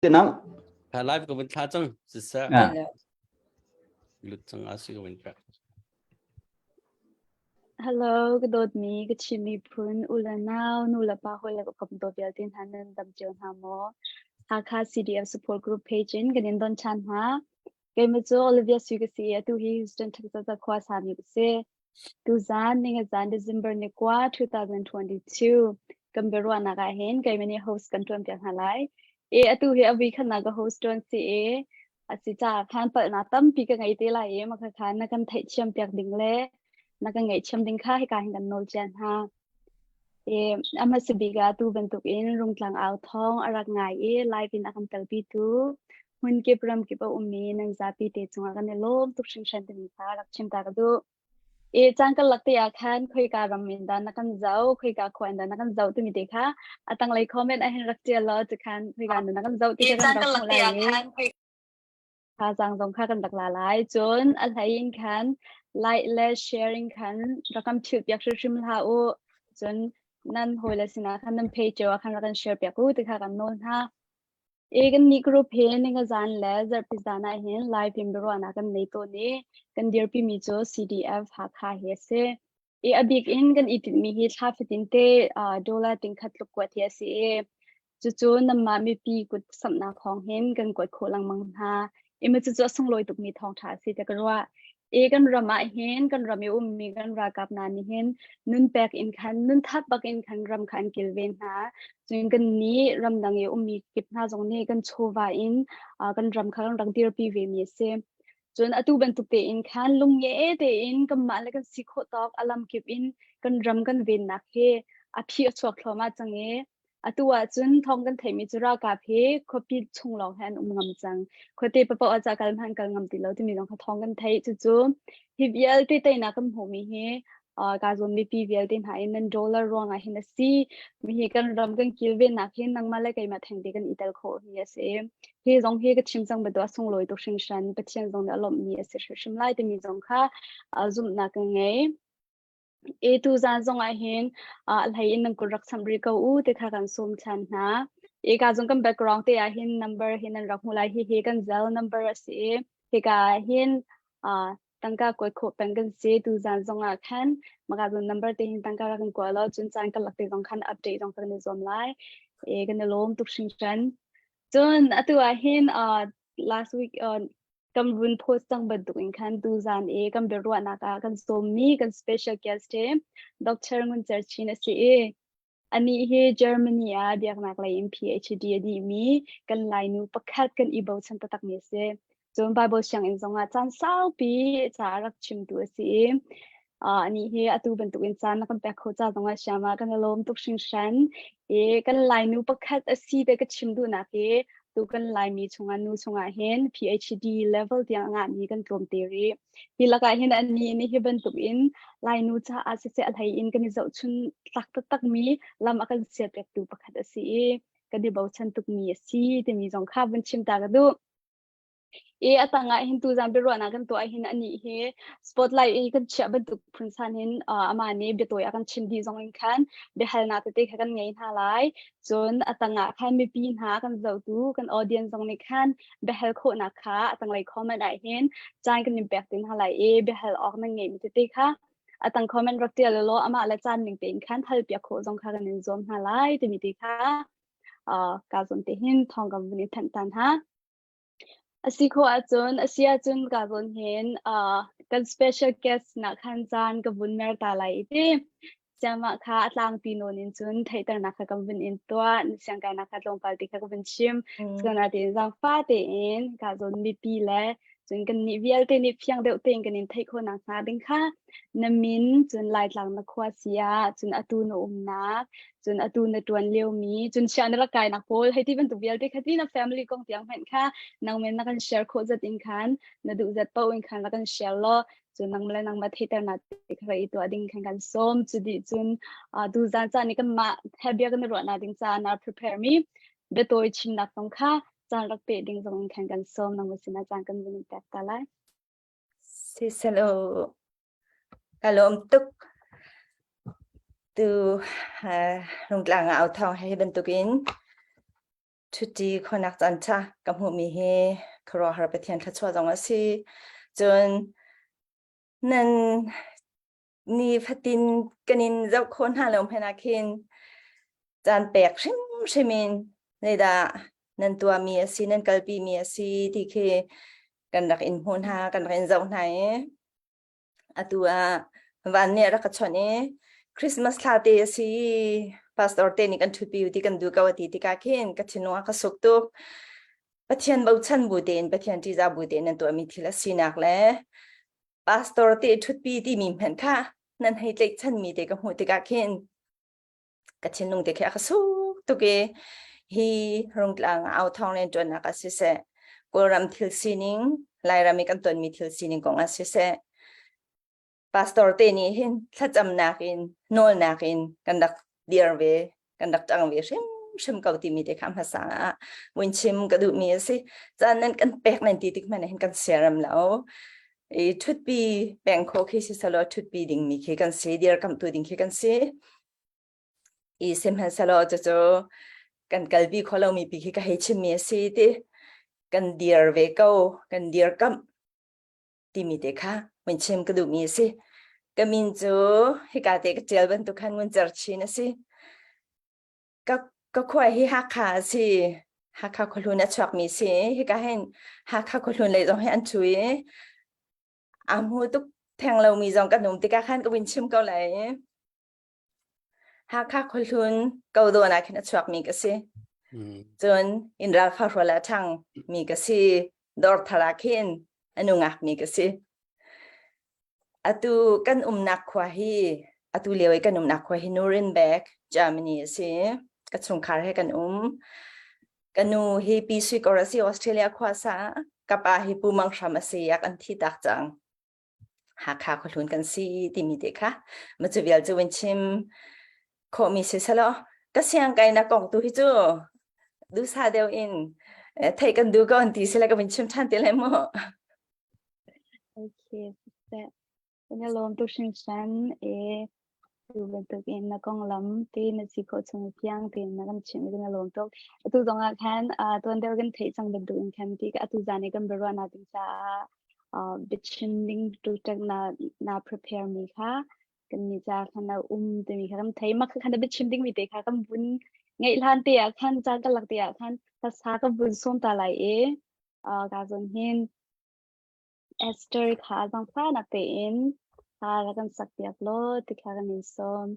Tinang. Ka live ka vun thla cang siseh. Ah. Lut cang a si ka vun pek. Hello, ka dawtmi, ka Chin miphun, u le nau, nu le pa hawi le ka kom dawt vialte hna nan dam cio hna maw? Hakha CDF support group page in kan in don ṭhan hna. Keimah cu Olivia Sui ka si i atu hi Houston, Texas ah khua sami ka si. Tuzaan ningazan December ni kua 2022 kan biaruahnak ah hin keimah nih host kan ṭuan piak hna lai. I atu hi a vui khatnak ka host ṭuan si i a si caah khan palhnak tampi ka ngei te lai i maka khan na kan theihthiam piak ding le na kan ngaihthiam ding kha hika hin kan nawl cia hna. I a hmasa bik ah tu bantuk in Rungtlang au thawng a rak ngai i live in a kan telpitu hmunkip ramkip a ummi nan zapi te cungah kan i lawm tuk hringhran timi kha rak chim ta ka duh. I caan karlak te ah khan khoika ram in dah na kan zoh, khoika khua in dah na kan zoh timi te kha a tanglei comment ah hin rak ṭial law tikhan khoika in dah na kan zoh ti kha kan rak hmuh lai i Thazaang zong kha kan rak la lai. Cun a hlei in khan like le sharing khan rak kan philh piak hrimhrim hlah u. Cun nan hawile sinah khan nan page cio ah khan rak kan share piak u ti kha kan nawl hna. I kan nih group hi ningazan le zarhpi zan ah hin live in biaruahnak kan nei tawn i kan dirpimi cu CDF Hakha hi a si. I a bik in kan i tinhmi hi thla fatin te dollar tingkhat tluk kuat hi a si i cucu nanmah mipi kut samhnak thawng hin kan kuat khawh lengmang hna. I ma cucu a sunglawi tukmi thawngṭha a si tiah ka ruah. I kan ram ah hin kan ram i ummi kan ralkap hna nih hin nun pek in khan nun thap bak in khan ram kha an kilven hna. Cun kan nih ramdang i ummi kip hna zong nih kan chawva in kan ram kha kan rak dirpi vemi a si. Cun atu bantuk tein khan lungnge tein kanmah le kan si khawh tawk a lamkip in kan ram kan vennak hi a phi a chuak thluahmah cang i atu ahcun thawng kan theihmi cu ralkap hi khuapi chung lawng he an um ngam cang. Khuate paoh ah ca kal hmanh kal ngam ti lo timi zong kha thawng kan theih. Cucu hi vialte teinak kan hmuhmi hi kaa zuam mipi vialte hna in nan dollar ruangah hin a si. Mi hi kan ram kan kilvennak hin nangmah le keimah thengte kan i tel khawh hi a si. Hi zong hi ka chim cang bantuk a sunglawi tuk hringhran. Pathian zong nih a lawmhmi a si hrimhrim lai timi zong kha zumhnak ka ngei. E tu zan zong ah hin a hlei in nan kut rak samh rih ko u ti kha kan sawm ṭhan hna. E ka zong kan background te ah hin number hi nan rak hmu lai. Hi hi kan zel number a si i hika ah hin tangka kuat khawh peng kan si. Tuzaan zong ah khan maka zon number te hin tangka rak kan kua lo cun caan karlak te zong khan update zong kan i zuam lai. E kan i lawm tuk hringhran. Cun atu ah hin last week kan vun post cang bantuk in khan tuzaan i kan biaruahnak ah kan sawmmi kan special guest hi Dr. Ngun Cer Chin a si i Anih hi Germany ah biaknak lei in PhD a dihmi kan Lainu pakhat kan i bochan taktakmi a si. Cun Bible sianginn zongah caan saupi ca a rak chimtu a si i anih hi atu bantukin caan na kan pek kho ca zongah siam ah kan i lawm tuk hringhran. I kan Lainu pakhat a si te ka chim duhnak hi tu kan Laimi chungah nu chungah hin PhD level tiang a ngahmi kan tlawm te rih. Hi lakah hin annih nih hi bantukin Lainu caah siseh a hlei in kan i zohchun tlak taktakmi lam a kan sialpiaktu pakhat a si i kan i bochan tukmi a si timi zong kha vun chim ta ka duh. I a tangah hin tuzan biaruahnak kan tuah hin anih hi spotlight i kan chiah bantuk phun san hin amah nih biatawi a kan chim dih zong in khan biahalnak tete kha kan ngei hna lai. Cun a tangah khan mipi hna kan zohtu kan audience zong nih khan biahal khawhnak kha a tanglei comment ah hin caan kan in pek te hna lai i biahal awk nan ngeihmi tete kha a tang comment rak tial law amah le caan ning tein khan hal piak khawh zong kha kan in zuam hna lai timi ti kha ka zawn te hin thawng kan vun in thanh tan ha. A si khawh ahcun a si ahcun ka zawn hin kan special guest nak khan caan ka vun mer ta lai i ti Siangmah kha a tlangpi nawn in cun theihternak kha kan vun in tuah, na siangkainak kha tlawmpal te kha ka vun chim. Cunatein zaangfah tein ka zawn mipi le cun kannih vialte nih fiang deuh tein kan in theih khawh nakhnga ding kha na min, cun Laitlang na khua si ah, cun atu na umnak, cun atu na ṭuan liomi, cun siah na rak kainak pawl hei ti bantuk vialte kha ti na family kong tiang hmanh kha nangmen na kan share khawh zat in khan na duh zat paoh in khan rak kan share law cu nangmah le nangmah theihternak te kha i tuah ding khan kan sawm cu dih cun tuzan caan i kanmah he bia kan i ruahnak ding caah na prepare mi biatawi chimnak zong kha caan rak pe ding zong in khan kan sawm nangmah sinah caan kan vun in pek ta lai. Siselo ka lawm tuk tu rungtlang ah au thawng he bantukin. Ṭhutti khawhnak caan ṭha ka hmuhmi hi khuaruahhar Pathian thluachuah zong a si. Cun nan ni fatin kan in zoh khawh hna lo hmanh ah khin caan pek hrimhrim in zeidah nan tuahmi a si, nan kalpimi a si ti khi kan rak in hmuh hna, kan rak in zoh hna i Atu ah van nih a rak ka chawnh i Christmas thla te a si pastor te nih kan ṭhutpi u ti kan duh ko a ti tikah khin ka thinlung a ka suk tuk. Pathian bochan bu tein Pathian ṭihzah bu tein nan tuahmi thil a sinak le pastor te ṭhutpi timi hmanh kha nan hei tlaihchanmi te ka hmuh tikah khin ka thinlung te khi a ka suk tuk i hi Rungtlang au thawng rian ṭuannak ah siseh Kawlram thil sining Lairam i kan tonmi thil sining kong ah siseh pastor te nih hin thlacamnak in nawlnak in kan rak dir ve kan rak ṭang ve hrimhrim ko timi te kha hmasa ah vun chim ka duhmi a si caan nan kan pek nan ti tik hmanh hin kan siaram lo i ṭhutpi peng kho khi si selaw ṭhutpi dingmi khi kan si dirkamhtu ding khi kan si i sihmanhsehlaw cucu kan kalpi kho lomi pi khi ka hei chimmi a si ti kan dir ve ko kan dirkamh timi te kha mun chim ka duhmi a si ka min cu hika te ka ṭial bantuk khan ngun cer chin a si Ka ka khua hi Hakha a si. Hakha khuahlun a chuakmi si. Hika hin Hakha khuahlun lei zong hi an chu i a hmu tuk theng lomi zong kan um tikah khan ka vun chim ko lai. Hakha khuahlun ko dawn ah khin a chuakmi ka si. Cun inn ral fa hrual a ṭhang mi ka si. Dawr thar ah khin a nungak mi ka si. Atu kan umnak khua hi atu lio i kan umnak khua hi Nuremberg, Germany a si. Ka chungkhar he kan um. Ka nu hi Pi Sui Kor a si, Australia khua sa. Ka pa hi Pu Mang Hram a si, a kan thi tak cang. Hakha khuahlun kan si timi te kha. Ma cu vial cu vun chim khawhmi si selaw ka siang kai na kong tu hi cu dusa deuh in theih kan duh ko an ti sila ka vun chim ṭhan te lai mu. Okay, siseh. Kan i lawm tuk hringhran i tu bantukin na konglam te na si khawh chung fiang tein na kan chimh i kan i lawm tuk. Atu zong ah khan tuan deuh kan theih cang bantukin khan ti atu zan i kan biaruahnak ding caah biachim ding tuk na na prepare mi kha kan nih ca khan a um timi kha kan thei. Mah kha khan na biachim ding mi te kha kan vun ngeih hlan te ah khan caan kan lak te ah khan hlasa kan vun sawm ta lai i ka zawn hin Esther kha zaangfahnak tein hla rak kan sakpiak law ti kha kan in sawm.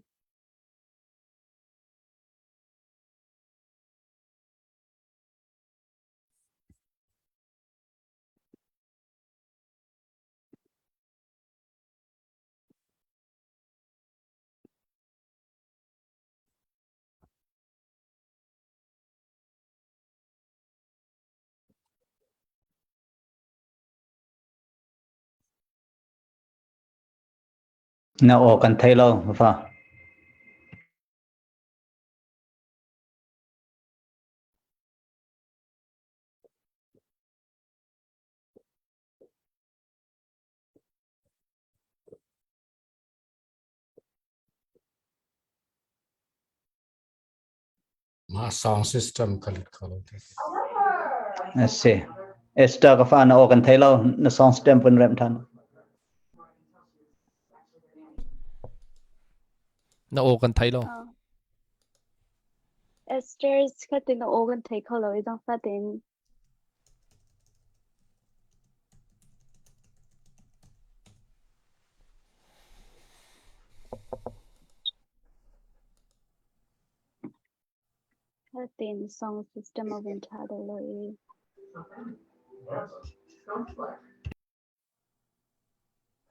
Na aw kan thei lo fa. Mah sound system ka lut kho lo te. A si. Esther ka fa na aw kan thei lo na sound system pun rem than. Na aw kan thei lo. Esther kha tin na aw kan thei kho lo i zang fa tin. Khatin song system a vun ṭha deuh lo i.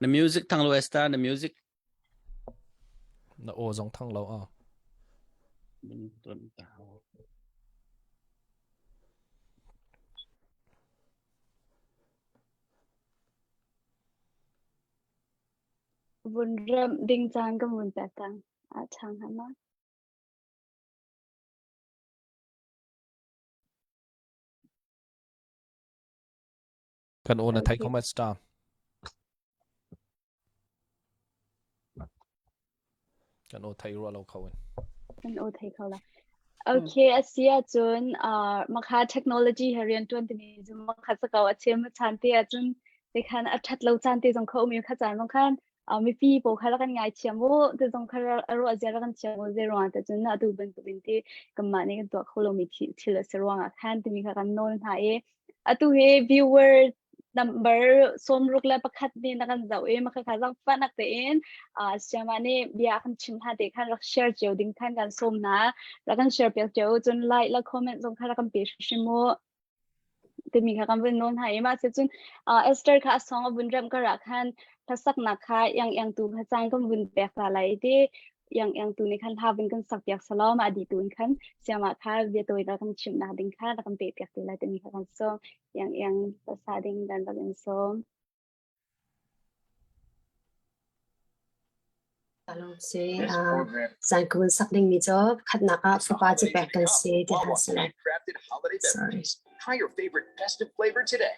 Na music thang lo Esther, na music. Na aw zong thang lo a. Vun remh ding caan kan vun pek cang. A ṭhang hna ma? Kan aw na thei kho ma star. Kan aw thei rua lo kho in. Kan aw thei kho la. Okay, a si ahcun makha technology he rian ṭuan timi cu makha sa ko a chem chan te ahcun te khan a ṭhat lo caan te zong kha um i kha caan zong khan mipi pawl kha rak kan ngaithiam u te zong kha a ruah zia rak kan thiam u zei ruangah te cun atu bantukin ti kanmah nih kan tuah kho lomi thil a si ruangah khan timi kha kan nawl hna i atu hi viewer number 61 nih na kan zoh i maka kha zangfahnak tein siama nih bia kan chim hna te khan rak share cio ding khan kan sawm hna. Rak kan share piak cio cun like la comment zong kha rak kan pe hrim u timi kha kan vun nawl hna i mah cun Esther kha a song a vun remh kar ah khan hlasaknak kha iang iang tu kha caan kan vun pek ta lai ti iang iang tu nih khan hla vun kan sak piak selaw mah di tu in khan siama kha bia tawi da kan chimh nak ding kha rak kan pe piak te lai timi kha kan sawm. Iang iang sa ding dan rak in sawm. Si zan ka sak ding mi cu khatnak ah fapa cu pek kan si ti han si lai. Sorry. Try your favorite festive flavor today.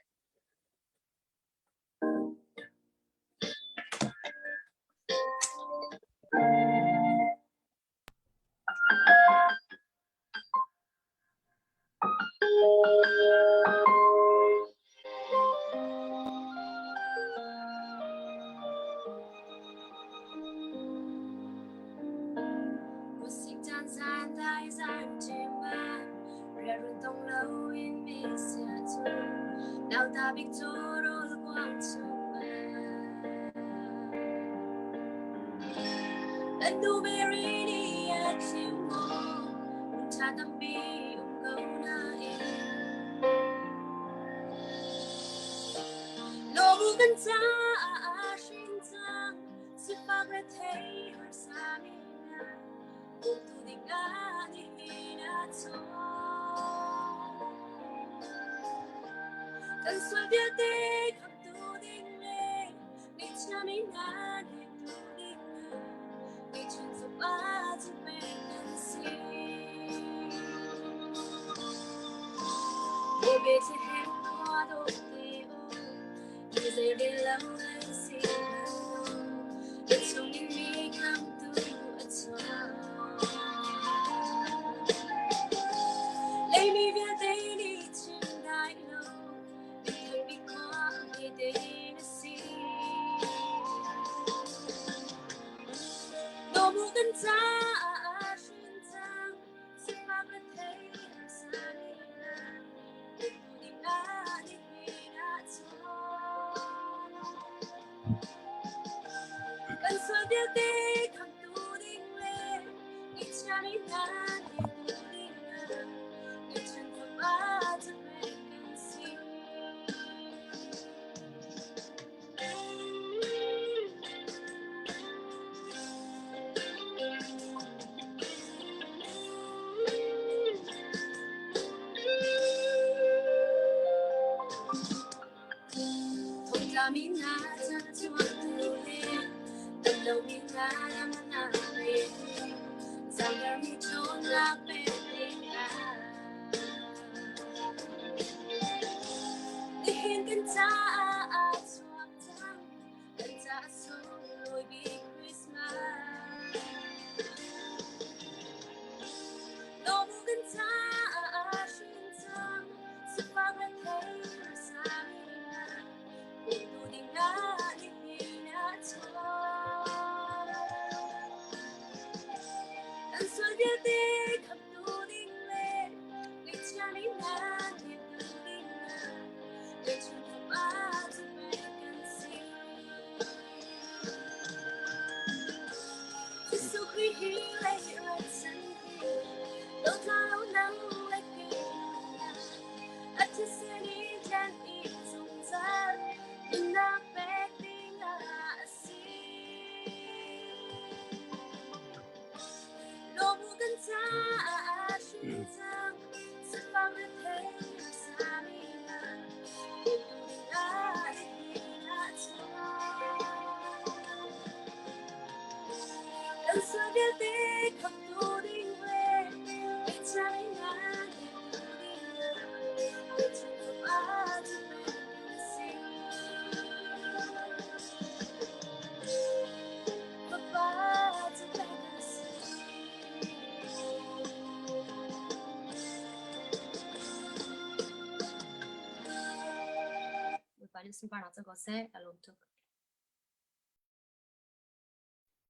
Bawipa nih sunparnak cu ko seh. Ka lawm tuk.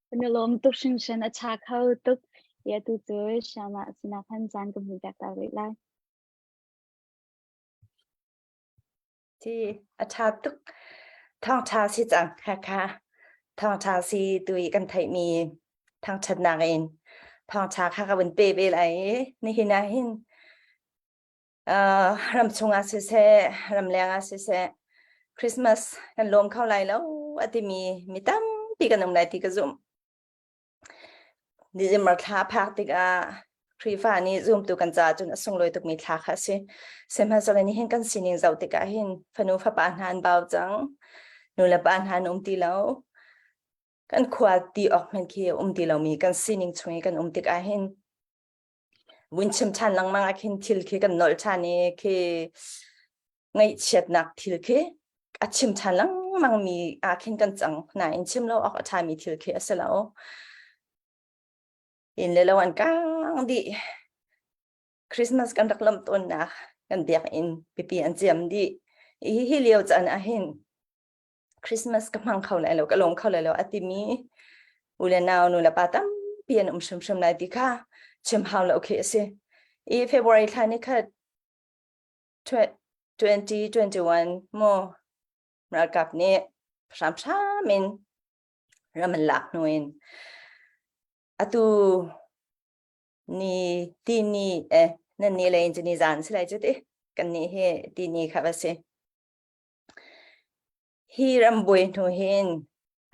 Kan i lawm tuk hringhran a ṭha kho tuk. I atu cu Shama sinah khan caan ka hmuh piak ta rih lai. Ti a ṭha tuk. Thawngṭha si cang kha thawngṭha si tu i kan theihmi thangṭhatnak in thawngṭha kha ka vun pe ve lai i nihin ah hin ram chungah siseh ramleng ah siseh Christmas kan lawm kho lai lo a timi mi tampi kan um lai ti ka zumh. December thla phak tikah Khrihfa nih zumtu kan caah cun a sunglawi tukmi thla kha a si. Sihmanhsehlaw nihin kan sining zoh tikah hin fanu fapa hna an bau cang, nu le pa hna an um ti lo. Kan khua ti awk hmanh khi a um ti lomi kan sining chung i kan um tikah hin vun chim ṭhan lengmang ah khin thil khi kan nolh ṭhan i khi ngaihchiatnak thil khi a chim ṭhan lengmang mi ah khin kan cang nain chim lo awk a ṭhami thil khi a si lo. Inn le lo an kang dih. Christmas kan rak lawmh tawnnak kan biakinn pipi an ciam dih. Hi hi lio caan ah hin Christmas ka hmang kho lai lo, ka lawm kho lai lo a timi u le nau nu le pa tampi an um hrimhrim lai ti kha chim hau lo khi a si. I February thla ni khat 2021 mu ralkap nih hramhram in ram an lak hnu in atu ni ti ni eh nan ni le in ni zan si lai cu ti kan ni hi ti ni kha va si. Hi rambuai hnu hin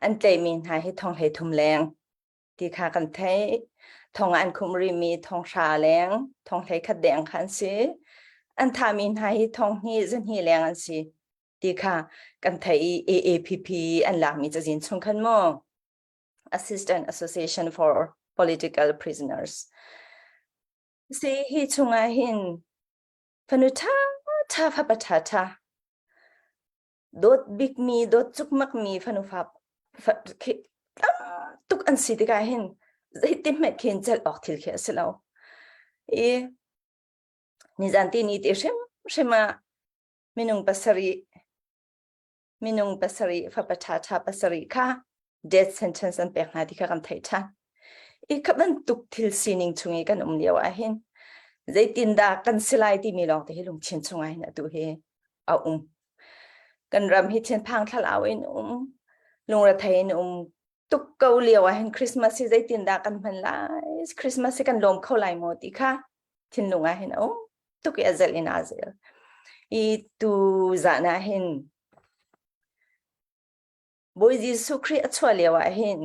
an tlaihmi hna hi thong 33 leng ti kha kan theih. Thong ah an khumh rihmi thong hra leng, thong 11 deng kha an si. An thahmi hna hi thong hnih zahnih leng an si ti kha kan theih i AAPP an lakmi cazin chung khan mu. Assistant Association for Political Prisoners. Si hi chungah hin Fanu ṭha ṭha fapa ṭha ṭha dawt bikmi dawt cukmakmi fanu fa khi tam tuk an si tikah hin zeitin hmanh khin celh awk thil khi a si lo. I nizan ti ni te hrimhrim ah minung pasarih minung pasarih fapa ṭha ṭha pasarih kha death sentence an pek hna ti kha kan theih ṭhan. I kha bantuk thil sining chung i kan um lio ah hin zeitindah kan si lai timi lawng te hi lungthin chungah hin atu hi a um. Kan ram hi thinphang thlalau in um, lungrethei in um tuk ko lio ah hin Christmas hi zeitindah kan hman lai, Christmas hi kan lawm kho lai maw ti kha thinlung ah hin a um tuk i a zelh in aa zel. I tu zan ah hin Bawi Jesuh Khrih a chuah lio ah hin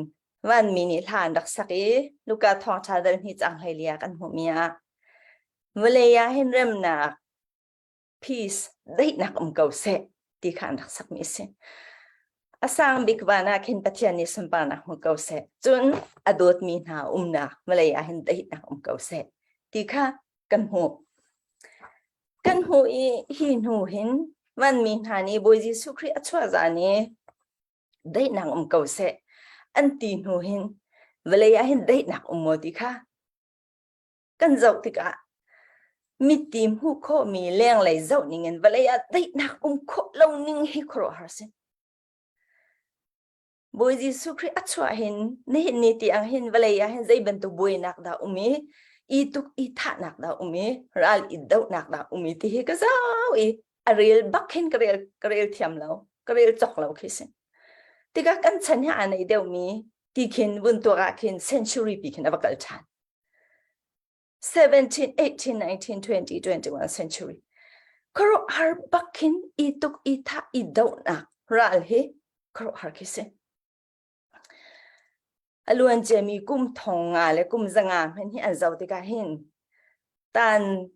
vanmi nih hla an rak sak i Luka thawngṭha dal hnih cang hleilia kan hmuhmi ah vawlei ah hin remnak peace daihnak um ko seh ti kha an rak sakmi a si. A sang bik van ah khin Pathian nih sunparnak hmu ko seh. Cun a dawtmi hna umnak vawlei ah hin daihnak um ko seh ti kha kan hmuh. Kan hmuh i hi hnu hin vanmi hna nih Bawi Jesuh Khrih a chuah zan i daihnak um ko seh an ti hnu hin vawlei ah hin daihnak um maw ti kha kan zoh tikah mitti hmuh khawhmi lenglei zoh ning in vawlei ah daihnak um khawh lo ning hi khuaruahhar si. Bawi Jesuh Khrih a chuah hin nihin ni tiang hin vawlei ah hin zei bantuk buainak dah um i i tuk i thahnak dah um i ral i dohnak dah um i ti hi ka zau i a rel bak hin ka rel ka rel thiam lo ka rel cawk lo khi si tikah kan chan hi aa nei deuhmi ti khin vun tuak ah khin century pi khin a va kal ṭhan 17, 18, 19, 20, 21 century. Khuaruahhar bak khin i tuk i thah i dohnak ral hi khuaruahhar khi si. A luan ciami kum thong nga le kum zanga hmanh hi an zoh tikah hin tan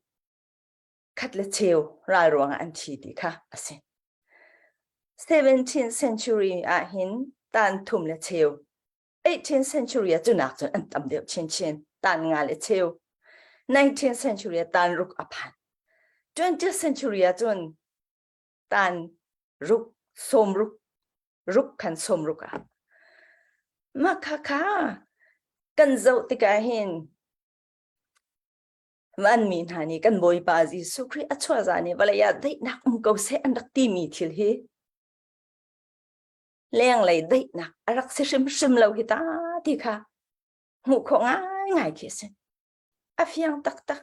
khat le cheu ral ruangah an thi ti kha a si. 17th century ah hin tan thum le cheu 18th century ah cunak cun an tam deuh chinchin tan nga le cheu 19th century ah tan ruk a phan 20th century ah cun tan ruk sawm ruk ruk khan sawm ruk ah mah kha kha kan zoh tikah hin vanmi hna nih kan Bawipa Jesuh Khrih a chuah zan i vawlei ah daihnak um ko seh an rak timi thil hi. Lenglei daihnak a rak si hrimhrim lo hi ta ti kha hmuh khawh ngaingai khi a si. A fiang taktak.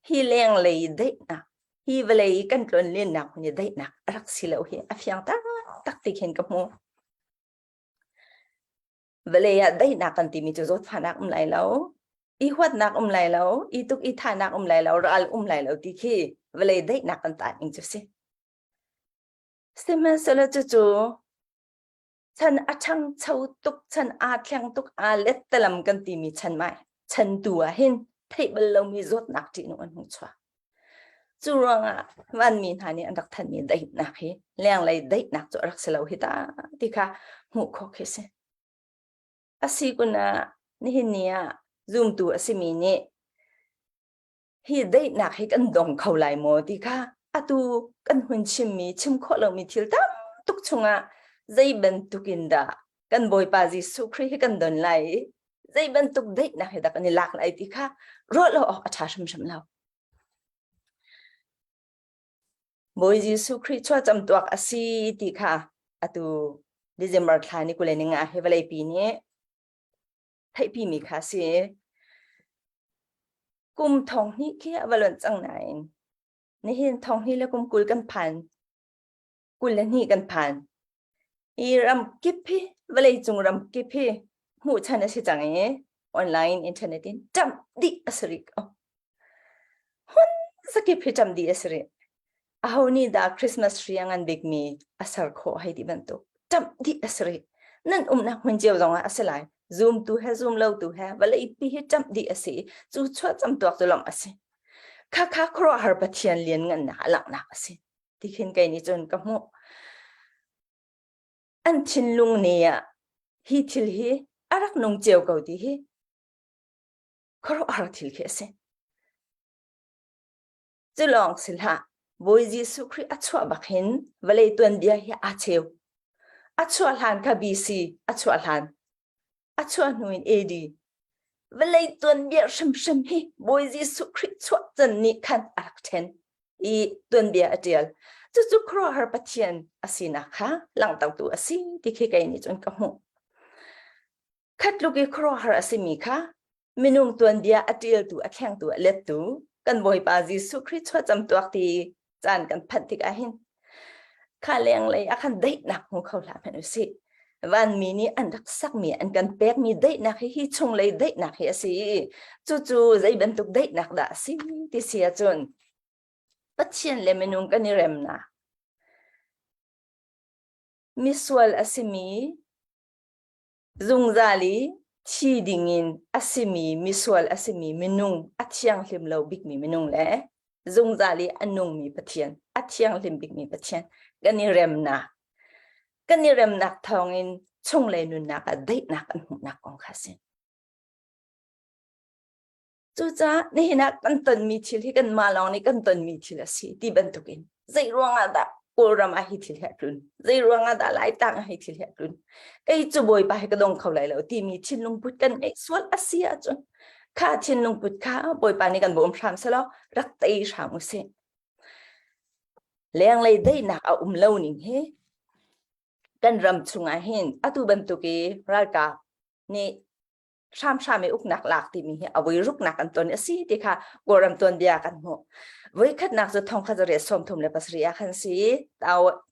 Hi lenglei daihnak, hi vawlei kan tlonlennak hmun i daihnak a rak si lo hi a fiang taktak ti khin ka hmu. Vawlei ah daihnak kan timi cu zawtfahnak um lai lo, i huatnak um lai lo, i tuk i thahnak um lai lo, ral um lai lo ti khi vawlei daihnak kan tah ning cu si. Sihmanhsehlaw cucu chan a ṭhangcho tuk, chan aa thleng tuk, aa lettalam kan timi chan mai chan tu ah hin theih bal lomi zawtnak ṭihnung an hung chuak. Cu ruangah vanmi hna nih an rak thanmi daihnak hi lenglei daihnak cu a rak si lo hi ta ti kha hmuh khawh khi si. A si kun ah nihin ni ah zumtu a simi nih hi daihnak hi kan dong kho lai maw ti kha atu kan hun chimmi chim khawh lomi thil tam tuk chungah zei bantuk in dah kan Bawipa Jesuh Khrih hi kan don lai i zei bantuk daihnak hi dah kan i lak lai ti kha ruah lo awk a ṭha hrimhrim lo. Bawi Jesuh Khrih chuahcam tuak a si ti kha atu December thla ni 20 ni nga hi vawleipi nih theihpimi kha a si. Kum thong hnih khi a va lonh cang nain nihin thong hnih le kum 20 kan phan 22 kan phan. Hi ram kip hi vawleicung ram kip hi hmuh chan a si cang i online internet in ṭamh dih a si rih ko. Hun zakip hi ṭamh dih a si rih. Aho nih dah Christmas tree a ngan bikmi a ser khawh hei ti bantuk ṭamh dih a si rih. Nan umnak hmun cio zongah a si lai. Zoom tu he zoom lo tu he vawlei pi hi ṭamh dih a si. Cu chuah cam tuak cu lawmh a si. Khakha khuaruahhar Pathian lianngannak a langhnak a si. Ti khin kei nih cun ka hmuh. An thinlung ne ah hi thil hi a rak nung cio ko ti hi khuaruahhar thil khi a si. Cu lawng si hlah, Bawi Jesuh Khrih a chuah bak hin vawlei tuanbia hi aa cheu. A chuah hlan kha BC, a chuah hlan. A chuah hnu in AD. Vawlei tuanbia hrimhrim hi Bawi Jesuh Khrih chuah can nih khan a rak ṭhen i tuanbia a ṭial. Cucu khuaruahhar Pathian a sinak kha langhtertu a si ti khi kei nih cun ka hmuh. Khatluk i khuaruahhar a simi kha minung tuanbia a ṭialtu, a thlengtu, a lettu kan Bawipa Jesuh Khrih chuahcam tuak ti caan kan phanh tik ahhin kha lenglei ah khan daihnak hmu kho hlah hmanh usih. Vanmi nih an rak sakmi, an kan pekmi daihnak hi hi chunglei daihnak hi a si i cucu zei bantuk daihnak dah a si ti si ahcun Pathian le minung kan i remnak misual a simi Zungzal i thi dingin a simi misual a simi minung a thianghlim lo bikmi minung le zungzal i a nungmi Pathian a thianghlim bikmi Pathian kan i remnak kan i remnak thawngin chunglei nunnak ah daihnak kan hmuhnak kong kha a si. Cucaah nihin ah kan tonmi thil hi kanmah lawng nih kan tonmi thil a si ti bantukin zei ruangah dah Kawlram ah hi thil hi a tlun zei ruangah dah Laitlang ah hi thil hi a tlun kei cu Bawipa hi ka dong kho lai lo timi thinlung put kan ngeih sual a si ahcun kha thinlung put kha Bawipa nih kan bawm hram selaw rak tei hram usih. Lenglei daihnak a um lo ning hi kan ram chungah hin atu bantuk i ralkap nih hramhram i uknak lak timi hi a voi ruknak an ton a si ti kha Kawlram tuanbia kan hmuh. Voi khatnak cu 1937 ah khan si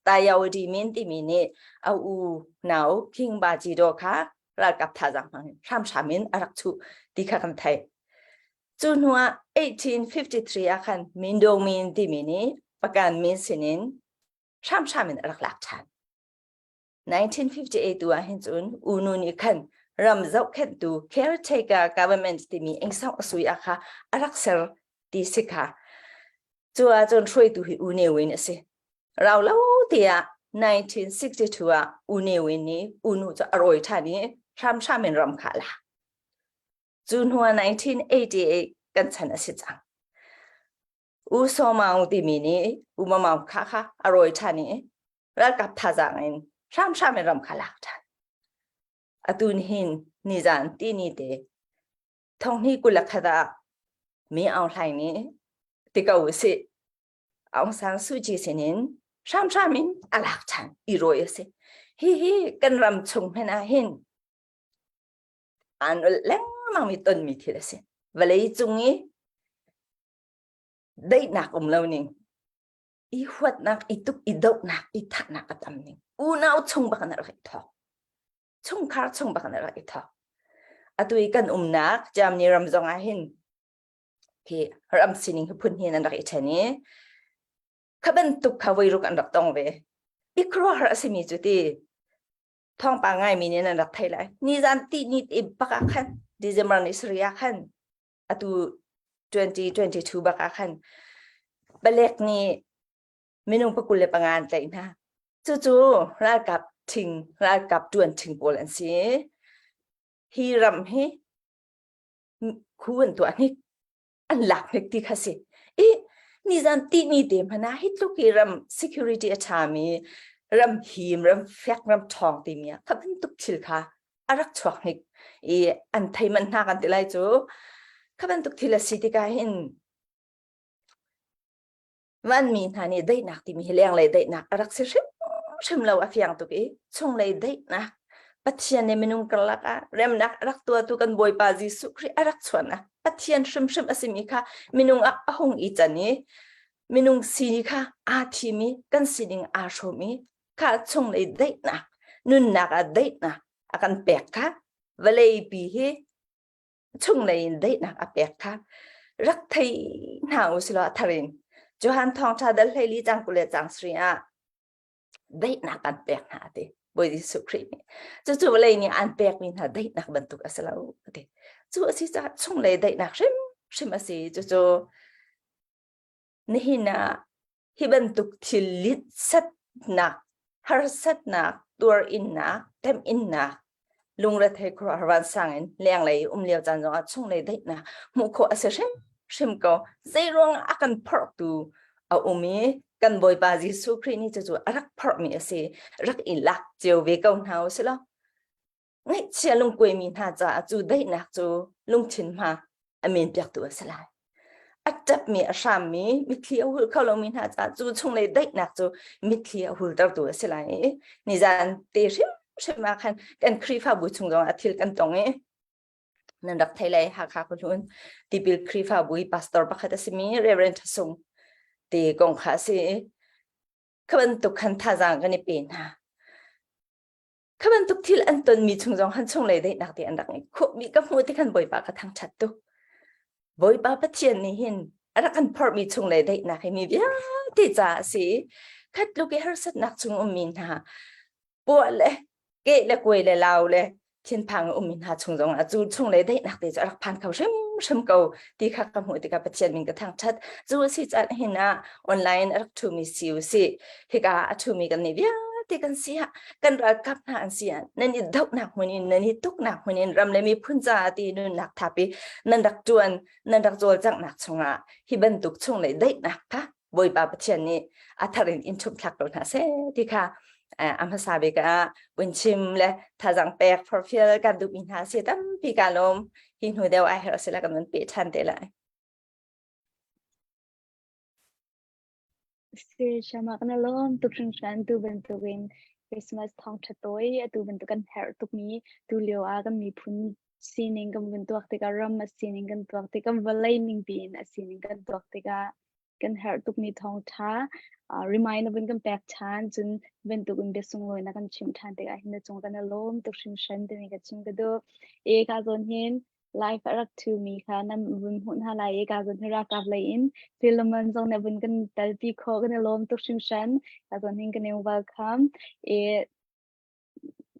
Tayawadi Min timi nih a u nau King Ba Ji Do kha ralkap thazaang hmang in hramhram in a rak chuh ti kha kan theih. Cu hnu ah 1853 ah khan Mindo Min timi nih Pagan Min sinin hramhram in a rak lak ṭhan. 1958 tu ah hin cun U Nu nih khan ram zohkhenhtu caretaker government timi engsang sui ah kha a rak ser ti si kha. Cu ahcun hruaitu hi U Ne Win a si. Rau lo tiah 1962 ah U Ne Win nih U Nu cu a rawi ṭhan i hramhram in ram kha a lak. Cu hnu ah 1988 kan chan a si cang. U Saw Maung timi nih U Ma Maung kha kha a rawi ṭhan i ralkap thazaang in hramhram in ram kha lak ṭhan. Atu nihin nizan ti ni te thonghni 21 ah mi Aung Hlaing nih ti ko usih Aung San Suu Kyi sinin hramhram in a lak ṭhan i rawi a si. Hihi kan ram chung hmanh ah hin an ulh lengmang mi tonmi thil a si. Vawlei cung i daihnak um lo ning, i huatnak, i tuk, i dohnak, i thahnak a tam ning. Unau chung bak in a rak i thawk. Chungkhar chung bak in a rak i thawk. Atu i kan umnak Germany ram zong ah hin hi ram sining hi phun hin an rak i ṭhen i kha bantuk kha voiruk an rak tong ve. I khuaruahhar a simi cu ti thawngpang ngaimi nih nan rak thei lai. Nizan ti ni te bak ah khan December ni sarih ah khan atu 2022 bak ah khan palek nih minung pakul le panga an tlaih hna. Cucu ralkap ṭhing ralkap ṭuan ṭhing pawl an si. Hi ram hi khu an tuah hnik an lak hnik ti kha si i nizan ti ni te hmana hi tluk i ram security a ṭhami ram him ram fek ram ṭhawng timi ah kha bantuk thil kha a rak chuak hnik i an thei man hna kan ti lai cu kha bantuk thil a si tikah hin Vanmi hna nih daihnak timi hi lenglei daihnak a rak si hrimhrim lo a fiang tuk i chunglei daihnak Pathian nih minung karlak ah remnak a rak tuahtu kan Bawipa Jesuh Khrih a rak chuahnak Pathian hrimhrim a simi kha minung ah a hung i can i minung si kha aa thim i kan sining aa hrawm i kha chunglei daihnak nunnak ah daihnak a kan pek kha vawleipi hi chunglei in daihnak a pek kha rak thei hna u silaw a thar in Johan thawngṭha dal hleili cang kul le cang sri ah daihnak an pek hna ti Bawi Jesuh Khrih nih cucu vawlei nih an pekmi hna daihnak bantuk a si lo ti cu a si caah chunglei daihnak hrimhrim a si cucu nihin ah hi bantuk thil litsatnak harsatnak tuarinnak temhinnak lungrethei khuaruahhar vansang in lenglei um lio caan zongah chunglei daihnak hmuh khawh a si hrimhrim ko zeiruang a kan phorhtu a um i kan Bawipa Jesuh Khrih nih cucu a rak phorhmi a si rak i lak cio ve ko hna u si law ngaihchia lungkuaimi hna caah cu daihnak cu lungthin hma a men piaktu a si lai. A ṭapmi a hrammi mitthli a hul kho lomi hna caah cu chunglei daihnak cu mitthli a hultertu a si lai i nizan te hrimhrim ah khan kan Khrihfabu chung zongah thil kan tong i nan rak thei lai Hakha khuahlun tipil Khrihfabu i pastor pakhat a simi Reverend Thasung te kong kha a si i kha bantuk khan thazaang kan i pe hna. Kha bantuk thil an tonmi chung zong han chunglei daihnak te an rak ngeih khawhmi ka hmuh ti khan Bawipa ka thangṭhat tuk. Bawipa Pathian nih hin a rak kan phorhmi chunglei daihnak hi mi vialte caah a si. Khat tluk i harsatnak chung ummi hna puah le keh le kuai le lau le thinphang ummi hna chung zong ah cu chunglei daihnak te cu a rak phan kho hrimhrim ko ti kha ka hmuh tikah Pathian min ka thangṭhat. Cu a si caan hin ah online a rak ṭhumi si u sih. Hika a ṭhumi kan nih vialte kan si ah kan ralkap hna an si ah nan i dohnak hmun in nan i tuknak hmun in ram le miphun caah ti nunnak thapi nan rak ṭuan nan rak cawlcanghnak chungah hi bantuk chunglei daihnak kha Bawipa Pathian nih a thar in in chumthlak ko hna seh ti kha a hmasa bik ah vun chim le thazaang pek forfial kan duhmi hna si tampi ka lawm hi hnu deuh ai herh sila kan vun pe ṭhan te lai. Si shama kan lawm tuk hringhran tu bantukin Christmas thawngṭha tawi atu bantuk kan herh tukmi tu lio ah kan miphun sining kan vun tuak tikah ram a sining kan tuak tikah vawlei ning piin a sining kan tuak tikah kan herh tukmi thawngṭha remind na vun kan pek ṭhan cun bantuk in bia sunglawi na kan chimh ṭhan tikah hin na cung kan i lawm tuk hringhran timi ka chim ka duh. E ka zawn hin live a rak ṭhumi kha na vun hmuh hna lai i ka zawn hi ralkap lei in Philemon zong nih vun kan telpi khawh kan i lawm tuk hringhran. Ka zawn hin kan in welcome. E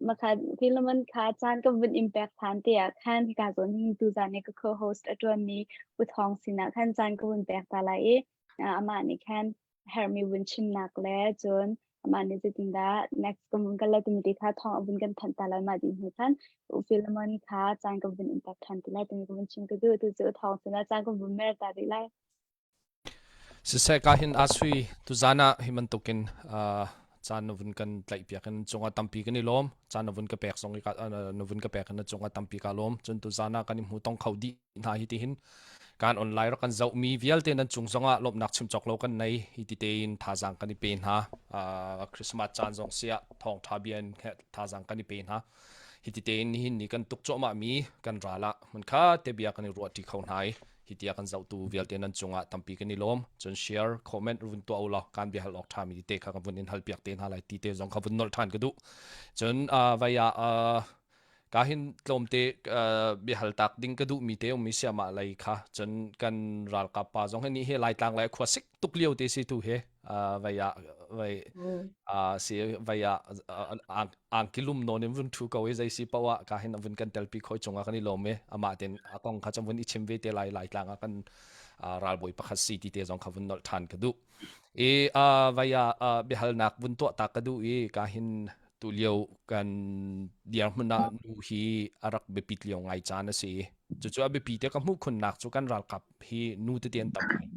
Makha Philemon kha caan ka vun in pek ṭhan te ah khan hika zawn hin tuzaan i ka co-host a ṭuanmi U Thawng sinah khan caan ka vun pek ta lai i amah nih khan herhmi vun chimnak le cun amah nih zeitindah next kan vun kal lai timi te kha thawng a vun kan thanh ta lai mah dih hnu khan U Philemon kha caan ka vun in pek ṭhan ti lai timi ka vun chim ka duh tu cu U Thawng sinah caan ka vun mer ta rih lai. Siseh ka hin asui tuzan ah hi bantukin caan na vun kan tlaihpiak in cungah tampi kan i lawm. Caan na vun ka pek zong i na vun ka pek in na cungah tampi ka lawm. Cun tuzan ah kan i hmu tong kho dih hna hi tihin. Kan online rak kan zoh mi vialte nan cung zongah lawmhnak chim cawk lo kan nei. Hi ti tein thazaang kan i pe hna. Uh, Christmas caan zong siah thawngtha bia in thazaang kan i pe hna. Hi ti tein nihin ni kan tuk cuahmah mi kan ral ah hmun kha te bia kan i ruah ṭi kho hna i hi tia kan zohtu vialte nan cungah tampi kan i lawm. Cun share, comment vun tuah u law kan bia hal awk ṭha mi te kha kan vun in hal piak te hna lai ti te zong kha vun nolh ṭhan ka duh. Cun uh, vai ah uh, Ka hin tlawmte uh, biahal tak ding ka duhmi te ummi siamah lei kha cun kan ralkap pa zong hi ni hi Laitlang lai khua sik tuk lio te si tu he uh, vai ah vai uh, si vai ah angki lum non in vun thu ko i zei si poah ka hin vun kan telpi khoi chungah kan i lawm e amah ten a kong kha cun vun i chim ve te lai Laitlang ah kan uh, ralbawi pakhat si ti te zong kha vun nolh than ka duh i uh, vai ah uh, biahalnak vun tuah ta ka duh i ka hin Tulio kan dirhmun ah nu hi a rak biapit lio ngai caan a si. Cucu a biapi te ka hmuh khunnak cu kan ralkap hi nu tete an tam ngai.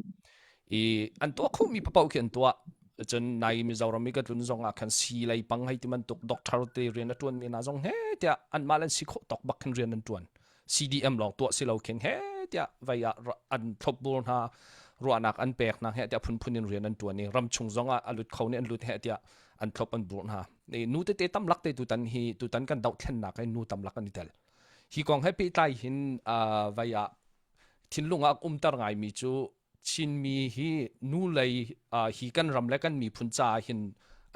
I an tuah khomi paoh khi an tuah. Cun nai Mizoram i ka tlun zong ah khan si lei pang hei ti bantuk doctor te rian a tuan mi hna zong he tiah anmah le an si khawh tawk bak khin rian an tuan. CDM lawng tuah si lo khin he tiah vai ah an thlopbur hna ruahnak an pek hna he tiah phunphun in rian an tuan i ramchung zong ah a lut kho nih an lut he tiah an thlop an bur hna nu tete tam lak te tutan hi tutan kan dohthlennak hi nu tam lak an i tel hi kong he pehtlai hin vai ah thinlung ah umter ngaimi cu Chinmi hi nu lei hi kan ram le kan miphun caah hin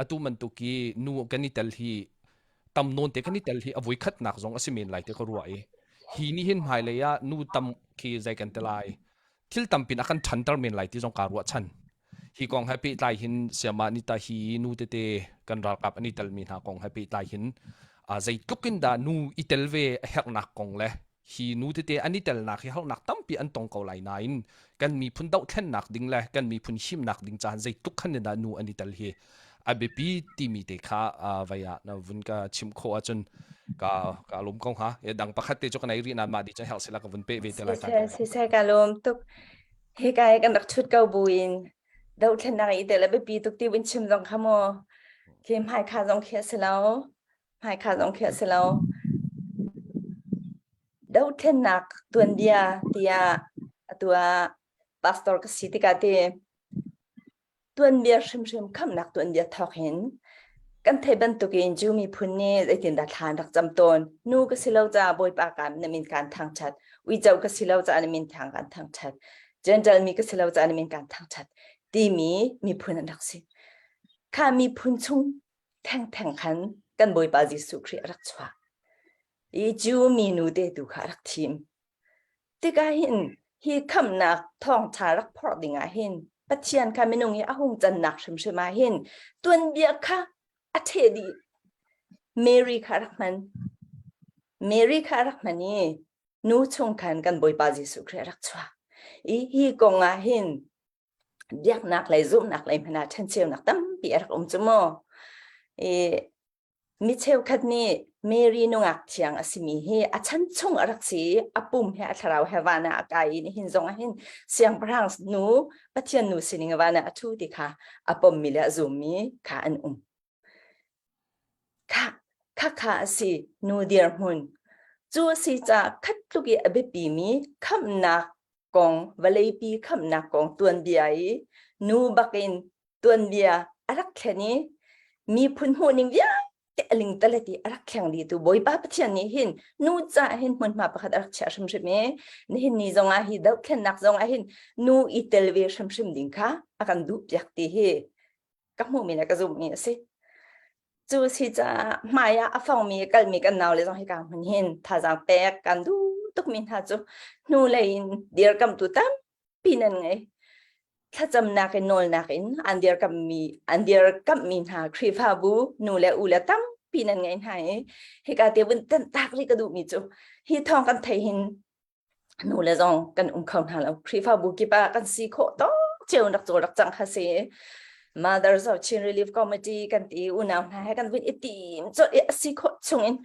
atu bantuk i nu kan i tel hi tam nawn te kan i tel hi a voi khatnak zong a si men lai te ka ruah i hi nih hin hmailei ah nu tam khi zei kan te lai thil tampin a kan ṭhanter men lai ti zong kaa ruahchan hi kong he pehtlai hin siama ni ta hi nu tete kan ralkap an i telmi hna kong he pehtlai hin zeitluk in dah nu i tel ve a herhnak kong le hi nu tete an i telnak hi harnak tampi an tong ko lai nain kan miphun dohthlennak ding le kan miphun himnak ding caan zeitluk khan in dah nu an i tel hi a biapi timi te kha vai ah na vun ka chim khawh ahcun ka ka lum ko hnga e dang pakhat te cu ka nei rih nan mah di cun herh sila ka vun pe ve te lai ta siseh ka lum tuk he kai kan rak thut ko buin dohthlennak i tel a biapi tuk ti vun chim zong kha mu khi hmai kha zong khi a si lo Hmaikha zong khi a si lo. Dohthlennak tuanbia tiah atu ah pastor ka si tikah ti tuanbia hrimhrim khamhnak tuanbia thawk hin kan theih bantukin Jew miphun nih zeitindah thla an rak cam tawn. Nu ka si lo caah Bawipa ka na min kaan thangṭhat. Uico ka si lo caah na min thang kaan thangṭhat. Gentile mi ka si lo caah na min kaan thangṭhat timi miphun an rak si. Kha miphun chung thengtheng khan kan Bawipa Jesuh Khrih a rak chuak. I Jew mi nu te tu kha a rak thim. Tikah hin hi khamhnak thawngṭha rak phorh ding ah hin Pathian kha minung i a hung cannak hrimhrim ah hin tuanbia kha a ṭheh dih. Mary kha a rak hman. Mary kha a rak hman i nu chung khan kan Bawipa Jesuh Khrih a rak chuak. I hi kong ah hin biaknak lei zumhnak lei hmanh ah ṭhencheunak tampi a rak um cu mu. I mi cheukhat nih Mary nungak thiang a simi hi a chan chung a rak si i a pum he a thlarau he van ah a kai i nihin zong ah hin siangpahrang nu Pathian nu sining van ah a ṭhu ti kha a pommi le a zummi kha an um. Kha khakha a si nu dirhmun. Cu a si caah khat tluk i a biapimi khamhnak kong vawleipi khamhnak kong tuanbia i nu bakin tuanbia a rak thlen i miphun hmuhning vialte a lingtalet i a rak thleng dihtu Bawipa Pathian nih hin nu caah hin hmunhma pakhat a rak chiah hrimhrim i nihin ni zongah hi dohthlennak zongah hin nu i tel ve hrimhrim ding kha a kan duhpiak ti hi ka hmuhmi le ka zumhmi a si. Cu si caah hmai ah a fongmi kalmi kan nau le zong hika hmun hin thazaang pek kan duh tukmi hna cu hnu lei in dirkamtu tampi nan ngei. Thlacamnak in nawlnak in an dirkammi an dirkammi hna Khrihfabu nu le u le tampi nan ngei hna i hika te vun tantak rih ka duhmi cu hi thawng kan thei hin nu le zong kan um kho hna lo Khrihfabu kip ah kan si khawh tawk cio rak cawl rak cang kha si Mothers of Chin Relief Committee kan ti unau hna he kan vun i tim cawt i a si khawh chung in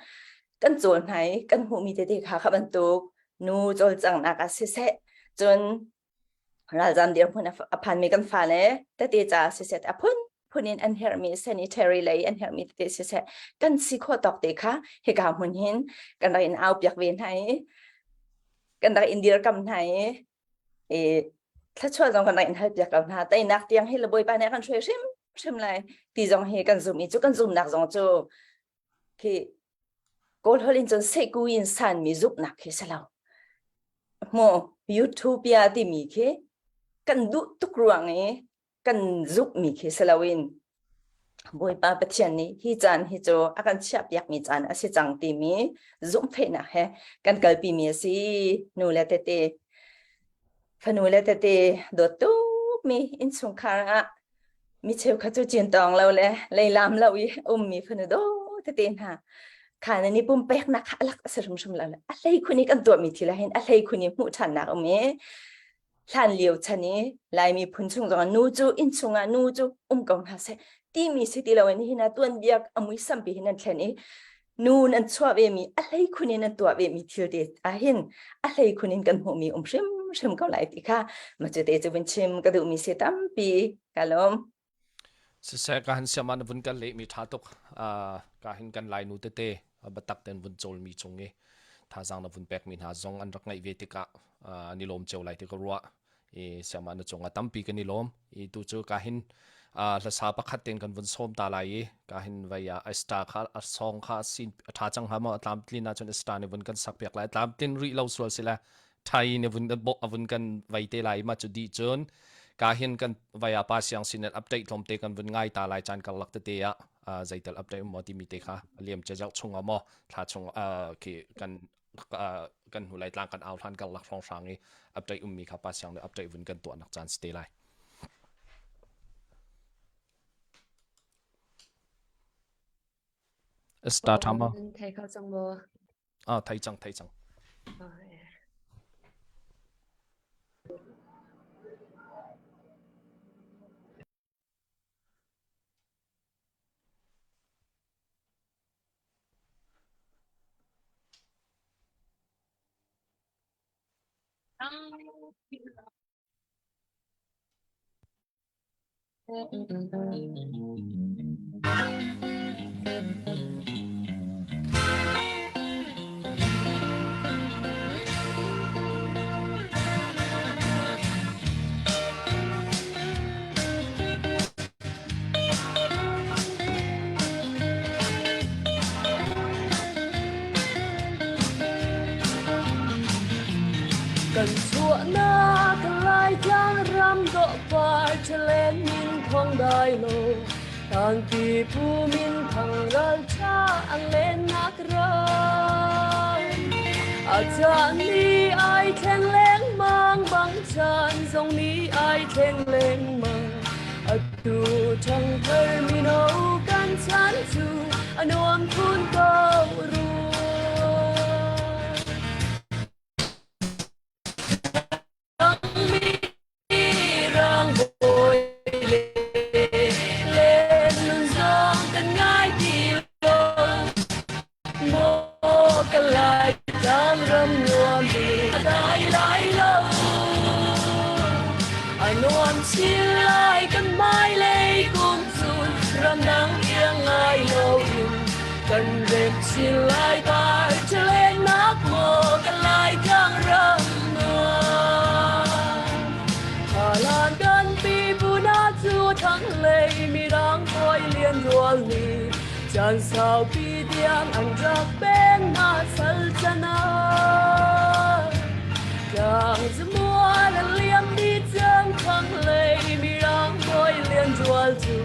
kan cawl hna i kan hmuhmi tete kha kha bantuk nu cawlcanghnak ah siseh cun ralzam dirhmun a phanmi kan fale tete ca siseh a phun phun in an herhmi sanitary lei an herhmi tete siseh kan si khawh tawk te kha hika hmun hin kan rak in au piak ve hna i kan rak in dirkam hna i. I thluachuah zong kan rak in hal piak ko hna. Teinak tiang hi le Bawipa nih a kan hruai hrim hrim lai ti zong hi kan zum i cu kan zumnak zong cu khi Kawl holh in cun sehku in sanmi zumhnak khi si lo. Mu Utopia timi khi kan duh tuk ruang i kan zumhmi khi si loin Bawipa Pathian nih hi caan hi cu a kan chiahpiakmi caan a si cang timi zumhfehnak he kan kalpimi a si. Nu le tete, fanu le tete dawt tukmi innchungkhar ah mi cheukhat cu cintawng lo le leilam lo i ummi fanu dawh tete hna kha nan i pumpeknak kha alak a si hrimhrim lo a hlei khun i kan tuahmi thil ah hin a hlei khun i hmuh ṭhannak um i hlan lio chan i Laimi phun chung zongah nu cu inn chungah nu cu um ko hna seh timi si ti loin hin ah tuanbia a muisam pi hin an thlen i nu nan chuah ve mi a hlei khun in nan tuah ve mi thil te ah hin a hlei khun in kan hmuh mi um hrim hrim ko lai ti kha ma cu te cu vun chim ka duh mi si tampi ka lawm. Siseh ka han siam ah na vun kan leh mi tha tuk ka hin kan lai nu tete batak ten vun cawl mi chung i thazaang na vun pek mi hna zong an rak ngaih ve tikah an i lawm cio lai ti ka ruah i siamah na cungah tampi kan i lawm i tu cu ka hin hlasa pakhat ten kan vun sawm ta lai i ka hin vai ah Esther kha a song kha sin a tha cang ha maw a tlamtlin ahcun Esther nih vun kan sak piak lai tlamtlin rih lo sual sila thai ne vun a vun kan vai te lai ma cu di cun ka hin kan vai ah pa siang sin update tlawm te kan vun ngai ta lai chan karlak te te ah zeitel update um maw timi te kha liam che zau chung maw thla chung khi kan kan hnu lai tlang kan au hlan karlak hrawng hrang i update ummi kha pa siang le update vun kan tuah nak caan si te lai. Start hama. Thei kho cang maw? Ah, thei cang, thei cang. Kan chuahnak Laitlang ram dawh par ṭhalen min thong dai lo tangki pu min thang ral ṭha an lennak ram a caan ni ai thleng lengmang bang caan zong ni ai thleng lengmang atu ṭhangthar mino kan chan cu a nuam khun ko rua. Rang bawi le len nun zong kan ngai ti lo. Maw ka lai tlang ram nuam bi a dai lai lo. A nuam chin lai kan hmailei kum cun ramdang iang ngai lo in kan rem chin lai par ṭhalennak maw kan lai tlang ram nuam. Halan kan pipu na cu thanglei mirang hawi lian rual nih caan saupi tiang an rak peng na sal cana. Tlang zamual an liam di cang thanglei mirang hawi lian rual cu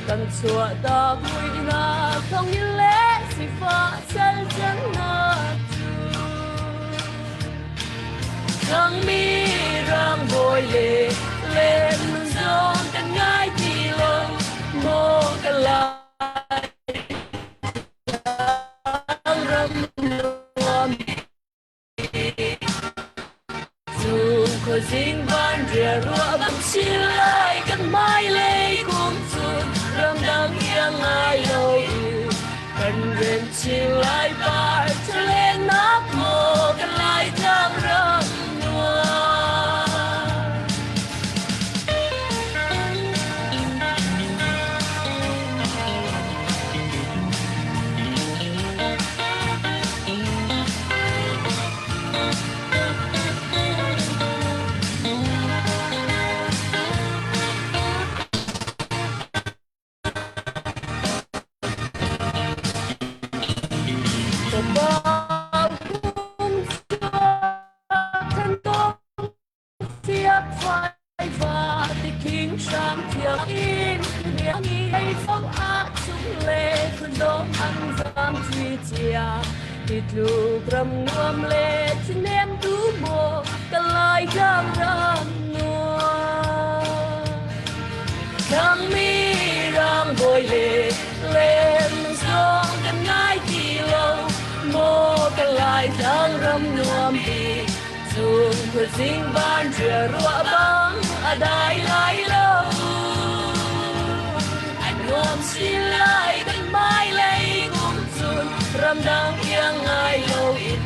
kan chuah tak muihnak thong in le sifah sal cannak cu. Thangmi rang bawi le len nun zong kan ngai ti lo maw ka lai ram nuam Cu khuazing van ria ruah bang chin lai kan hmailei kum cun ramdang iang ngai lo in kan rem chin lai par chalennak maw kan lai tlang ram nuam. dawm an zam ci cia Hi tluk ram nuam le chinem tu maw ka lai tlang ram nuam Thang mi rang bawi le len zong kan ngai ti lo maw ka lai tlang ram nuam bi Cung khuazing van ria ruah bang a dai lai lo. A nuam si lai kan hmailei kum cun ramdang iang ngai loin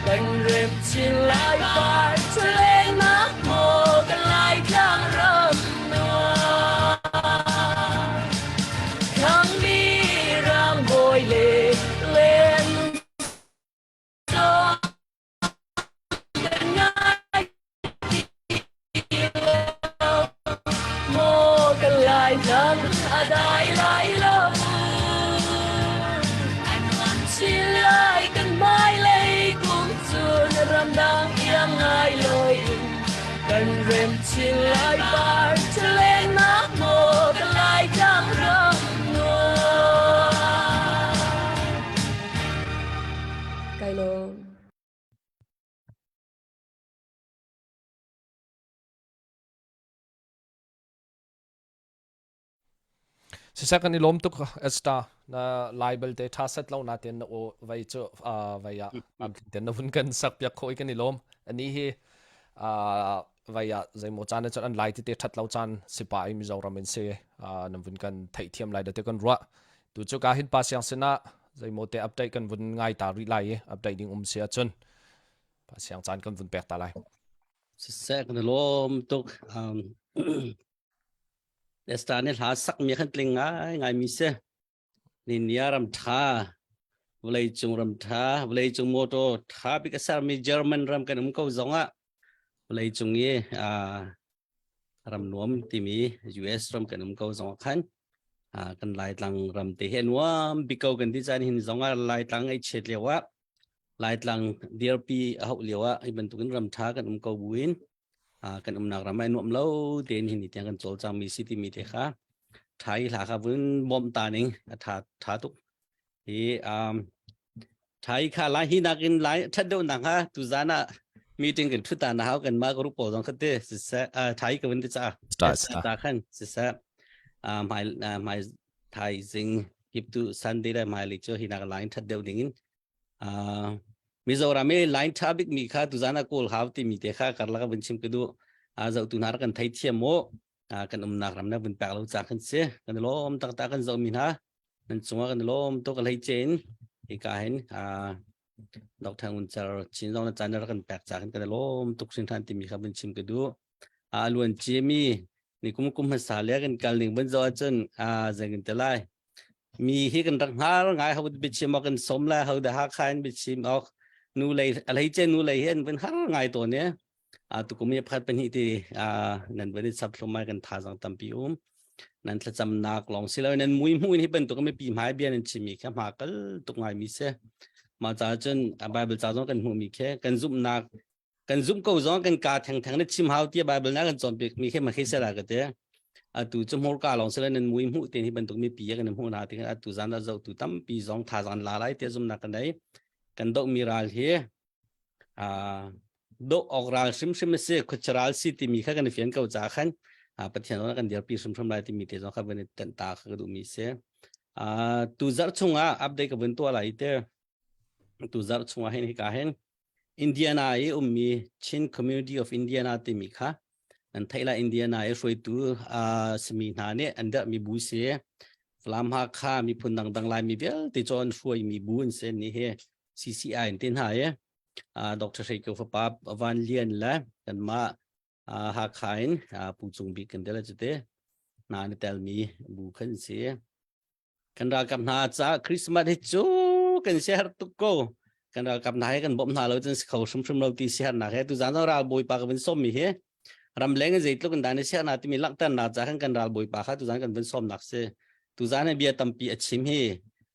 kan rem chin lai par chalenak maw kan lai tlang ram nuam. Thangmi rang bawi le len Kan rem chin lai par chalenak maw kan lai tlang ram nuam. Kai lawm. Siseh kan i lawm tuk Esther na lai belte tha set lo na ten na o vai chu vai ah ten na vun kan sak piak khoi kan i lawm ani hi vai ah zeimaw caan cun an lai tete that lo caan sipa i Mizoram in se nan vun kan theih thiam lai da te kan ruah tu chu ka hin pa siang sinah zeimaw te update kan vun ngai ta rih lai i update ding um si ahcun pa siang caan kan vun pek ta lai. Siseh kan lawm tuk. Um, Esther nih hla sak mi khan tling ngai ngai mi si. Ni nia ram tha vawlei cung ram tha vawlei cung motor tha bik a ser mi German ram kan um ko zong ah vawlei cung i ram nuam timi US ram kan um ko zong ah khan kan Laitlang ram te hi nuam bik ko kan ti caan hin zong ah Laitlang ei chet lio ah Laitlang dirpi a hauh lio ah hi bantukin ram tha kan um ko buin kan umnak ram ai nuam lo tein hin tiang kan cawlcang mi si timi te kha thai hla kha vun bawm ta ning a tha tha tuk hi um thai kha lai hi nakin lai that deuh nak ha tu zan ah meeting kan thu ta na hau kan ma group pawl zong kha te siseh thai ka vun ti cha ta khan siseh mai mai thai zing kip tu sunday le mai li chu hi nak line that deuh ding in Mizoram i line tha bik mi kha tuzan ah kawl hau timi te kha karlak ah vun chim ka duh. Zohtu hna rak kan thei thiam mu. Kan umnak ram na vun pek lo ca kan si. Kan i lawm taktak kan zoh mi hna. Nan cungah kan i lawm tuk a hlei cein. Hika hin Dr. Ngun Cer Chin zong na caan na rak kan pek ca kan kan i lawm tuk hringhran timi kha vun chim ka duh. A luan ciami ni kum kum hmasa le kan kal ning vun zoh ahcun zei kan ti lai. Mi hi kan rak hngar ngai ho biachim awk kan som lai ho da Hakha in biachim awk nu lei a hleice nu lei hi an vun har ngai tawn i a tukum hi pakhat pahnih ti nan van i chap thlum mai kan thazang tampi um nan thlacamnak lawng si lo nan mui hmu in hi bantuk mi pi hmai bia nan chimmi kha hma kal tuk ngai mi si mah caah cun Bible ca zong kan hmuh mi khi kan zumhnak kan zumh ko zong kan ka thengtheng na chim hau tia Bible na kan cawnpiak mi khi ma khi sela ka te atu cu hmurka lawng sila nan mui hmuh ten hi bantuk mi pi kan hmuh na ting atu zan da zo tu tampi zong tha zan la lai te zum na kan nei kan do mi ral hi a do ok ral hrim hrim se khucharal si ti mi kha kan fian ko cha khan a pathian zong kan dirpi hrim hrim lai ti mi te zong kha van tan ta kha ka du mi se a tu zar chunga update ka vun to lai te tu zar chunga hin hi ka hen Indiana i ummi Chin Community of Indiana timi kha nan theih lai Indiana i hruaitu uh, simi hna nih an derhmi bu si. Falam Hakha miphun dangdang Laimi vialte cu an hruaimi bu an si ni hi CCI an ti hna i uh, Dr. Hre Kio fapa Van Lian le kanmah uh, Hakha in uh, Pu Cung Bik kan tel cute hna an i telmi bu khan si. Kan ralkap hna caah Christmas hi cu kan siaherh tuk ko. Kan ralkap hna he kan bawmh hna lo cun si kho hrimhrim lo ti siaherhnak he tuzaan zong ralbawipa ka vun sawmmi hi ramleng in zeitluk in dah na siaherhnak timi langhternak caah khan kan ralbawipa kha tuzaan kan vun sawmnak si. Tuzaan hi bia tampi a chim hi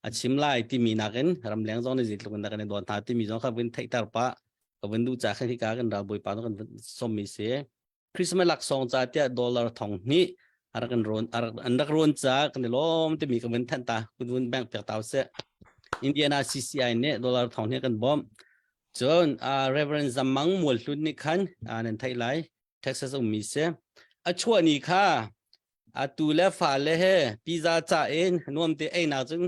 a chim lai timi nakin ramleng zong nih zeitluk in dah kan i dawt hna timi zong kha vun theihter pah ka vun duh caah khan hika kan ralbawipa zong kan vun sawmmi si. Christmas laksawng ca tiah dollar thong hnih. Arak kan rawn an rak rawn ca kan i lawm timi ka vun thanh ta kun vun bank piak tau se. Indiana CCI nih dollar thong he kan bawmh. Cun uh, Reverend Zamang Mual Hlun nih khan uh, nan theih lai Texas ummi si. A chuah ni kha atu le fa le he pizza ca in nuam te ei nak cun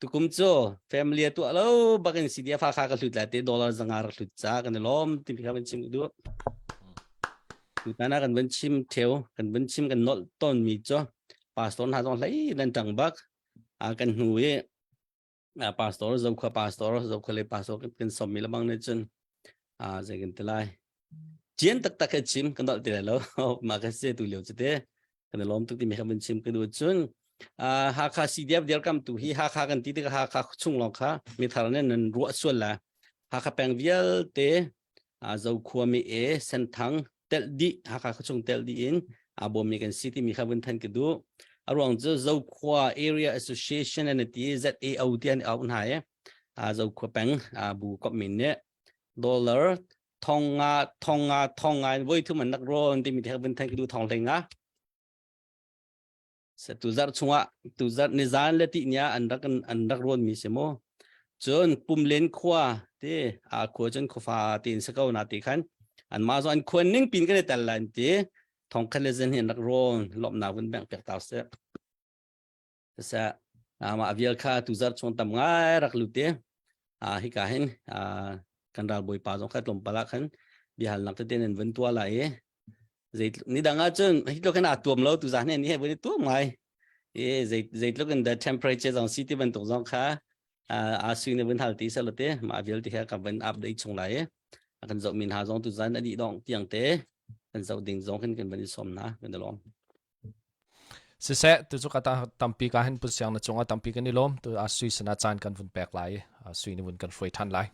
tukum cu family tuah lo bakin CDF fa kha ka hlut lai te dollar zanga rak hlut ca kan i lawm ti kha van chim du tutan ah kan van chim theu kan van chim kan nolh ton mi cu pastor hna zong hlei nan tang bak a kan hnu i pastor zokhua pastor zokhua le pastor kan som mi lebang ne cun a zei kan ti lai cian taktak he chim kan dal ti lai lo ma ka se tu lio chu te kan lom tuk ti mi kan chim ka du cun Hakha CDF dirkam tu hi Hakha kan ti tik Hakha chung lawng kha mi thar ne nan ruah sual la Hakha peng vialte Zokhua mi e Senthang telh dih Hakha khuachung telh dih in aa bawmmi kan si timi kha vun than ka duh. A ruang cu Zokhua Area Association an ti ZAO ti an auh hna i Zokhua peng bu kop min nih dollar thong nga thong nga thong nga in voi thum an nak rawn timi te kha vun than ka duh thong hlei nga. Tuzarh chungah tuzarh nizan le tihni ah an rak an rak rawnmi si mu. Cun Pumlen khua ti a khua cun khuafa tiin si ko na ti khan anmah zong an khuan ning pin kan i tel lai an ti. Thongkhat le zan hi an rak rawn lawmhnak vun bengh piak ta usih. Siseh mah vial kha tuzarh chung tam ngai rak lut i hika hin kan ralbawipa zong kha tlawmpal ah khan biahalnak tete nan vun tuah lai i zeitluk ni dang ahcun hi tluk hin aa tuam lo tu zan ni he vun i tuam ngai i zei zeitluk in the temperature zong si ti bantuk zong kha aa sui ne vun hal ti selo te mah vialte kha ka vun update chung lai i a kan zoh min ha zong tu zan a dih dong tiang te kan zoh ding zong khin kan van i som na kan lawm Siseh tu cu ka tampi ka hin pun siang na cungah tampi kan i lawm tu a sui sana caan kan vun pek lai i sui ni vun kan hruai than lai.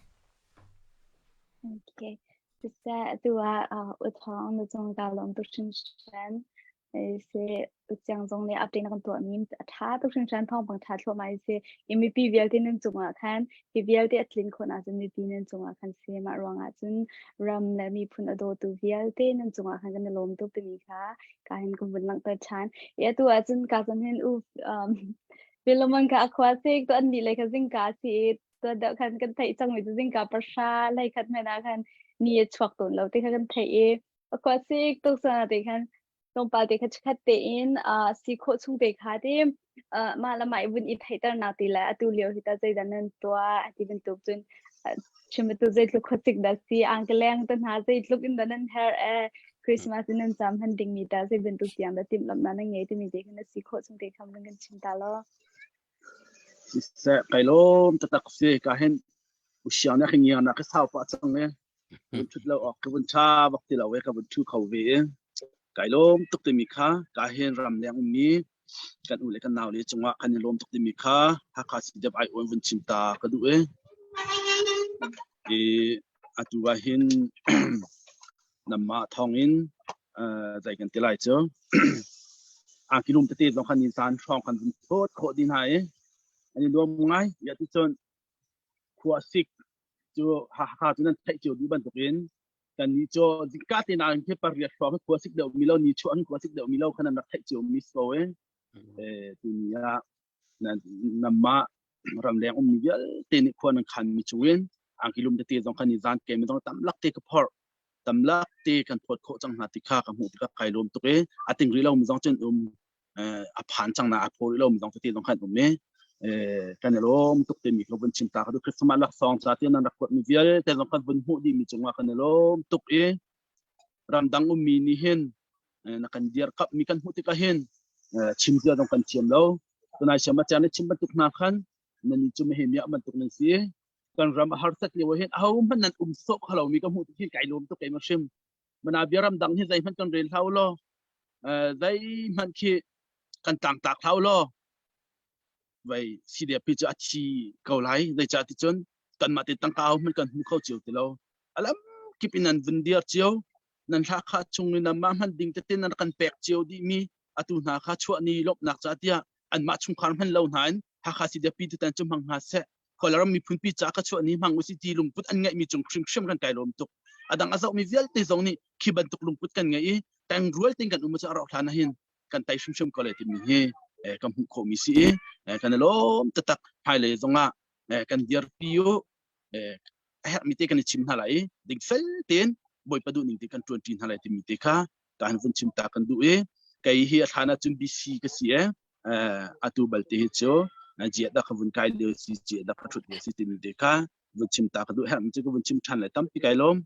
Okay. Siseh tu ah u thawng na cung ka lawm tuk hringhran. Se uchiang zong nih update na kan tuah mi a tha tuk hringhran thawngpang tha thluahmah si. I mipi vialte nan cungah khan hi vialte a tlin khawh ahcun mipi nan cungah khan si mah ruangah cun ram le miphun a dawtu vialte nan cungah khan kan i lawm tuk timi kha ka hin ka vun langhter ṭhan. I atu ahcun ka cun hin u um, Philemon kha a khua sik tu an nih le kha zingka si i tuan deuh khan kan theih cangmi cu zingka pahra hlei khat hmanh ah khan ni a chuak tawn lo ti kha kan theih i a khua sik tuk sana te khan tlawmpal te kha chikkhat tein uh, si khawh chung te kha ti uh, mah le mah i vun i theihternak ti le atu lio hi ta zeidah nan tuah ti bantuk cun chim tu zeitluk khuasik dah si angkeleng te hna zeitluk in dah nan herh e Christmas in nan cam han ding mi ta zei bantuk tiang dah timhlamhnak nan ngei timi te kha na si khawh chung te kham nan kan chim ta lo. Siseh kai lawm taktak si ka hin usiang na khi ngiang na ka sau pa cang e vun thut lo awk ka vun tha bak ti lo e ka vun thu kho ve e kai lawm tuk timi kha ka hin ram leng ummi kan u le kan nau le cungah kan i lawm tuk timi kha Hakha CDF ai awn vun chim ta ka duh e i atu ah hin namah thawngin zei kan ti lai cu angki lum tete zong khan zan hrawng kan vun phawt khawh dih hna i an i nuam ngai ya ti cun khua sik cu Hakha cu nan theih cio dih bantukin kan ni cu zingka te nain khi pariat hrawng khua sik deuh mi lo ni chuah an khua sik deuh mi lo khan an rak theih cio mi so e tu ni ah namah ramleng ummi vialte nih khua nan khan mi chungin angki lum tete zong khan ni zan ke mi zong tam lak te ka phorh tam lak te kan phawt khawh cang hna ti kha ka hmuh tikah kai lawm tuk i a ting rih lo mi zong cun um a phan cang na a phaw rih lo mi zong tete zong khan um i kan i lawm tuk te mi ka vun chim ta ka du Christmas laksawng ca te nan rak kuat mi vialte zong kan vun hmuh dih mi cungah kan i lawm tuk i ramdang ummi nih hin na kan dir kap mi kan hmuh tikah hin chim zia zong kan thiam lo tunai siam a na chim bantuk hna khan nan ni cu mehe miah bantuk nan si kan ram a harsat lio hin aho hmanh nan um sawh kho lo mi ka hmuh tik hin kai lawm tuk keimah hrim mana bia ram dang hi zeihmanh kan rel hlau law zeihmanh khi kan tlangtlak hlau law vai CDP cu a thi ko lai zeicah ti cun kanmah te tangka hmanh kan hmu kho cio ti lo alam kip in nan vun dir cio nan hla kha chung in mah hman ding tete nan kan pek cio dih mi atu hna kha chuah ni lawmhnak ca tiah anmah chungkhar hman lo hna in Hakha CDP tutan cu hmang hna seh Kawlram miphun pi ca ka chuah ni hmang usi ti lungput an ngeih mi cung hrimhrim kan kai lawm tuk adang a zoh mi vialte zong nih khi bantuk lungput kan ngei i tengrual ting kan um cu a rawk hlan hin. kan tai hrimhrim ko le timi hi kan hmuh khawhmi si i kan i lawm taktak. Hmailei zongah kan dirpi u, a herhmi te kan i chim hna lai i dingfel tein Bawipa duh ning te kan ṭuanṭi hna lai timi te kha ka han vun chim ta kan duh i kei hi a hlan ahcun BC ka si e, atu balte hi cu jia dah ka vun kai lio si, jia dah ka ṭhut lio si timi te kha vun chim ta ka duh. Herhmi cu ka vun chim ṭhan lai. Tampi kai lawm.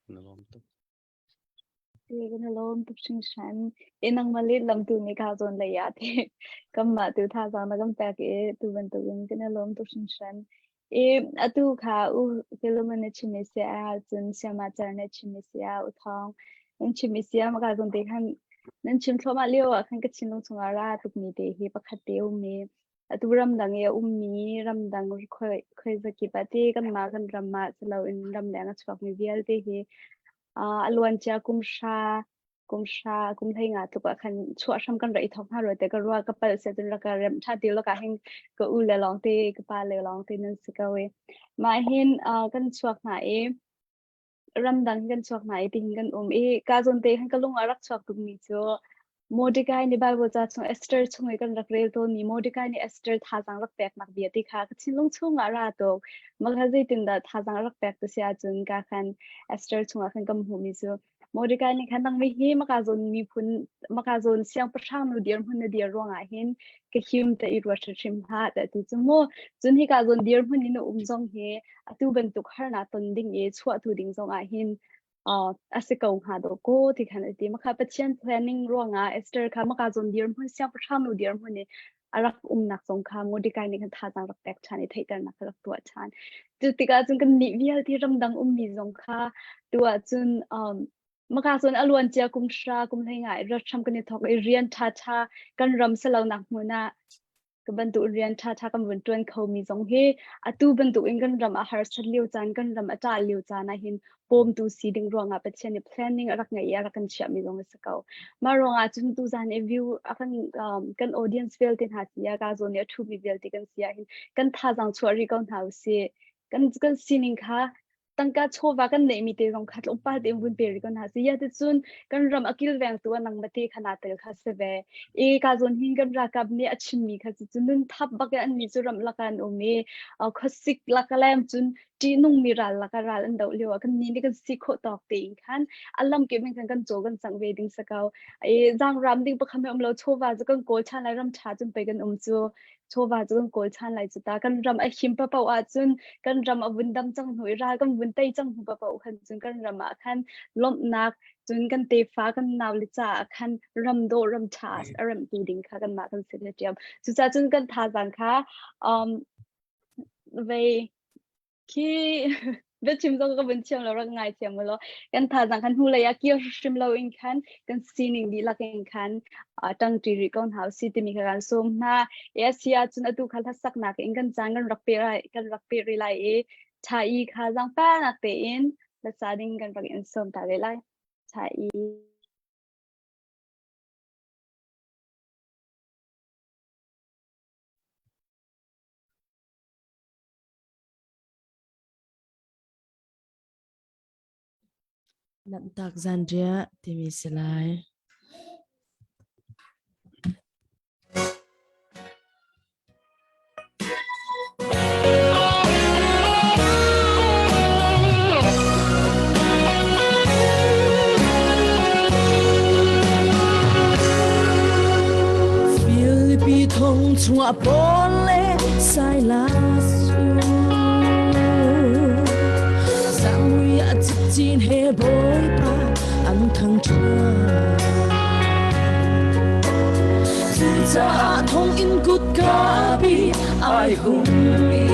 Na lawm tuk. Kan lawm tuk hringhran. I nangmah le lamtu nih ka zawn lei ah te kanmah tu thazaang na kan pek i tu bantukin kan i lawm tuk hringhran. I atu kha u Philemon na chim i sia cun Siama Cer na chim i sia u Thawng nan chim i sia maka zawn te khan nan chim thluahmah lio ah khan ka thinlung chungah ra tukmi te hi pakhat te um i atu ramdang i a ummi ramdang khuazakip ah te kanmah kan ram ah si loin ramleng a chuakmi vialte hi a luancia kum hra kum hra kum 15 tluk ah khan chuah hram kan rak i thawk hna rua te ka rua. Ka palh se cun rak ka rem tha ti lo ka hin ka u le lawng te ka pa le lawng te nan si ko i mah hin kan chuak hna i ramdang kan chuak hna i tihin kan um i ka zawn te khan ka lung a rak chuak tukmi cu Mordecai nih Bible ca chung Esther chung i kan rak rel tawnmi Mordecai nih Esther thazaang rak peknak bia ti kha ka thinlung chungah ra tuk. Mah kha zeitindah thazaang rak pek ti si ahcun ka khan Esther chungah khan kan hmuhmi cu Mordecai nih khan nang hi maka zawn miphun maka zawn siangpahrang nu dirhmun na dir ruangah hin ka him ta i ruat hrim hlah ta ti cu mu. Cun hika zawn dirhmun in na um zong hi atu bantuk harnak ton ding i chuahtu ding zong ah hin a si ko hnga dawh kaw ti khan a ti. Maka Pathian planning ruangah Esther kha maka zawn dirhmun siangpahrang nu dirhmun i a rak umnak zong kha Mordecai nih khan thazaang rak pek ṭhan i theihternak kha rak tuah ṭhan. Cu tikah cun kan nih vialte ramdang ummi zong kha tu ah cun maka cun a luan cia kum hra kum 15 i rat hram kan i thawk i rian ṭhaṭha kan ram silonak hmun ah ka bantuk rian ṭhaṭha kan vun ṭuan khomi zong hi atu bantuk in kan ram a harsat lio caan, kan ram a ṭah lio caan ah hin bawmtu si ding ruangah Pathian nih planning a rak ngeih i a rak kan chiahmi zong a si ko. Mah ruangah cun tuzan i view a kan kan audience vialte hna si ah, ka zawn i a ṭhumi vialte kan si ah hin kan thazaang chuah rih ko hna usih. Kan sining kha tangka chawva kan neihmi te zong kha tlawmpal tein vun pe rih ko hna si. Ya ticun kan ram a kilvengtu a nang mate kha naa tel kha si ve. I ka zawn hin kan ralkap nih a chimmi kha cu nun thap bak in annih cu ram lak ah an um i khuasik lak le cun ṭihnungmi ral lak ah ral an doh lio ah kan nih nih kan si khawh tawk tein khan a lamkip in khan kan caw kan cangh ve ding si ko. I zaangram ding pakhat hmanh um lo, chawva cu kan kawl ṭhan lai, ram ṭha cun pei kan um cu. Chawva cu kan kawl ṭhan lai cu ta. Kan ram a him paoh ahcun kan ram a vun dam cang hnu i ral kan vun tei cang hnu paoh khan cun kan ram ah khan lawmhnak cun kan tefa kan naule caah khan ram dawh ram ṭha a remhtu ding kha kanmah kan si le ṭiam. Cucaah cun kan thazaang kha vei khi biachim zong ka vun thiam lo, rak ngai thiam law kan thazaang khan hnulei ah kir hrim lo in khan kan sining dihlak in khan ṭangṭi rih ko hna usih timi kha kan sawm hna. E si ahcun atu kha hlasaknak in kan caan kan rak pe kan rak pe rih lai i ṭha i kha zaangfahnak tein hlasa ding kan rak in sawm ta ve lai. Ṭha i. Lanhtak zanriah timi si lai. Filipi thong chungah Paul le Silas cu Zangmui a cikcin he Bawipa an thangṭhat. Cucaah thonginn kutka bi ai hung i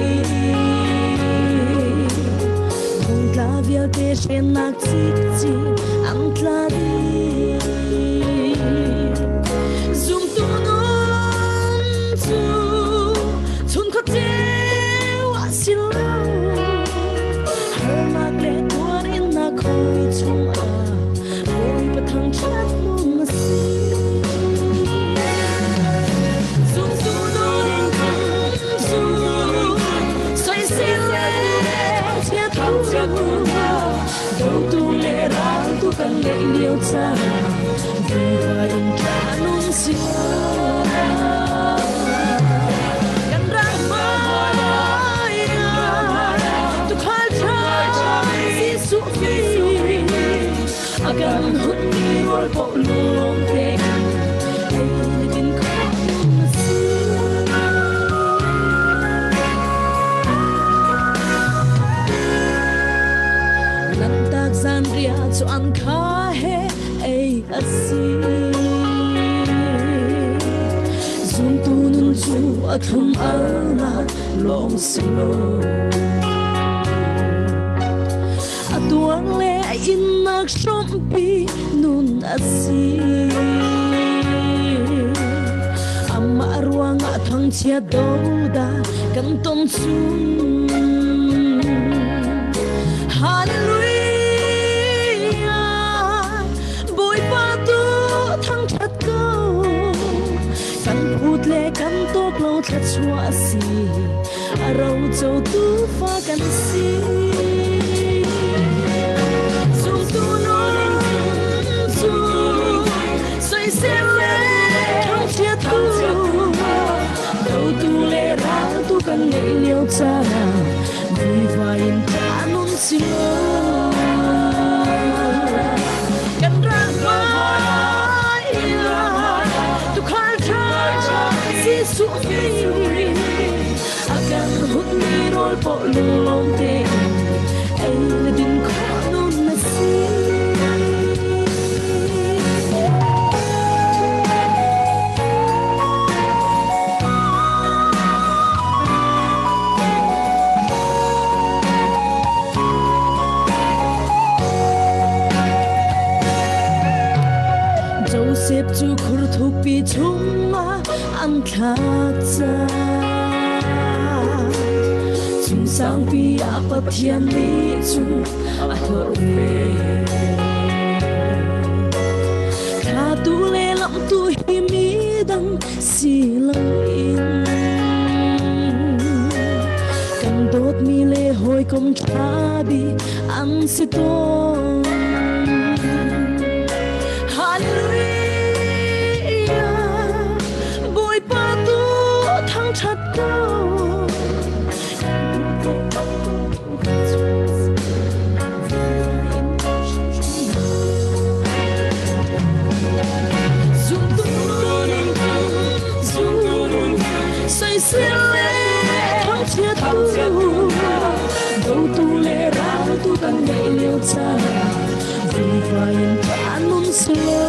thongtla vialte hrennak cikcin an tla dih. Zumtu nun cu chungkhar ceu a si lo. Harnak le tuarinnak hawi chungah Bawipa thangṭhat nun a si. Zumtu nun cu soisel le chiathu dotu le raltu kan ngeih lio caan. An kha he ei a si. Zumtu nun cu a thlum alnak lawng si lo. A tuar le a innak hrawmpi nun a si. Amah ruangah thangchiat doda kan ton chung. Hallelujah, Bawipa tu thangṭhat ko. Kan phut le kan tawk lo thluachuah a si. A roco tufa kan si. Zumtu nun cu soisel le thangchiat tu dotu le raltu kan ngeih lio caan ah vuivai in ta nun si lo. Kan ral hmai tukhal ṭha Jesuh nih a kan hutmi rawl paw lunglawm tein ei le din khawh nun na si. Joseph cu khur thukpi chungah an thlak cang. Cung sangpi ah Pathian nih cun a hlorh ve. Thla tu le lamtu hi mi dang si loin kan dawtmi le hawikom ṭha bik an si tawn. Hallelujah, Bawipa tu thangṭhat ko. Soisel le thangchiat tu dotu le raltu kan ngeih lio caan vuivai in kan um silo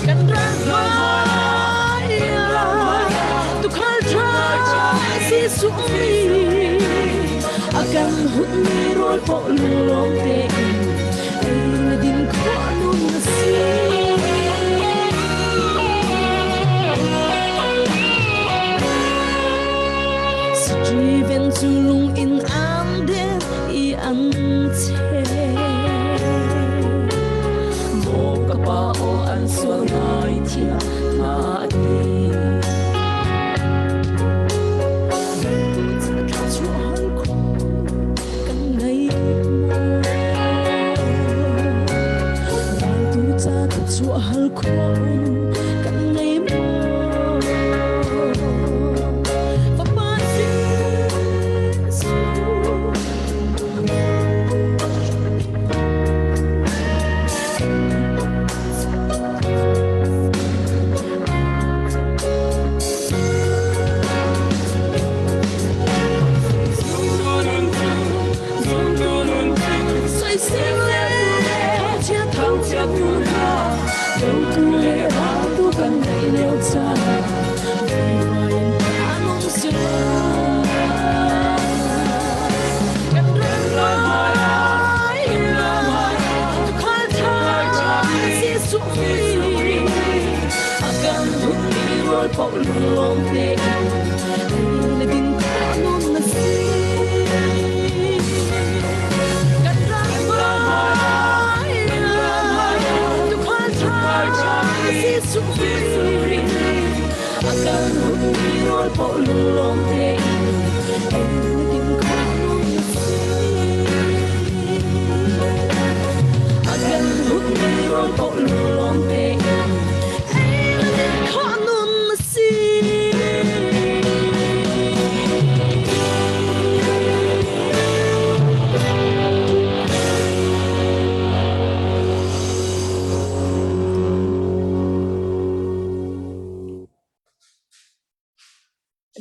kan ral hmai tukhal ṭha Jesuh nih a kan hutmi rawl paw lunglawm tein ei le din khawh nun a si. Steven cu lung in an den i an cheh. Maw ka pa aw an sual ngai thiah hna a ti. Hal khawh kan ngei maw? Fapa Jesuh.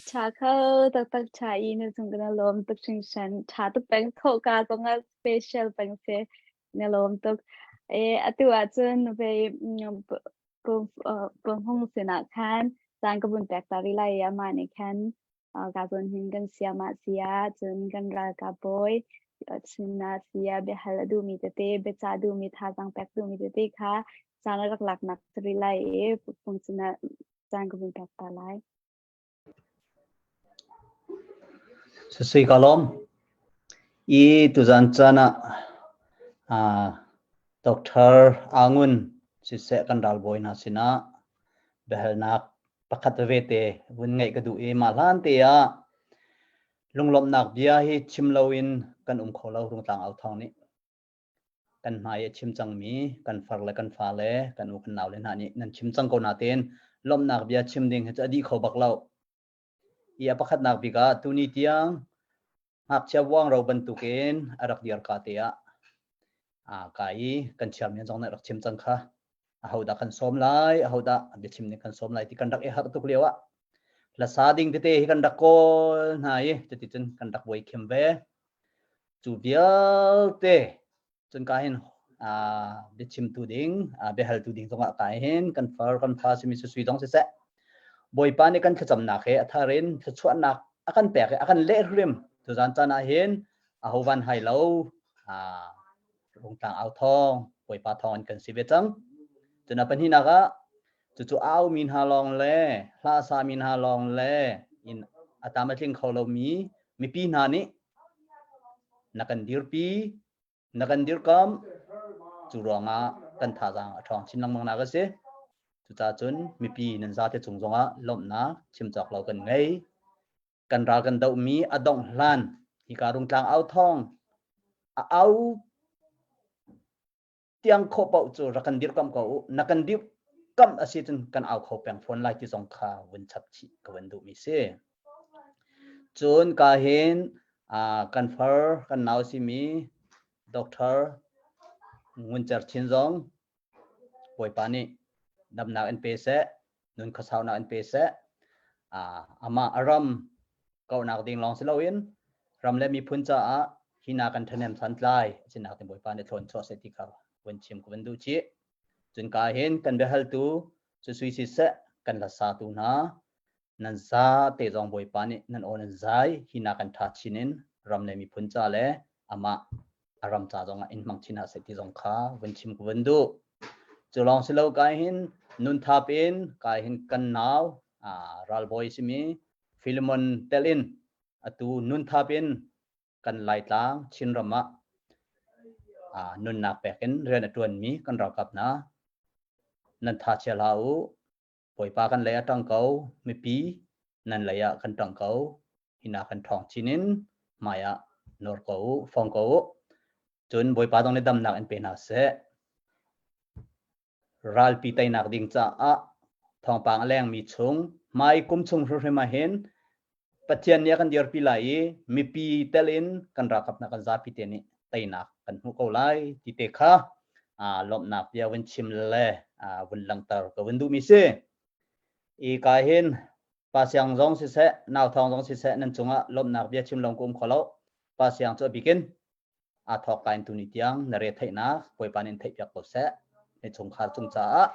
Tha kho taktak tha i na cung kan lawm tuk hringhran. Tha tuk peng thawh ka zong ah special peng si. Na lawm tuk. E atu ahcun vei pu hung sinah khan caan ka vun pek ta rih lai i amah nih khan ka zawn hin kan siam ah sia cun kan ralkap bawi sinah sia biahal a duhmi tete biacah duhmi thazaang pek duhmi tete kha caan a rak laknak si rih lai i pung sinah caan ka vun pek ta lai. Sui ka lawm. I tuzan caan ah Doctor Angun siseh kan ralbawi hna sinah biahalnak pakhat veve te vun ngeih ka duh i mah hlan te ah lunglawmhnak bia hi chim loin kan um kho lo Rungtlang au thawng nih. Kan hmai i a chim cangmi kan far le kan fale, kan u kan naule hna nih nan chim cang ko nain lawmhnak bia chim ding hi cu a dih kho bak lo. I a pakhatnak bik ah tuni tiang ngakchia buangro bantukin a rak dir ka te ah ka i kan chairman zong nih rak chim cang kha. Ahodah kan sawm lai, ahodah biachim nih kan sawm lai ti kan rak i harh tuk lio ah hlasa ding tete hi kan rak kawl hna i cuticun kan rak buai khem ve. Cu vialte cun ka hin biachimtu ding, biahaltu ding zongah ka hin kan far kan fa simi sui zong siseh Bawipa nih kan thlacamnak he a thar in thluachuahnak a kan pek i a kan leh hrim. Tuzan caan ah hin aho van hai lo rungtlang au thawng Bawipa thawng in kan si ve cang. Cun a pahnihnak ah cucu au mi hna lawng le hla sa mi hna lawng le in a tam a tling kho lomi mipi hna nih na kan dirpi na kan dirkamh cu ruangah kan thazaang a ṭhawng chin lengmang nak a si cucaah cun mipi nan zate cung zongah lawmhnak chim cawk lo kan ngei kan ral kan dohmi a dongh hlan hika rungtlang au thawng a au tiang khawh paoh cu rak kan dirkamh ko u na kan dirkamh a si cun kan au kho peng fawn lai ti zong kha vun chap chih ka vun duhmi si cun ka hin kan far kan nau simi Doctor Ngun Cer Chin zong Bawipa nih damnak in pe seh nun khuasaunak in pe seh amah a ram kauhnak ding lawng si loin ram le miphun caah hi na kan ṭhahnem santlai sinak tin Bawipa nih thlawn chuah seh ti kha vun chim ka vun duh chih. Cun ka hin kan biahaltu sui siseh kan hlasatu hna nan za te zong Bawipa nih nan aw nan zai hi na kan ṭha chin in ram le miphun ca le amah a ram ca zong ah in hmang chin hna seh ti zong kha vun chim ka vun duh. Cu lawng si lo kai hin nun thap in kai hin kan nau ralbawi simi Philemon tel in atu nun thap in kan Laitlang Chinram ah nunnak pek in rian a ṭuanmi kan ralkap hna nan tha chia hlah u. Bawipa kan lei a ṭang ko, mipi nan lei ah kan ṭang ko. Hina kan ṭhawng chin in hmai ah nawr ko u, fong ko u. Cun Bawipa zong nih damnak in pe hna seh. Ralpi teinak ding caah thawngpang a lengmi chung hmai kum chung hrimhrim ah hin Pathian nih a kan dirpi lai i mipi tel in kan ralkap hna kan zapi te nih teinak kan hmuh ko lai ti te kha lawmhnak bia vun chim le vun langhter ka vun duhmi si. I ka hin pa siang zong siseh nau thawng zong siseh nan cungah lawmhnak bia chim lawng ka um kho lo. Pa siang cu a bikin aa thawk ka in tuni tiang na re theihnak Bawipa nih in theihpiak ko seh. Na chungkhar cung caah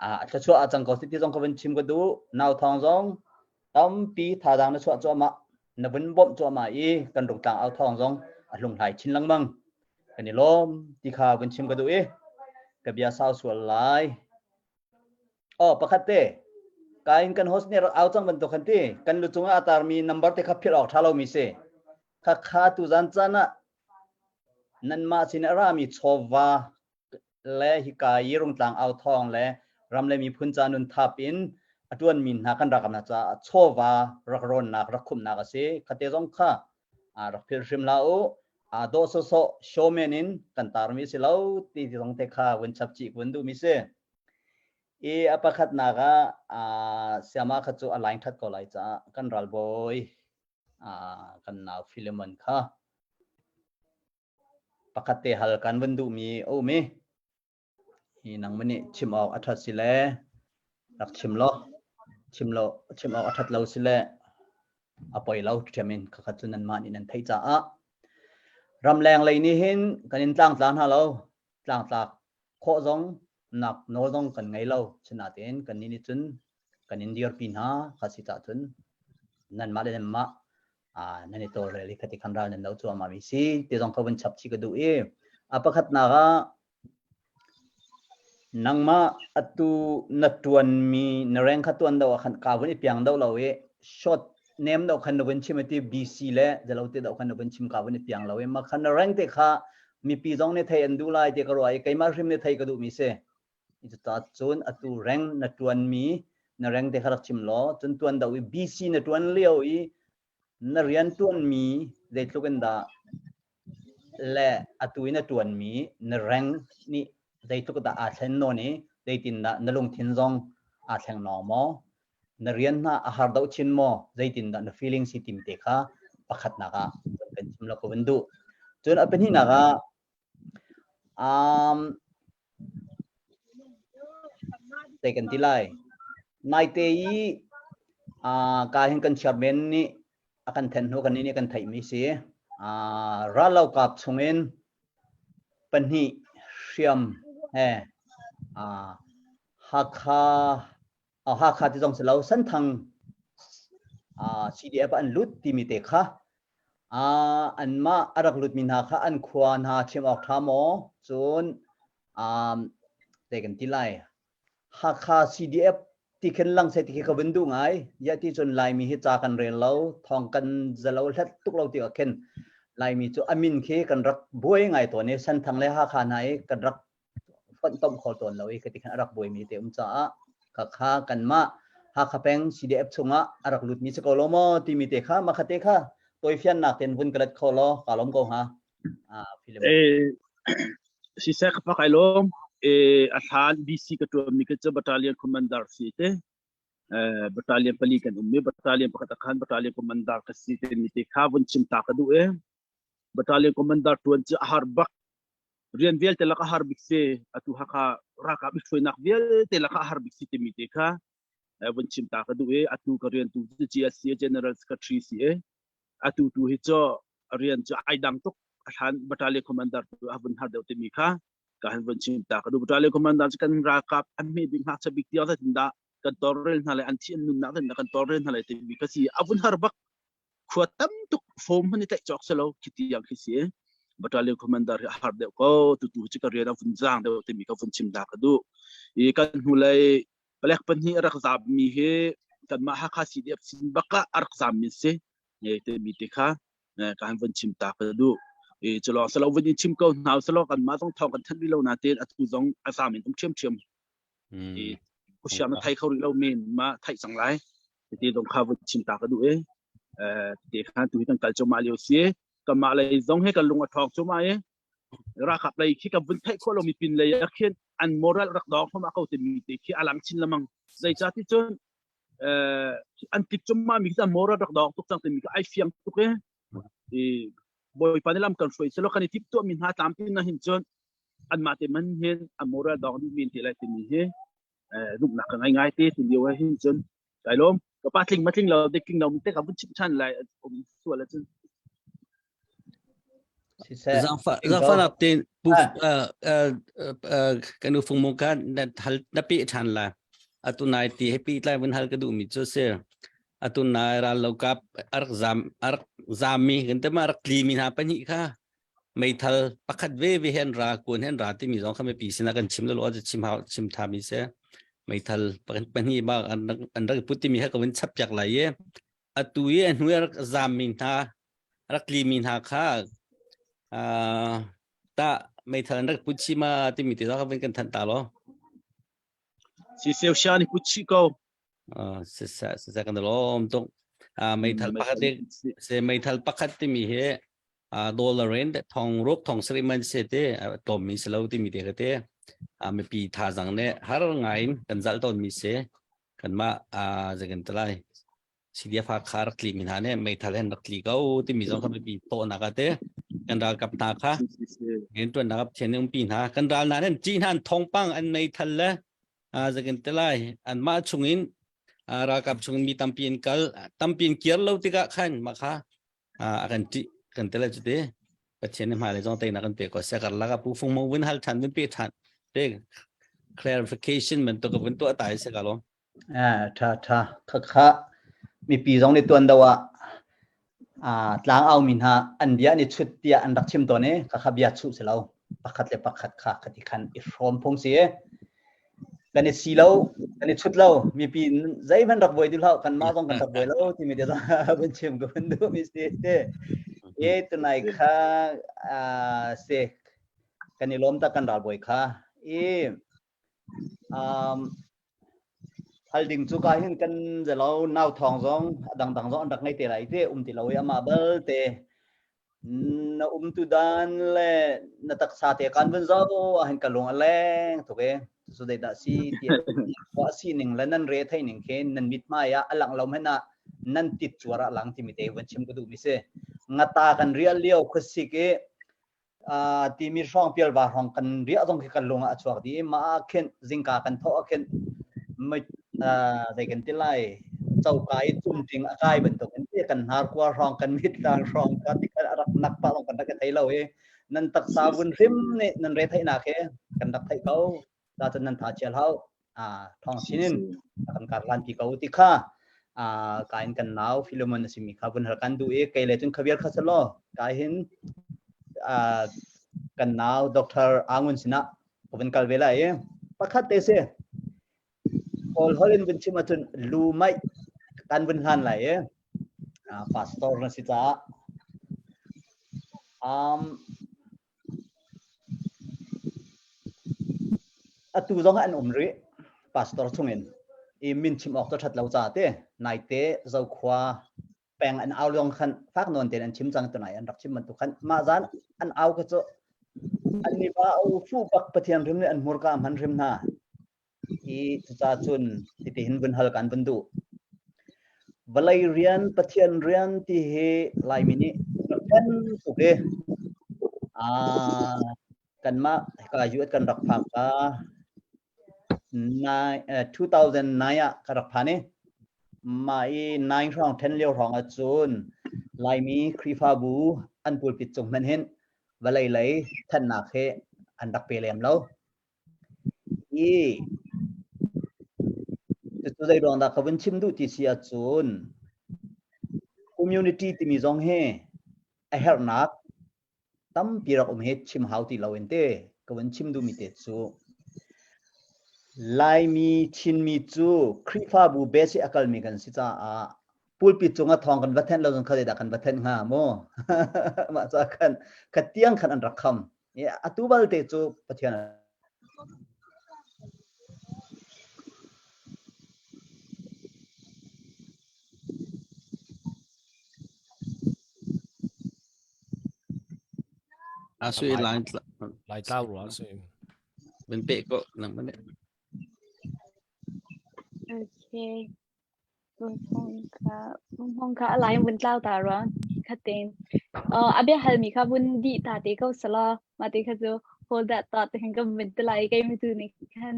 a thluachuah a cang ko si ti zong ka vun chim ka duh. Nau thawng zong tampi thazaang na chuah cuahmah na vun bawmh cuahmah i kan rungtlang au thawng zong a hlunghlai chin lengmang. Kan i lawm ti kha vun chim ka duh i ka bia sau sual lai. Oh pakhat te kain kan host nih rak au cang bantuk kan ti kan lu cungah a tarmi number te kha philh awk tha lomi si. Khakha tuzan caan ah nanmah sin a rami chawva le hika i Rungtlang au thawng le ram le miphun ca nun thap in a ṭuanmi hna kan rakam hna caah chawva rak rawnnak rak khumhnak a si. Khate zong kha rak philh hrim hlah u. Aa dawh sawsawh showman in kan tarmi si lo ti zong te kha vun chap chih vun duhmi si. I a pakhatnak ah siama kha cu a line ṭhat ko lai caah kan ralbawi kan nau Philemon kha pakhat te hal kan vun duhmi a um i hi nangmah nih chim awk a ṭhat si le rak chim law chim lo chim awk a ṭhat lo si le. A poi lo ṭhiam in khakhat cu nanmah nih nan theih caah ramleng lei nih hin kan in tlangtla hna lo. Tlangtlak khawh zong nak nawl zong kan ngei lo. Sinain kannih nih cun kan in dirpi hna kha si cah cun nanmah le nanmah nan i tawlrel i khati khan ral nan do cuahmah mi si ti zong kha vun chap chih ka duh i a pakhatnak ah Nangmah atu na ṭuanmi na reng kha tuan deuh ah khan kaa vun i piang deuh lo i short nem deuh khan na vun chim i ti BC le zalo te deuh khan na vun chim kaa vun i piang lo i mah khan na reng te kha mipi zong nih thei an duh lai ti ka ruah i keimah hrim nih thei ka duhmi si. Cucaah cun atu reng na ṭuanmi na reng te kha rak chim law cun tuan deuh i BC na ṭuan lio i na rian ṭuanmi zeitluk in dah le atu in a ṭuanmi na reng nih zeitluk dah aa thlen nawn i zeitindah na lungthin zong aa thleng nawng maw? Na rian hna a har deuh chin maw? Zeitindah na feeling si timi te kha pakhatnak ah kan chim lo ka vun duh. Cun a pahnihnak ah um, zei kan ti lai? Naite i uh, ka hin kan chairman nih a kan then hnu kan nih kan theihmi si. Uh, rallokap chungin pahnih hriam he uh, Hakha uh, Hakha ti zong si lo Senthang uh, CDF an lut timi te kha uh, anmah a rak lutmi hna kha an khua hna chim awk tha maw cun um, te kan ti lai Hakha CDF ti khin lang seh ti khi ka vun duh ngai. Ya ti cun Laimi hi ca kan rel lo, thawng kan zalo hlet tuk lo ti ah khin Laimi cu amin khi kan rak buai ngai tawn i Senthang le Hakha hna i kan rak fonhtomh kho tawn lo i khi ti khan a rak buaimi te um caah khakha kanmah Hakha peng CDF chungah a rak lutmi si ko lo maw timi te kha makhate kha tawifiannak ten vun ka let kho law ka lawm ko hnga. Eh, siseh ka pak ai lawm. Eh, a hlan BC ka tuan mi ka cu battalion commander si te. Eh, battalion pali kan um mi battalion pakhat akhan battalion commander ka si te mi te kha vun chim ta ka duh e. Battalion commander tuan cu a har bak. Rian vialte lak a har bik si. Atu Hakha ralkap i hruainak vialte lak a har bik si te mi te kha vun chim ta ka duh e. Atu ka rian tu cu GSC General Secretary si e. Atu tu hi cu rian cu ai dang tuk a hlan battalion commander tu a vun har deuh timi kha ka han vun chim ta ka du battalion commander cu kan ralkap an hme bik ngakchia bik tiang zeitin dah kan tawlrel hna le an thi an nunnak in kan tawlrel hna le timi kha si a vun har bak khua tam tuk form hman i tlaih cawk selo khi tiang khi si battalion commander hi a har deuh ko tu tu cu ka rian a vun zaang deuh timi ka vun chim da ka du i kan hnulei palek pahnih a rak zaam mi hi kanmah Hakha CDF sin bak ah a rak zaam mi si timi te kha ka han vun chim ta ka duh i culawng salo vun in chim ko hna salo kanmah zong thawng kan thanh rih lo nain atu zong a zaam in um ṭhiamṭhiam i khuasiam na thai kho rih lo men ma theih cang lai ti zong kha vun chim ta ka duh i te khan tu hi kan kal cuahmah lio si kanmah lei zong he kan lung a ṭhawng cuahmah i ralkap lei khi kan vun theih khawh lomi pin lei ah khin an moral rak dawng hmama ko timi te khi a lang chin lamang zeicah ti cun an tlik cumma mi khi moral rak dawng tuk cang timi khi ai fiang tuk i i bawipa nih lam kan hruai selo kan i tip tuah mi hna tlampi na hin cun anmah te man hin a moral dawng dih men te lai timi hi zumhnak ka ngai ngai te ti lio ah hin cun kai lawm ka pa tling ma tling lo dik tling lo te ka vun chim than lai um sual cun Zaangfahnak tein pu kan u fung mung kha na hal na pe ṭhan la. Atu nai ti he pi tlai vun hal ka duhmi cu si. Atu nai ral lo kap a rak zam a rak zammi kan te ma rak tlimi hna pahnih kha meithal pakhat ve ve hen ra kun hen ra timi zong kha mipi sinah kan chim lo chim hau chim thami se meithal pahnih ba an an rak put timi kha ka vun chap piak lai i atu i a hnu rak zammi hna rak tlimi hna kha ta meithal an rak put chi ma timi te zong kan thanh ta lo si seu sha ni put chi ko si sa si sa kan lom tuk meithal pakhat se meithal pakhat timi he dollar in thong ruk thong sari man se te tom mi se lo timi te te mipi thazang ne har ngai in kan zal ton mi se kan ma zagan talai CDF Hakha rak tli mi hna nih meithal hen rak tli ko timi zong kha biapi tawhnak ah te kan ralkap hna kha riantuannak ah Pathian nih umpi hna kan ral hna nih ṭih hna an thawngpang an meithal le zakin te lai anmah chungin. Ralkap chung mi tampi in kal tampi in kir lo tikah khan mah kha a kan ṭih kan tel cu te Pathian nih hmailei zong teinak kan pe ko seh karlak ah Pu Fung Mo vun hal ṭhan vun pe ṭhan te clarification bantuk vun tuah ta se ka lo Ah ṭha ṭha kha kha mipi zong nih tuan do ah tlang au mi hna an bia an i chut tiah an rak chim tawn i kha kha bia chuh si lo pakhat le pakhat kha khati khan i hrawm phung si kan i si lo kan i chut lo mipi zeihmanh rak buai duh hlah kanmah zong kan rak buai lo timi te zong vun chim ka vun duh mi si te e tunai kha se kan i lawm tak kan ral bawi kha i um hal ding cu ka hin kan zelo nau thawng zong a dangdang zong an rak ngei te lai te um ti lo i amah bal te Na umtu dan le na taksa te kan vun zoh ahhin ka lung a leng tuk e. Cucu zeidah si tiah khua a sining le nan re thei ning khi nan mithmai ah a langh lo hmanh ah nan tit cuar ah lang timi te vun chim ka duhmi si. Ngata kan rial lio khuasik i uh, timi hrawng pialva hrawng kan riah zong khi kan lung ah a chuak dih i mah ah khin zingka kan thawh ah khin zei kan ti lai coka i cumṭing a kai bantuk in kan hnarkua hrawng kan mitlang hrawng ka ti khan a rak nak pah lawng kan rak i thei lo i nan taksa vun hrim nih nan re theihnak he kan rak theih ko ta cun nan tha chial hau a thong chin in kan kar lan ti ko ti kha a ka in kan nau Philemon a simi kha vun hal kan duh i kei le cun khavial kha salo ka hin a kan nau Dr. Angun sinah ka vun kal ve lai i pakhat te si Kawl holh in vun chim ahcun lu maih kan vun hlan lai i pastor na si caah um, atu zong an um rih pastor chungin i min chim awk cu ṭhat lo ca te naite zokhua peng an au zong khan fak nawn tein an chim cang tunai an rak chim bantuk khan mah zan an au kha cu an ni ba au fu bak pathian rim nih an hmurka hman hrim hna i cuca cun titi hin vun hal kan vun duh vawlei rian pathian rian ti hi laimi nih kan tuk i kanmah hika US kan rak phak ka 2009 ah ka rak phan i mah i nine hrawng then lio hrawng ahcun Laimi Khrihfabu an pulpit cung hmanh hin vawlei lei thannak hi an rak pe lem lo. I cucu zei ruang dah ka vun chim duh ti si ahcun community timi zong hi a herhnak tampi rak um hi chim hau ti lo in te ka vun chim duhmi te cu Laimi Chinmi cu Khrihfabu base i a kalmi kan si caah pulpit cung ah thawng kan va thenh lo zong kha zeidah kan va thenh hnga mu mah ca khan kha tiang khan an rak kham atu balte cu Pathian A sui lai lai tlau rua si. Mình pe ko nang mana. Okay. Vunhong kha vunhong kha a lai vun tlau ta rua khatin. Uh, a bia hal mi kha vun di ta te ko sala ma te kha chu hold that thought te khan ka vun te lai kai mi tu ni khan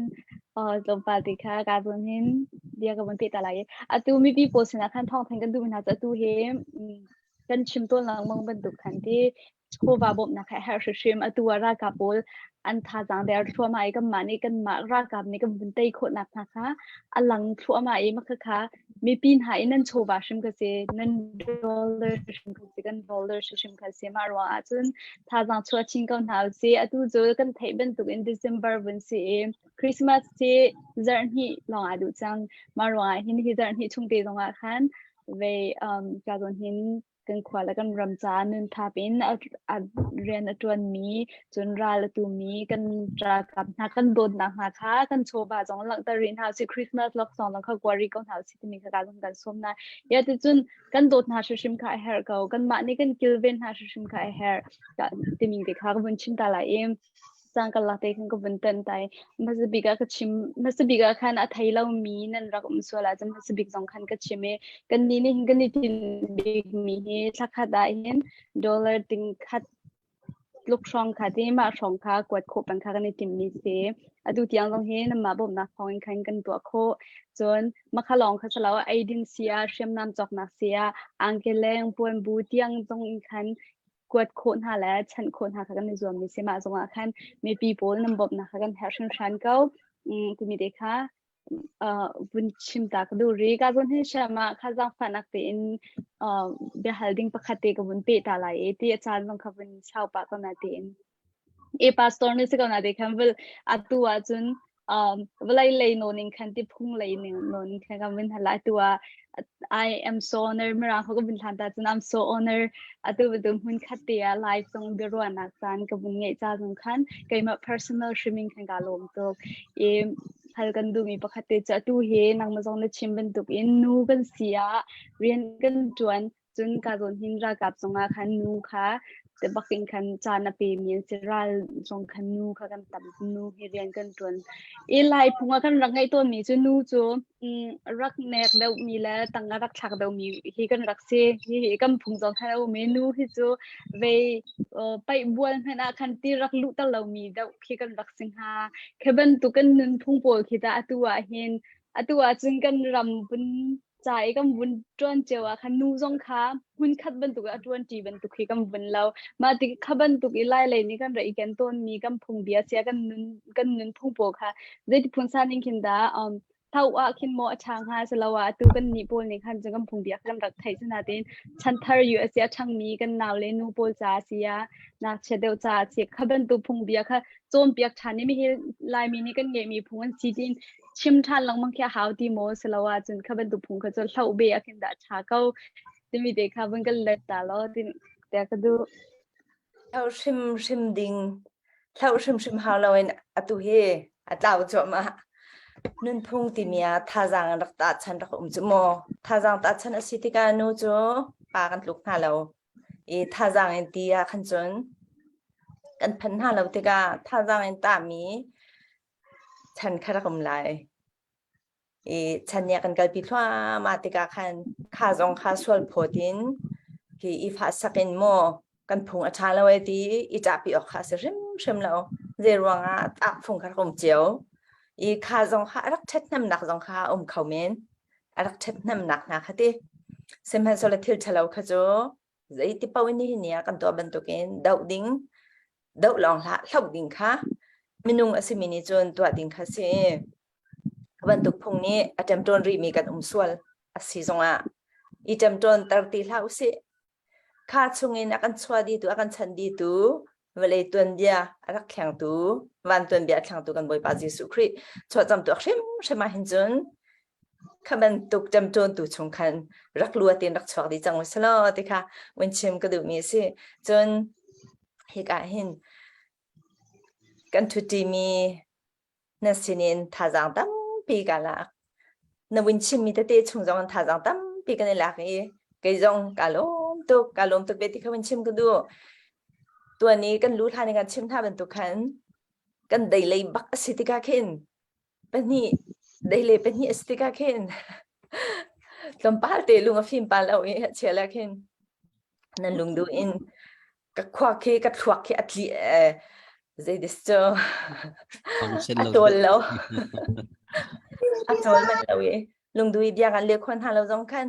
uh tlawmpal te kha ka vun hin bia ka vun pe ta lai atu mi pi pawl sinah khan thawng thanh kan duh mi hna cu atu hi kan chim tawn lengmang bantuk khan ti chawva bawmhnak kha a herh hrimhrim. Atu ah ralkap pawl an thazaang der thluahmah i kanmah nih kanmah ralkap nih kan vun tei khawhnak hna kha a lang thluahmah i mah khakha mipi hna i nan chawva hrim kha si, nan dollar hrim kha si, kan dollar hrim kha si. Mah ruang ah cun thazaang chuah chin ko hna usih. Atu cu kan theih bantuk in December vun si i Christmas hi zarh hnih lawng aa duh cang. Mah ruang ah hin hi zarh hnih chung te zong ah khan vei um, ka zawn hin kan khua le kan ram caah nun thap in a, a rian a ṭuanmi cun ral a tumi kan ralkap hna kan dawtnak hna kha kan chawva zong langhter rih hna usih Christmas laksawng zong kha kua rih ko hna usih timi kha ka zong kan sawm hna. Ya ticun kan dawt hna hrimhrim kha a herh ko kanmah nih kan kilven hna hrimhrim kha a herh timi te kha ka vun chim ta lai i cang ka lak te khan ka vun tan tai hmasa bik ah ka chim hmasa bik ah khan a thei lo mi nan rak um sual ah cun hmasa bik zong khan ka chim i kan ni nih hin kan i tin bik mi hi thla khat ah hin dollar ting khat tluk hrawng kha ti mah hrawng kha kuat khawh peng kha kan i tim mi si. Atu tiang zong hi nanmah bawmhnak thawng in khan kan tuah khawh. Cun makha lawng kha si lo eidin si ah hriamnam cawknak si ah angkeleng puanbu tiang zong in khan kuat khawh hna le chanh khawh hna kha kan i zuam mi si. Mah zong ah khan mipi pawl nan bawmhnak kha kan herh hringhran ko. Timi te kha vun chim ta ka duh rih. Ka zawn hin siam ah kha zaangfahnak tein biahal ding pakhat te ka vun peh ta lai i ti a caan zong kha vun sau pah ko na tein. E pastor na si ko na te khan vul atu ahcun vawlei lei nawn in khan ti phung lei nawn in khan kan vun hal lai. Atu ah I am so honor mirang ho ka vun hlan ta cun I'm so honor atu bantuk hmun khat te ah live zong biaruahnak caan ka vun ngeih ca zong khan keimah personal hrim in khan ka lawm tuk. I hal kan duhmi pakhat te cu atu hi nangmah zong na chim bantuk in nu kan si ah rian kan ṭuan cun ka zawn hin ralkap zongah khan nu kha te bak in khan caan a pemi an si ral zong khan nu kha kan tam nu hi rian kan ṭuan i lai phung ah kan rak ngeih tawnmi cu nu cu rak nek deuhmi le tang a rak thlak deuhmi hi kan rak si hi hi kan phung zong khan a um i nu hi cu vei paih bual hmanh ah khan ti rak luh ter lomi deuh khi kan rak si hnga. Khi bantuk kan nunphung pawl khi tah atu ah hin atu ah cun kan ram vun ca i kan vun ṭuan cio ah khan nu zong kha hmunkhat bantuk a ṭuan ṭi bantuk khi kan vun lo. Mah tik kha bantuk i lai lei nih kan ra i ken tawnmi kan phungbia sia kan nun kan nunphung pawl kha zeiti phun san in khin dah tho ah khin maw a ṭha hnga asiloah atu kan nih pawl nih khan cun kan phungbia kan rak theih sinain chanthar US i a ṭhangmi kan nau le nu pawl ca a si ah ngakchia deuh ca a si kha bantuk phungbia kha cawnpiak ṭhan i mihi Laimi nih kan ngeihmi phung an si tiin chim ṭhan lengmang khi a hau ti maw asiloah cun kha bantuk phung kha cu hloh be ah khin dah a ṭha ko timi te kha vun kan let ta law ti tiah ka duh. Hloh hrimhrim ding, hloh hrimhrim hau loin atu hi a tlau cuahmah. Nunphung timi ah thazaang an rak tahchan rak um cu mu. Thazaang tahchan a si tikah nu cu pa kan tluk hna lo. I thazaang in ti ah khan cun kan phan hna lo tikah thazaang in tahmi chan kha rak um lai. I chan nih a kan kalpi thluahmah tikah khan kha zong kha sual phawt in hi i fahsak in maw kan phung a ṭha lo e ti i ṭahpi awk kha a si hrimhrim lo. Zei ruangah tak phung kha rak um cio. I kha zong kha a rak ṭhathnemnak zong kha a um kho men. A rak ṭhathnemnak hna kha ti. Sihmanhsehlaw thil ṭhalo kha cu zeiti paoh in nihin ni ah kan tuah bantukin doh ding doh lawng hlah hloh ding kha minung a simi nih cun tuah ding kha si. Ka bantuk phung nih a ṭemṭawn rihmi kan um sual a si zongah i ṭemṭawn ter ti hlah usih. Kha chungin a kan chuah dihtu, a kan chanh dihtu, vawlei tuanbia a rak thlengtu, van tuanbia a thlengtu kan Bawipa Jesuh Khrih chuahcam tuak hrimhrim ah hin cun kha bantuk ṭemṭawntu chung khan rak luat in rak chuak dih cang usih law ti kha vun chim ka duhmi a si. Cun hika hin kan ṭhuṭimi na sinin thazaang tampi ka lak. Na vun chimmi tete chung zong in thazaang tampi kan i lak i kei zong ka lawm tuk, ka lawm tuk ve ti kha vun chim ka duh. Tuan i kan lu hlan i kan chim hna bantuk khan kan deilei bak a si tikah khin pahnih deilei pahnih a si tikah khin tlawmpal te lung a fim pal lo i a chia le khin nan lungduh in ka khua khi ka thluak khi a tli zei dis cu a tawl lo a tawl man lo i lungdui bia kan le khon hna lo zong khan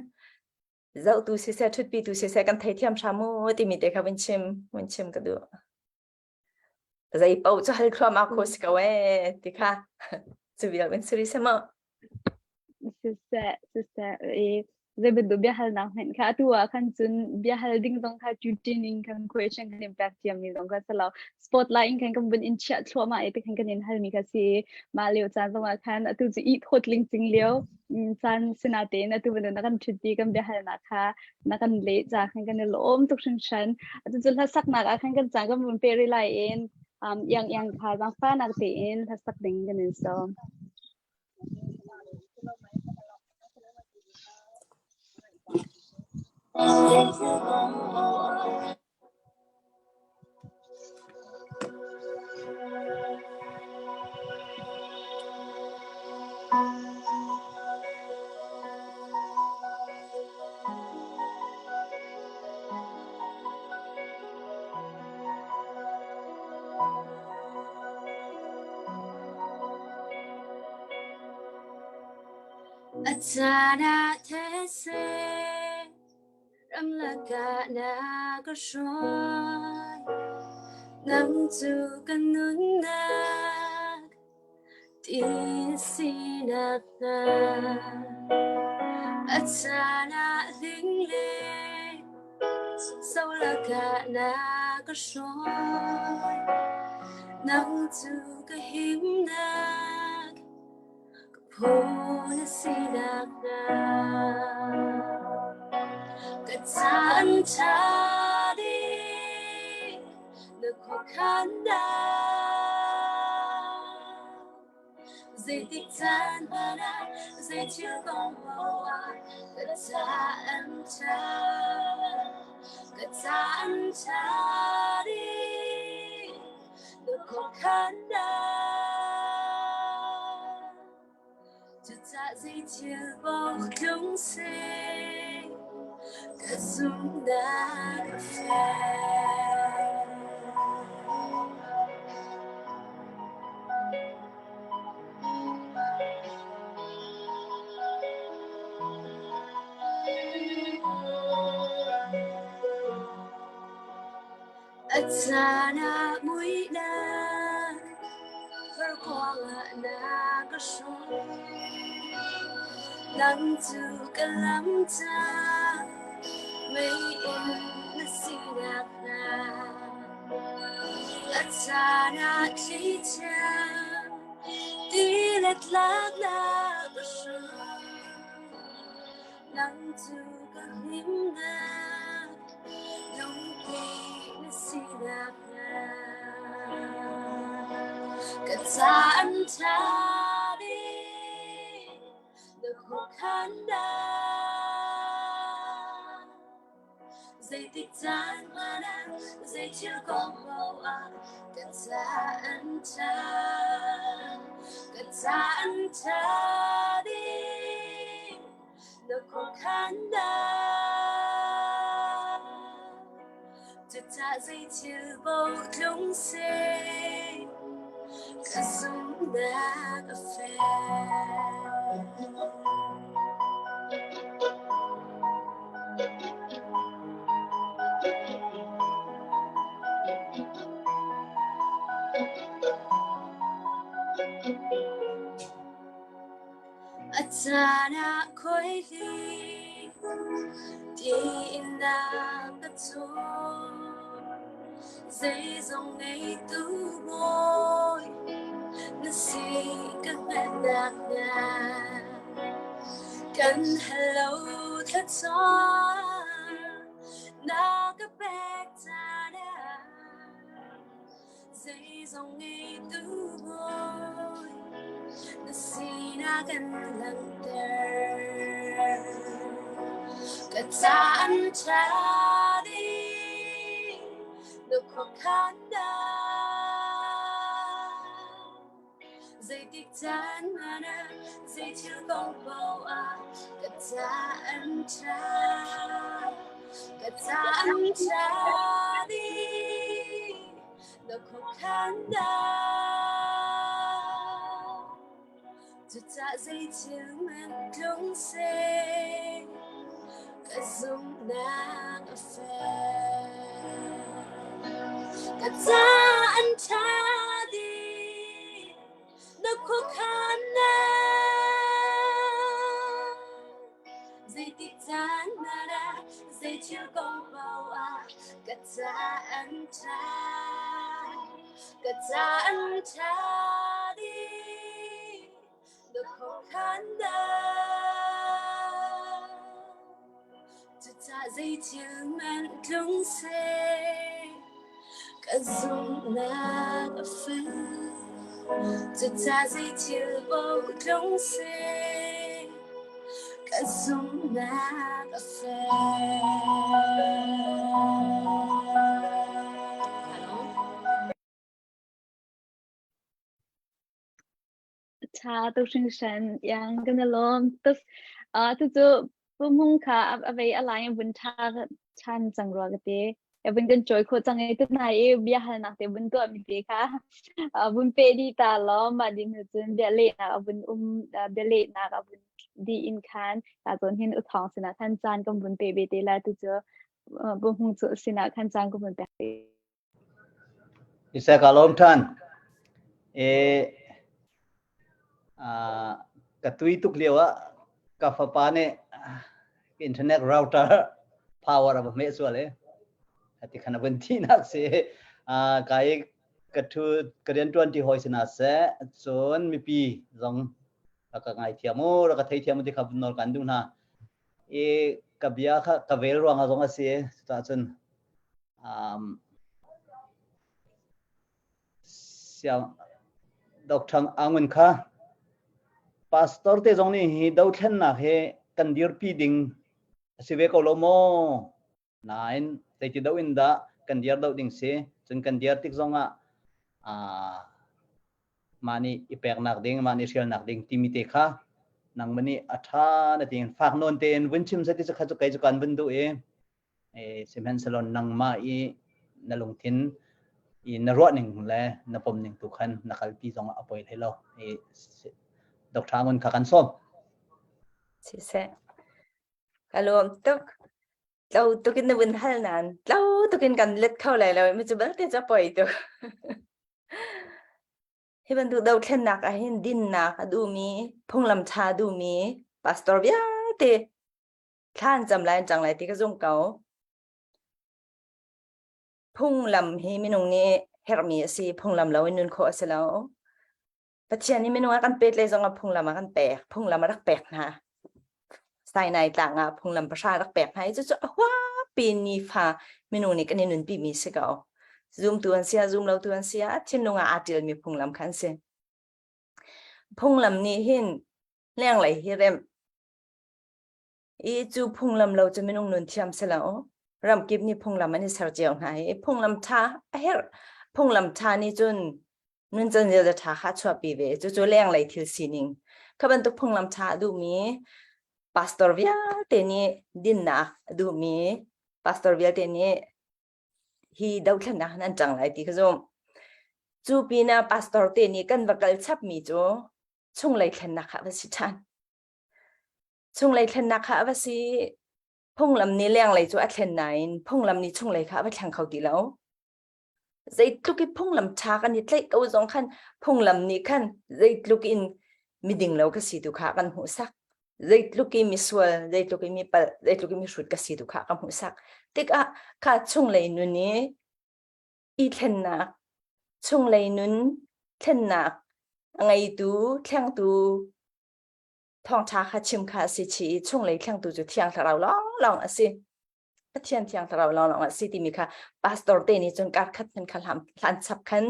zohtu siseh ṭhutpi tu siseh kan theithiam hram mu timi te kha vun chim vun chim ka duh zei paoh cu hal thluahmah kho si ko ee ti kha cu vial vun siri sema Siseh, siseh, i zei bantuk biahalnak hmanh kha atu ah khan cun biahal ding zong kha tutin in kan question kan in pek ciami zong kha si lo. Spotlight in khan kan vun in chiah thluahmah i tikhan kan in halmi kha si i mah lio caan zong ah khan atu cu i thawt lingcing lio caan sinatein atu bantuk na kan ṭhutpi kan biahalnak kha na kan leh ca khan kan i lawm tuk hringhran. Atu cu hlasaknak ah khan kan caan kan vun pe rih lai in um, iang iang kha zaangfahnak tein hlasak ding kan in sawm. caan ah thetse ramlak ah na ka hruai. Nang cu ka nunnak ti na sinak hna. A caan ah hling le solak ah na ka hruai. Nang cu ka himnak ka phaw na sinak hna. Ka caan ṭha dih na khuakhannak. Zeitik caan hmanh ah zei thil kong paoh ah ka caan ṭha ka caan ṭha dih na khuakhannak. Cucah zei thil paoh tlung seh ka zumhnak a fek. A caan ah muihnak farkuang ah na ka hruai. Nang cu ka lam ca mei-inn na sinak hna. A caan ah thlichia ti le tlak na ka hruai. Nang cu ka himnak lungpi na sinak hna. Ka caan ṭha bik na khuakhannak. Zeitik caan hmanh ah zei thil kong paoh ah ka caan ṭha ka caan ṭha ding na khuakhannak. Cucah zei thil paoh tlung seh ka zumhnak a fek. A caan ah khuaihli tiin na ka cawn. Zeizong ngeitu Bawi na si ka hngalhnak hna. Kan hello thlachuah na ka pek caan ah Zeizong ngeitu Bawi na sinah kan langhter. Ka caan ṭha ding na khuakhannak. Zeitik caan hmanh ah zei thil kong paoh ah ka caan ṭha ka caan ṭha ding na khuakhannak. Cucah zei thil hmanh tlung seh ka zumhnak a fek. Ka caan ṭha dih na khuakhannak. Zeitik caan hmanh ah zei thil kong paoh ah ka caan ṭha ka caan ṭha dih na khuakhannak. Cucah zei thil hmanh tlung seh ka zumhnak a fek. Cucah zei thil paoh tlung seh ka zumhnak a fek. Ṭha tuk hringhran iang kan i lawm. Tus cucu pumhung kha a vei a lai in vun ṭha ṭhan cang rua ka ti. Vun kan cawi khawh cang i tunai i bia halnak te vun tuah mi te kha vun pe dih ta law mah ding hnu cun bia lehnak a vun um bia lehnak a vun. dih in khan ka zawn hin u thawng sinah khan caan kan vun pe ve te la tu cu bu hmung cu sinah khan caan kan vun pek te. Isa ka lawm than. E ka tui tuk lio ah ka fapa nih internet router power a va hmeh sual i ati khan a vun thihnak si. Ka i ka thu ka riantuan ti hawi sinah seh cun mipi zong rak ka ngaithiam u rak ka theithiam u ti kha nawl kan duh hna. I ka bia kha ka vel ruangah zong a si. Cucaah cun um, siang Dr. Angun kha pastor te zong nih hi dothlennak hi kan dirpi ding a si ve ko lo maw? Nain zeiti do in dah kan dir do ding si? Cun kan dir tik zongah uh, mah nih i peknak ding, mah nih hrialnak ding timi te kha nangmah nih a ṭha na tiin fak nawn tein vun chim seh ti cu kha cu kei cu kan vun duh i sihmanhsehlaw nangmah i na lungthin i na ruah ning le na pom ning tu khan na kalpi zong a poi hlei lo. I Dr. Ngun kha kan sawm. Siseh. Ka lawm tuk. Tlo tuk in na vun hal nan. Tlo tuk in kan let kho lai lo. Mi cu belte cu a poi tuk. Hi bantuk dothlennak ah hin dinnak a duhmi, phunglam ṭha a duhmi pastor vialte thla an cam lai an cang lai ti ka zumh ko. Phunglam hi minung nih herhmi a si. Phunglam lo in nun khawh a si lo. Pathian nih minung a kan pek le zong ah phunglam a kan pek. Phunglam a rak pek hna. Sinai tlang ah phunglam pahra rak pek hna i cucu a huapi nifa minung nih kan i nunpi mi si ko. Zumtu an si ah zum lotu an si ah thinlung ah aa ṭialmi phunglam kha an si. Phunglam nih hin lenglei hi remh i cu phunglam lo cu minung nun thiam si lo. Ramkip nih phunglam an i ser cio hna i phunglam ṭha a herh. Phunglam ṭha nih cun nuncan ziaza ṭha kha a chuahpi ve. Cucu lenglei thil sining. Kha bantuk phunglam ṭha a duhmi pastor vialte nih dinnak a duhmi pastor vialte nih hi dothlennak nan ṭang lai ti ka zumh. Cu pinah pastor te nih kan va kal chapmi cu chunglei thlennak kha va si ṭhan. Chunglei thlennak kha a va si. Phunglam nih lenglei cu a thlen nain phunglam nih chunglei kha a va thleng kho ti lo. Zeitluk i phunglam ṭha kan i tlaih ko zong khan phunglam nih khan zeitluk in miding lo ka si tu kha kan hmuhsak. Zeitluk i misual, zeitluk i mi palh, zeitluk i mihrut ka si tu kha ka hmuhsak. Tikah kha chunglei nun i i thlennak, chunglei nun thlennak a ngeitu, thlengtu thawngṭha kha chim kha a si chih i chunglei thlengtu cu Thiang Thlarau lawnglawng a si. Pathian Thiang Thlarau lawnglawng a si timi kha pastor te nih cun kar khat hman kha hlan chap khan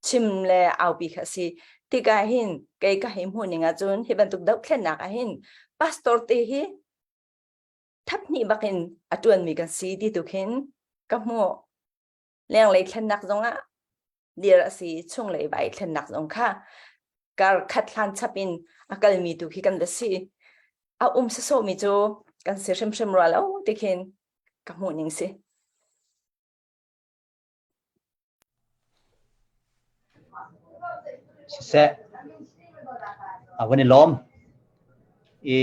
chim le aupi kha a si. Tikah hin kei ka hei hmuh ning ahcun hi bantuk dohthlennak ah hin pastor te hi thap hnih bakin a ṭuanmi kan si ti tu khin ka hmuh. Lenglei thlennak zongah dir a si chunglei vai thlennak zong kha kar khat hlan chap in a kalmi tu khi kan va si. A um sasawhmi cu kan si hrimhrim rua lo ti khin ka hmuh ning si. Siseh, a van i lawm i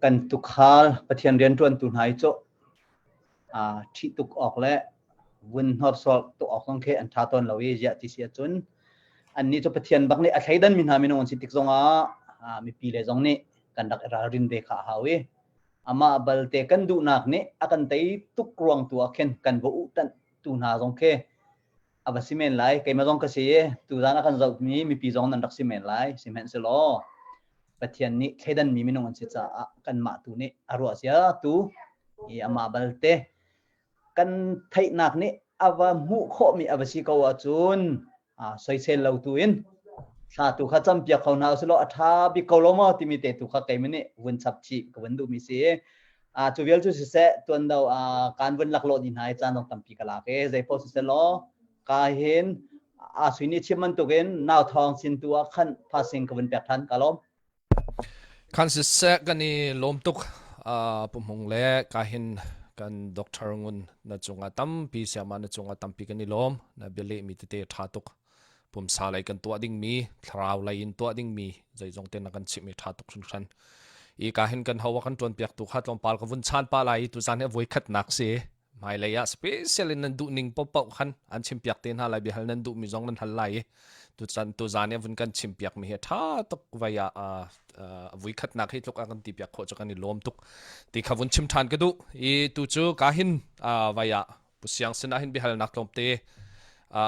kan tukhal Pathian rianṭuantu hna i cu ṭhih tuk awk le vun hnorsual tuk awk zong khi an ṭha tawn lo i ziah ti si ahcun annih cu Pathian bak nih a thleidanmi hna minung an si tik zongah mipi le zong nih kan rak i ralrin ve kha a hau i amah balte kan duhnak nih a kan tei tuk ruang tu ah khin kan va uhtanh tu hna zong khi a va si men lai. Keimah zong ka si i tuzaan a kan zohmi mipi zong nan rak si men lai. Sihmanhsehlaw Pathian nih thleidanmi minung an si caah kanmah tu nih a ruah cia tu i amah balte kan theihnak nih a va hmuh khawhmi a va si ko ahcun soisel lo tu in thla tu kha campiak kho hna usih law a ṭha bik ko lo maw timi te tu kha keimah nih vun chap chih ka vun duhmi si. Cu vial cu siseh tuan do kaan vun laklawh dih hna i caan zong tampi ka lak i zeipaoh siseh law ka hin a sui nih chim bantukin nau thawng sin tu ah khan passing ka vun pek ṭhan ka lawm. Khan siseh kan i lawm tuk Pu Hmung le ka hin kan Doctor Ngun na cungah tampi siama na cungah tampi kan i lawm na bialehmi tete ṭha tuk. Pumsa lei kan tuah dingmi, thlarau lei in tuah dingmi zeizong te na kan chimh i ṭha tuk hringhran. I ka hin kan ho a kan ṭuan piak tu kha tlawmpal ka vun chan pa lai i tuzan hi a voi khatnak si. Hmailei ah special in nan duh ning paohpaoh khan an chim piak te hna lai biahal nan duhmi zong nan hal lai i tuchan tuzan i vun kan chim piak mi hi ṭha tuk vai ah vui khatnak hi tluk a kan ti piak khawh cu kan i lawm tuk ti kha vun chim ṭhan ka duh i tu cu ka hin vai ah Pu Siang sinah hin biahalnak tlawmte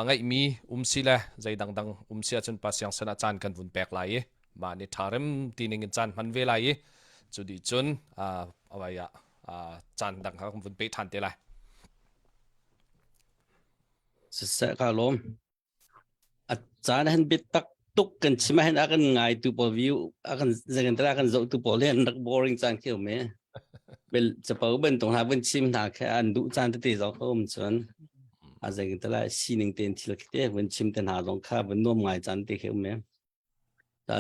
ngeihmi um si le zei dangdang um si ahcun Pa Siang sinah caan kan vun pek lai i mah nih ṭha rem ti ning in caan hman ve lai i cu dih cun vai ah caan dang kha kan vun pe ṭhan te lai. Siseh ka lawm. A caan han biatak tuk kan chim ahhin a kan ngaitu pawl view a kan zegan a kan zohtu pawl hi an rak boring caan khi um e. Bel capo bantuk hna vun chim hna khi an duh caan tete zong kha um cun a zegan tala sining tein thil khi te vun chim te hna zong kha vun nuam ngai caan te khi um e.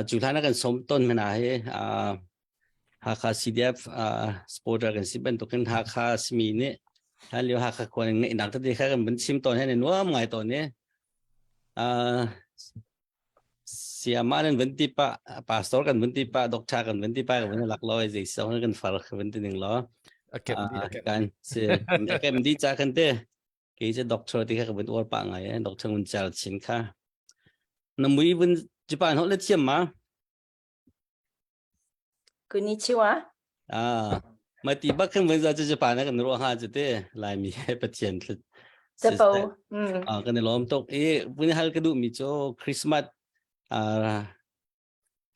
Cu hlan ah kan sawm tawn hmanh ah hi Hakha CDF supporter kan si bantukin Hakha simi nih hlan lio Hakha khua in ngeihnak tete kha kan vun chim tawn he ne nuam ngai tawn i Siama nan vun ti pah pastor kan vun ti pah doctor kan vun ti pah kan vun lak lo zei song kan far kan vun ti ning lo kan si a kem di cha kan te kei cu doctor ti kha ka vun uar pah ngai eh doctor ngun cer chin kha na mui vun Japan holh le thiam ma Konnichiwa. Ah, ma ti bak khan vun za chu Japan kan ruah ha chu te Laimi he Pathian thlit. Capo. Mm. Ah, kan i lawm tuk i vun hal ka duh mi cu Christmas ah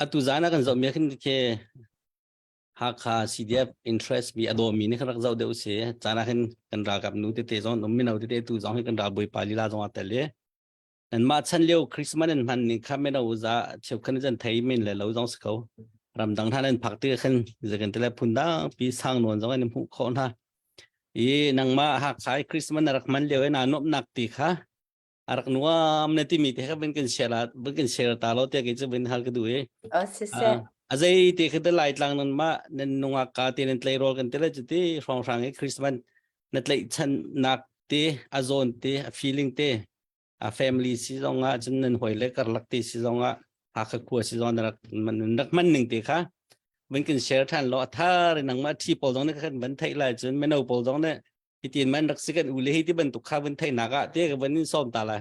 atu zan ah kan zoh mi khin ke Hakha CDF interest mi a dawmi nih khan rak zoh deuh si. Caan ah khin kan ralkap nu tete zong um mino tete tu zong hi kan ralbawi pa lila zong aa tel i nanmah chan lio Christmas nan hman ning kha mino za cheukhan zan thei men le lo zong si ko. Ramdang hna nan phak ti khan zakan tele phun dang pi sang nawn zong an hmuh khawh hna. I nangmah Hakha i Christmas na rak hman lio i naa nuamhnak ti kha a rak nuam na timi te kha vun kan share la vun kan share ta lo te ke chu vun hal ka du e Oh, siseh. a zei te kha te lai tlang nan ma nan nungak ka te nan tlei rol kan te la chu ti hrong hrang e Christmas na tlei chan nak te a zone te a feeling te a family si zong ah cun nan hoi le karlak te si zong ah Hakha khua si zong na rak man rak man ning te kha vun kan share than lo a thar nangmah thi pawl zong ne khan van theih lai cun meno pawl zong ne hitin man rak si kan u le hi ti bantuk kha vun theihnak ah te ka van in sawm ta lai.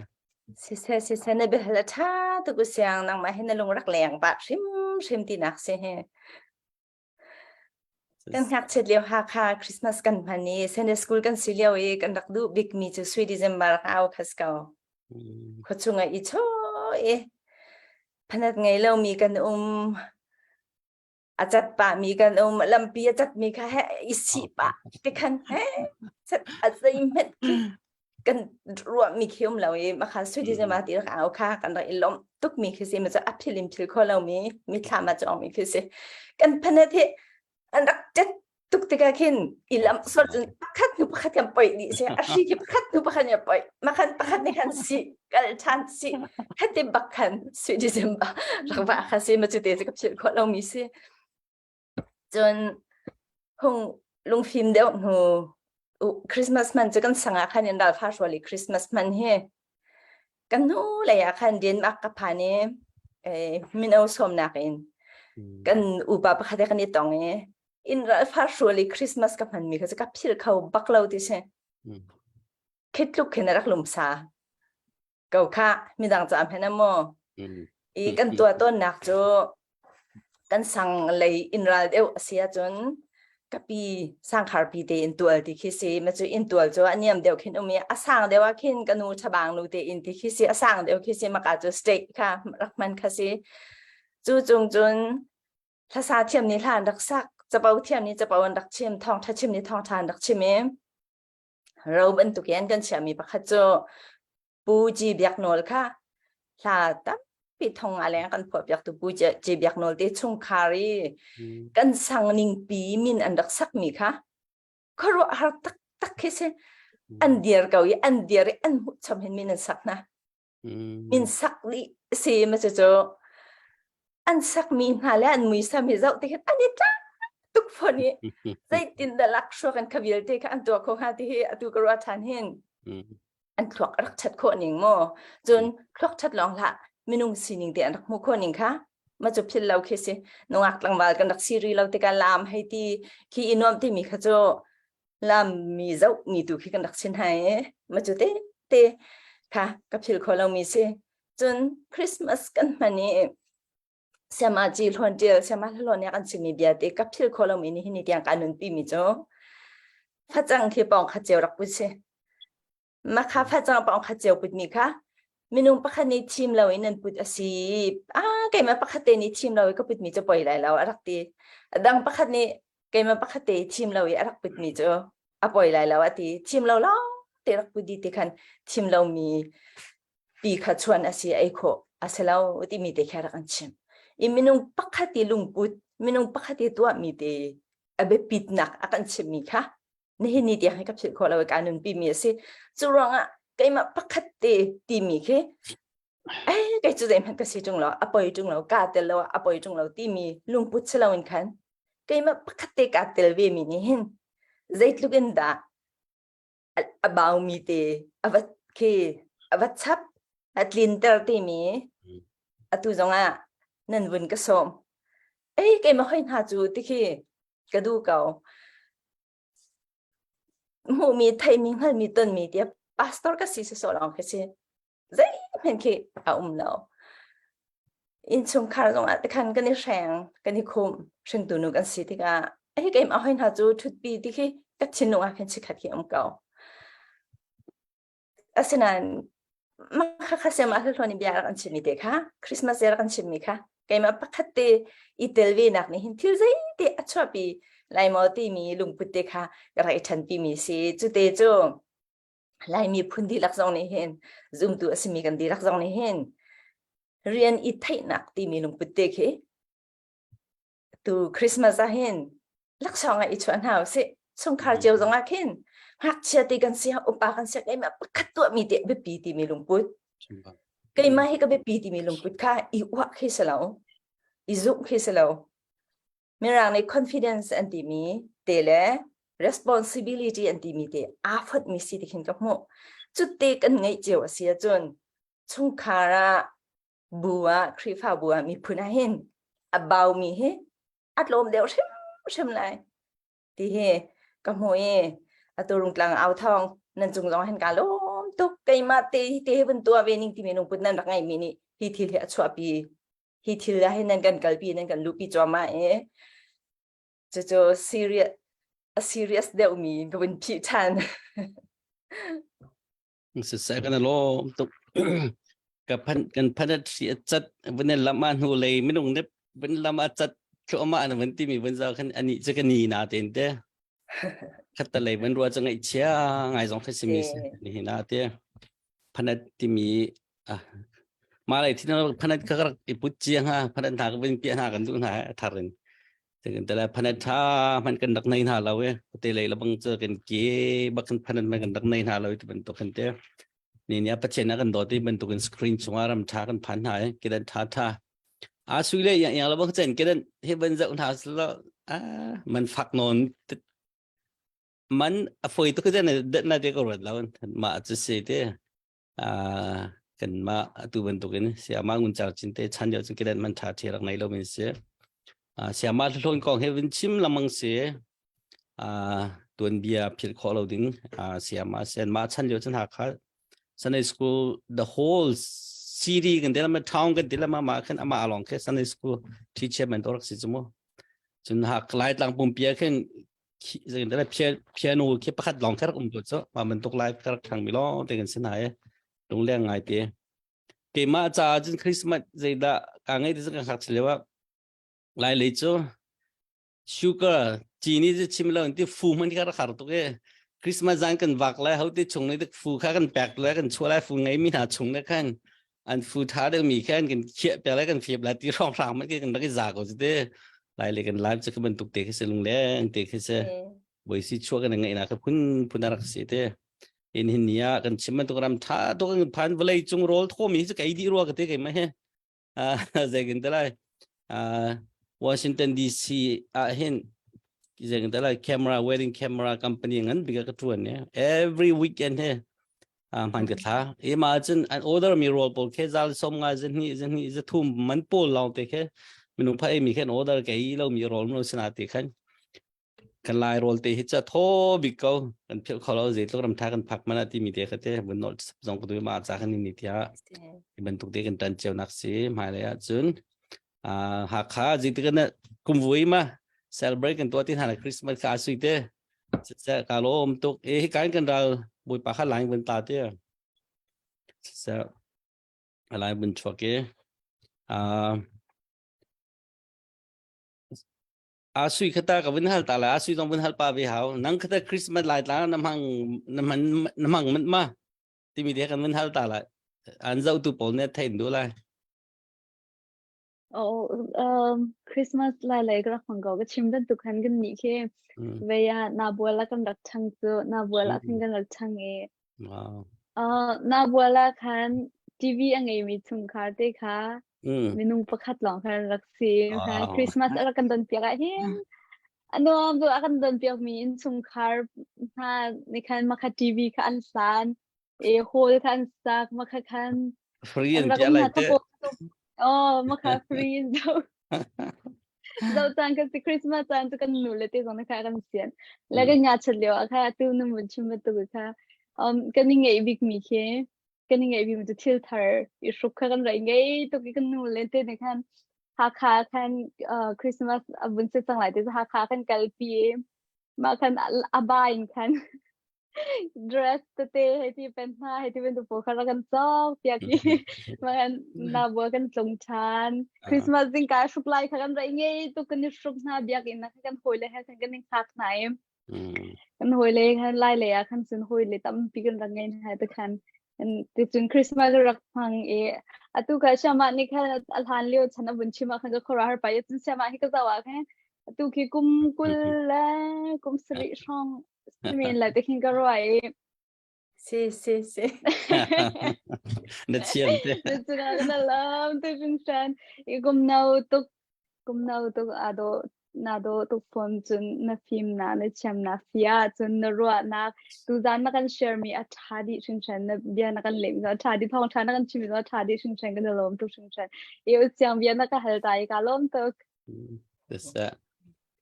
Siseh siseh na biahal a ṭha tuk u siang nangmah hi na lung rak leng pah hrimhrim tinak si hi. Kan ngakchiat lio Hakha Christmas kan hman i Sunday school kan si lio i kan rak duh bikmi cu Sui December rak au khas ko. Khuachung ah i chaw i phanat ngei lomi kan um a cat pah mi kan um lampi a cat mi kha he i sih pah te khan he a zei hmet khi kan ruah mi khi um lo i makha sui ti ma ti rak au kha kan rak i lom tuk mi khi si ma cu a phil in phil kho lo mi mi thla ma chong mi khi si kan phanet hi an rak tet tuk tikah khin i lam sual cun pakhat hnu pakhat kan poih dih si a hri khi pakhat hnu pakhat ya poih makhan pakhat nih khan si kal ṭhan si hati bak khan sui December rak va kha si ma cu te cu ka philh khawh lomi si cun hung lungfim deuh hnu Christmas man cu kan sang ah khan in ralfa hrual i Christmas man hi kan hnu lei ah khan Denmark ka phan i mino sawmnak in kan upa pakhat he kan i tong i in ralfa hrual i Christmas ka hmanmi kha cu ka philh kho bak lo ti si khi tluk khin a rak lumsa ko kha midang ca hmanh maw i kan tuah tawnnak cu kan sang lei in ral deuh a si ahcun kapi sangkhar pi te in tual ti khi si ma cu in tual cu a niam deuh khin um i a sang deuh ah khin ka nu chabang nu te in ti khi si a sang deuh khi si maka cu state kha rak hman kha si cu cung cun hlasa thiam nih hla an rak sak capo thiam nih capo an rak chim thawngtha chim nih thawngtha an rak chim i ro bantuk in kan chiahmi pakhat cu Pu Ci Biak Nawl kha hla tampi thong ah leng kan phuah piaktu Pu Ci Biak Nawl te chungkhar i kan sang ning pi min an rak sakmi kha khuaruahhar taktak khi si an dir ko i an dir i an hmuh chom hin min an sak hna min sak dih si ma cu cu an sakmi hna le an muisam hi zoh ti khin an i tlak tuk fawn i zeitin dah lakhruak in kha vialte kha an tuah kho hnga ti hi atu ka ruah ṭhan hin. An thluak a rak ṭhat khawh ning maw? Cun thluak ṭhat lawng hlah minung sining te an rak hmuh khawh ning kha ma cu philh lo khi si. Nungak tlangval kan rak si rih lo tikah laam hei ti khi i nuam timi kha cu lam mi zoh mi tu khi kan rak sin hai i ma cu te te kha ka philh kho lo mi si. Cun Christmas kan hman i Siama ci hlawn ṭial siama hlawn nih kan chimmi bia te ka philh kho lomi ni hi tiang ka nunpi mi cu facang khi pawng khat cio rak put si. Makha facang pawng khat cio put mi kha minung pakhat nih thim lo in an put a si. Ah keimah pakhat te nih thim lo i ka put mi cu poi lai lo a rak ti. A dang pakhat nih keimah pakhat te thim lo i a rak put mi cu a poi lai lo a ti. Thim lo lawng te rak put di ti khan thim lo mi pi kha chuan a si ei khawh a si lo timi te kha rak an chim. I minung pakhat i lungput, minung pakhat i tuahmi te a biapitnak a kan chimmi kha nihin ni tiang hi ka philh khawh lo i ka nunpi mi a si. Cu ruangah keimah pakhat te timi khi eh kei cu zeihmanh ka si ṭung lo, a poi ṭung lo, kaa tel lo, a poi ṭung lo timi lungput si loin khan keimah pakhat te kaa tel ve mi nih hin zeitluk in dah a baumi te a va khi a va chap a tlinter timi atu zongah nan vun ka sawm ei keimah hoi hna cu tikhi ka duh ko hmuhmi theimi hngalmi tonmi tiah pastor ka si sawsawh lawng khi si zeihmanh khi a um lo. Innchungkhar zongah tikhan kan i hreng, kan i khum, hringtu nu kan si tikah hei keimah hoi hna cu ṭhutpi ti khi ka thinlung ah khin chikkhat khi um ko. Asinain mah kha siam ah hlawn in bia rak an chimmi te kha Christmas rak an chimmi kha keimah pakhat te i tel ve nak nih hin thil zeite a chuahpi lai maw timi lungput te kha ka rak i ṭhanpi mi si. Cu te cu Laimi phun dihlak zong nih hin zumtu a simi kan dihlak zong nih hin rian i theihnak timi lungput te khi tu Christmas ah hin laksawng ah i chuah hna usih chungkhar cio zong ah khin ngakchia te kan si upa kan si keimah pakhat tuahmi te biapi timi lungput keimah hi ka biapi timi lungput kha i uah khi si lo i zumh khi si lo Mirang nih confidence an timi te le responsibility an timi te aa fonhmi si ti khin ka hmuh. Cutte kan ngeih cio a si ahcun chungkhar ah bu ah Khrihfabu ah miphun ah hin a baumi hi a tlawm deuh hrimhrim lai ti hi ka hmuh i atu rungtlang au thawng nan cung zong hin ka lawm tuk keimah te hi te hi vun tuah ve ning timi lungput nan rak ngeihmi nih hi thil hi a chuahpi hi thil ah hin nan kan kalpi nan kan luhpi cuahmah i cucu serious a serious deuhmi ka vun phih ṭhan. Siseh kan lawm tuk. Ka phan kan phan at si cat vun lam a hnu lei minung ne vun lam a cat thluahmah na vun timi vun zau khan ani cu ka ni na ten te. Khat lei vun rua chu ngaih chia ngai zong kha simi si ni hi na te. Phanat timi ah mah lei thin phanat kha rak i put cia hnga phanat hna ka vin piah hna kan duh hna thar in kan tala phanat tha man kan rak nei hna lo e te lei labang che kan ke bak kan phanat man kan rak nei hna lo ti bantuk kan te ni nia pathian na kan do ti bantuk in screen chunga ram tha kan phan hna e kidan tha tha a sui le yang yang labang chen kidan he ban zau hna lo a man fak non man a foi tuk zen na te ko rat lo ma chu se te kan mah atu bantukin siama ngun char chin te chan lio cun kedan man tha thi rak nei lo min si siama hlawn kong he vin chim lamang si tuan bia phil kho lo ding siama sen ma chan lio cun hakha Sunday school the whole city kan te town kan te lama ma khan ama along khe Sunday school teacher man torak si chumo cun hak lai tlang pumpia khin piano khi pakhat lawng kha rak um ko cu mah bantuk lai ka rak thang mi lawng te kan si hna i lungleng ngai te keimah caah cun Christmas zeidah kaa ngei ti cu ka ngakchia lio ah lai lei cu sugar cini cu chim lo ti fu hman kha rak har tuk i Christmas zan kan vak lai ho te chung ne fu kha kan pek lai kan chuah lai fu ngei mi hna chung ne khan an fu tha deuh mi khan kan khiah pe lai kan fiap lai ti hrawng hrang man kan rak i za ko cu te lai le kan live cu ka bantuk te khi se lungleng te khi se boi si chua kan ngai na ka phun phun rak si te in hin nia kan chim bantuk ram tha to kan phan vlei cung rol tho mi chu kai di rua ka te kai ma he zeikin te lai Washington DC ah hin zeikin te lai camera wedding camera company ngan bika ka tuan ne every weekend he. Hman ka thla. E ma cun an order mi rawl pawl khe zal som nga zahnih zahnih zathum man pawl lawng te khe minung pha mi khen order ke i lo mi rawl no sina te khan kan lai rawl te hi cha tho bik ko kan phil kho lo zeitluk ram tha kan phak mana ti mi te kha te bun nol zong ko tu ma cha kan ni tia i bantuk te kan tan cheu nak si hmai lei ah cun Hakha zeitik kan kum vui ma celebrate kan tuah ti hna Christmas kha sui te se ka lom tuk e hi kan kan ral bawipa kha lain vun ta te se lai vun chuak e a sui khata ka vun hal ta la a sui zong vun hal pa ve hau nang khata Christmas lai tla na mang na man na mang man ma timi de kan vun hal ta la an zau tu pawl ne thein du lai Oh, um, Christmas lai lei ka rak hmang ko. Ka chim bantuk khan kan nih khi ve ah na bual ah kan rak chang cu na bual ah khan kan rak chang i Wow. uh, na bual ah khan TV a ngeimi chungkhar te kha minung pakhat lawng khan rak si. Khan Wow. Christmas a rak kan don piak ah hin a nuam tu a kan don piak mi in chungkhar hna nih khan makha TV kha an hlan e hall kha an sak makha khan Free an an rak piah um lai hna te. thapaw oh makha free in zo zo caan kan si Christmas caan cu kan nu le te zong kha kan sian le kan nga chat lio ah kha tu nu mun chim bantuk kha um kan i ngeih bik mi khi kan i ngeih bik mi cu thil thar i hruk kha kan rai ngei tuk i kan nu le te ne khan Hakha khan uh, Christmas a vun si cang lai te Hakha kan kalpi mah khan a ba in khan dress tete hei ti pen hna hei ti bantuk pawl kha rak kan cawk piak i mah na bua kan tlung ṭhan Christmas zingka hruk lai kha kan rai ngei tuk kan i hruk hna biakinn ah kan hawile he khan kan i hngak hna i kan hawile khan lai lei ah khan cun hawile tampi kan rak ngei hna te khan ticun Christmas rak hmang i atu kha siamah nih khan a hlan lio chan a vun chim ah khan ka khuaruah har pai cun siamah hi ka zoh ah khan atu khi kum 20 le kum sarih hrawng men lai te khin ka ruah i Si si si. Na thiam te. Na cungah ka lam te hringhran i kum no tuk kum no tuk ado na do tuk phone cun na fim na na thiam na fia cun na ruahnak tuzan na kan share mi a tha dih hringhran na bia na kan lem a tha dih thawng tha na kan chim mi a tha dih hringhran kan lawm tuk hringhran i usiang bia na ka hal ta i ka lawm tuk That's that.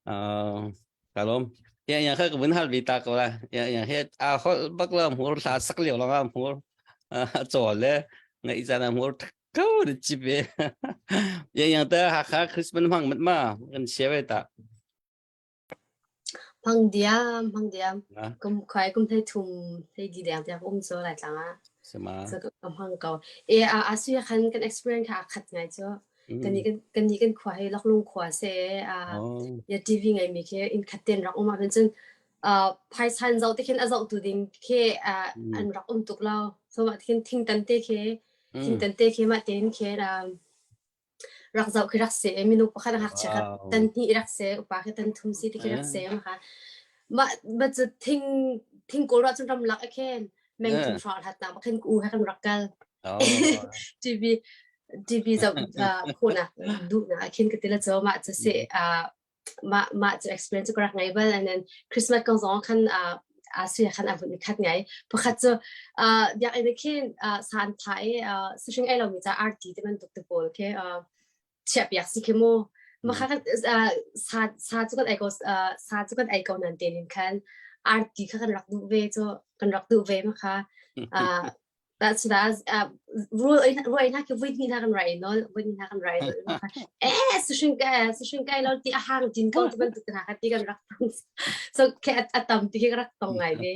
Uh, kalom. Ya ya kha ka vun hal vi ta ko la. Ya ya he a hol bak la hmur thla sak lio la hmur. A chaw le ngai zan a hmur ko de chi be. Ya ya ta ha kha Christmas mang mat ma kan share ve ta. Hmang diam, hmang diam. Kum khuai kum thei thum thei di deng tiang um cu lai tlang ah. Sama. So ka hmang ko. E a a sui khan kan experience kha a khat ngai cu. Kan ni kan kan ni kan khua hi laklung khua se a ya TV ngai mi khi in khat ten rak um ah cun phaisan zo te khin a zoh tu ding khi an rak um tuk lo. So ma khin thing tan te khi thing tan te khi ma ten khi rak zoh khi rak si i minung pakhat ngakchia kha tan hnih rak si upa khi tan thum si ti khi rak si ma kha mah ma cu thing thing kawl rah cun ramlak a khen meng thum hrawng hlat nak khin u he kan rak kal TV TV zoh khawhnak duhnak ah khin ka ti la cho mah cu si mah mah cu experience cu ka rak ngei bal and then Christmas kong zong khan a sui khan a vun i khat ngai pakhat cu biakinn khin san tha i sihring ei lomi ca arti te bantuk te pawl khi chiah piak si khi mu ma kha kan sa sa cu kan ei ko sa cu kan ei ko nan te nin khan arti kha kan rak duh ve cu kan rak duh ve ma kha That's that rul ruai na ke vui ni na kan rai no vui ni na kan rai no eh su ka su kai lo ti a hang tin ko ti bantuk na ka ti kan rak tong so ke atam ti ke rak tong ngai ve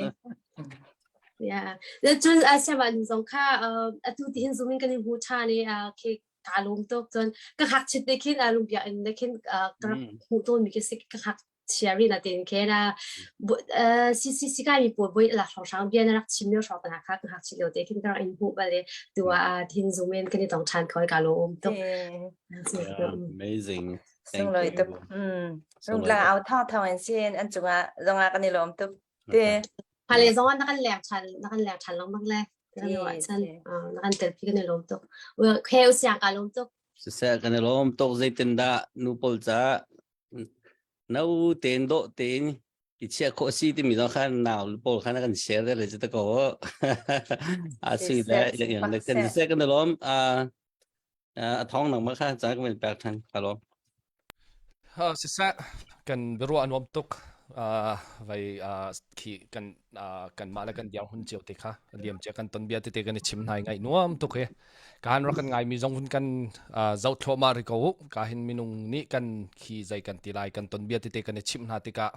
yeah cun a siama nu zong kha atu ti hin zoom in kan in hmu tha ne ke ka lum tuk cun ka hak chit te khin a lum bia in ne khin ka rak hmu ton mi ke si ka hak chia rina tin khe na CCC kai mi pawl boi la hrang hrang bia na rak chim lio hrawng na kha ka hak chit lio te khin ka rak in hmu bale tua a thin zoom in kan i tong than khoi ka lo um tuk amazing sung loi tuk um rung la au thong thong in sin an chunga zonga kan i lom tuk te hale zonga na kan lek than na kan lek than lang bang le kan lo chan na kan tel pi kan i lom tuk kheu sia ka lom tuk siseh kan i lom tuk zeitin dah nu pawl ca No tein dawh tein. I chiah khawh si timi zong khan nau pawl khan kan share le le ta ko. A si le yang yang le kan se kan lom a a thong nang ma kha cha kan pek than ka lom. Ha siseh kan biaruah a nuam tuk. Uh, vai uh, khi kan uh, kan mah le kan diang hun cio te kha liam cia kan ton bia tete kan i chim hnai ngai nuam tuk he ka han rak kan ngai mi zong hun kan uh, zoh thluahmah ri ko ka hin minung nih kan khi zai kan ti lai kan ton bia tete kan i chim hna tikah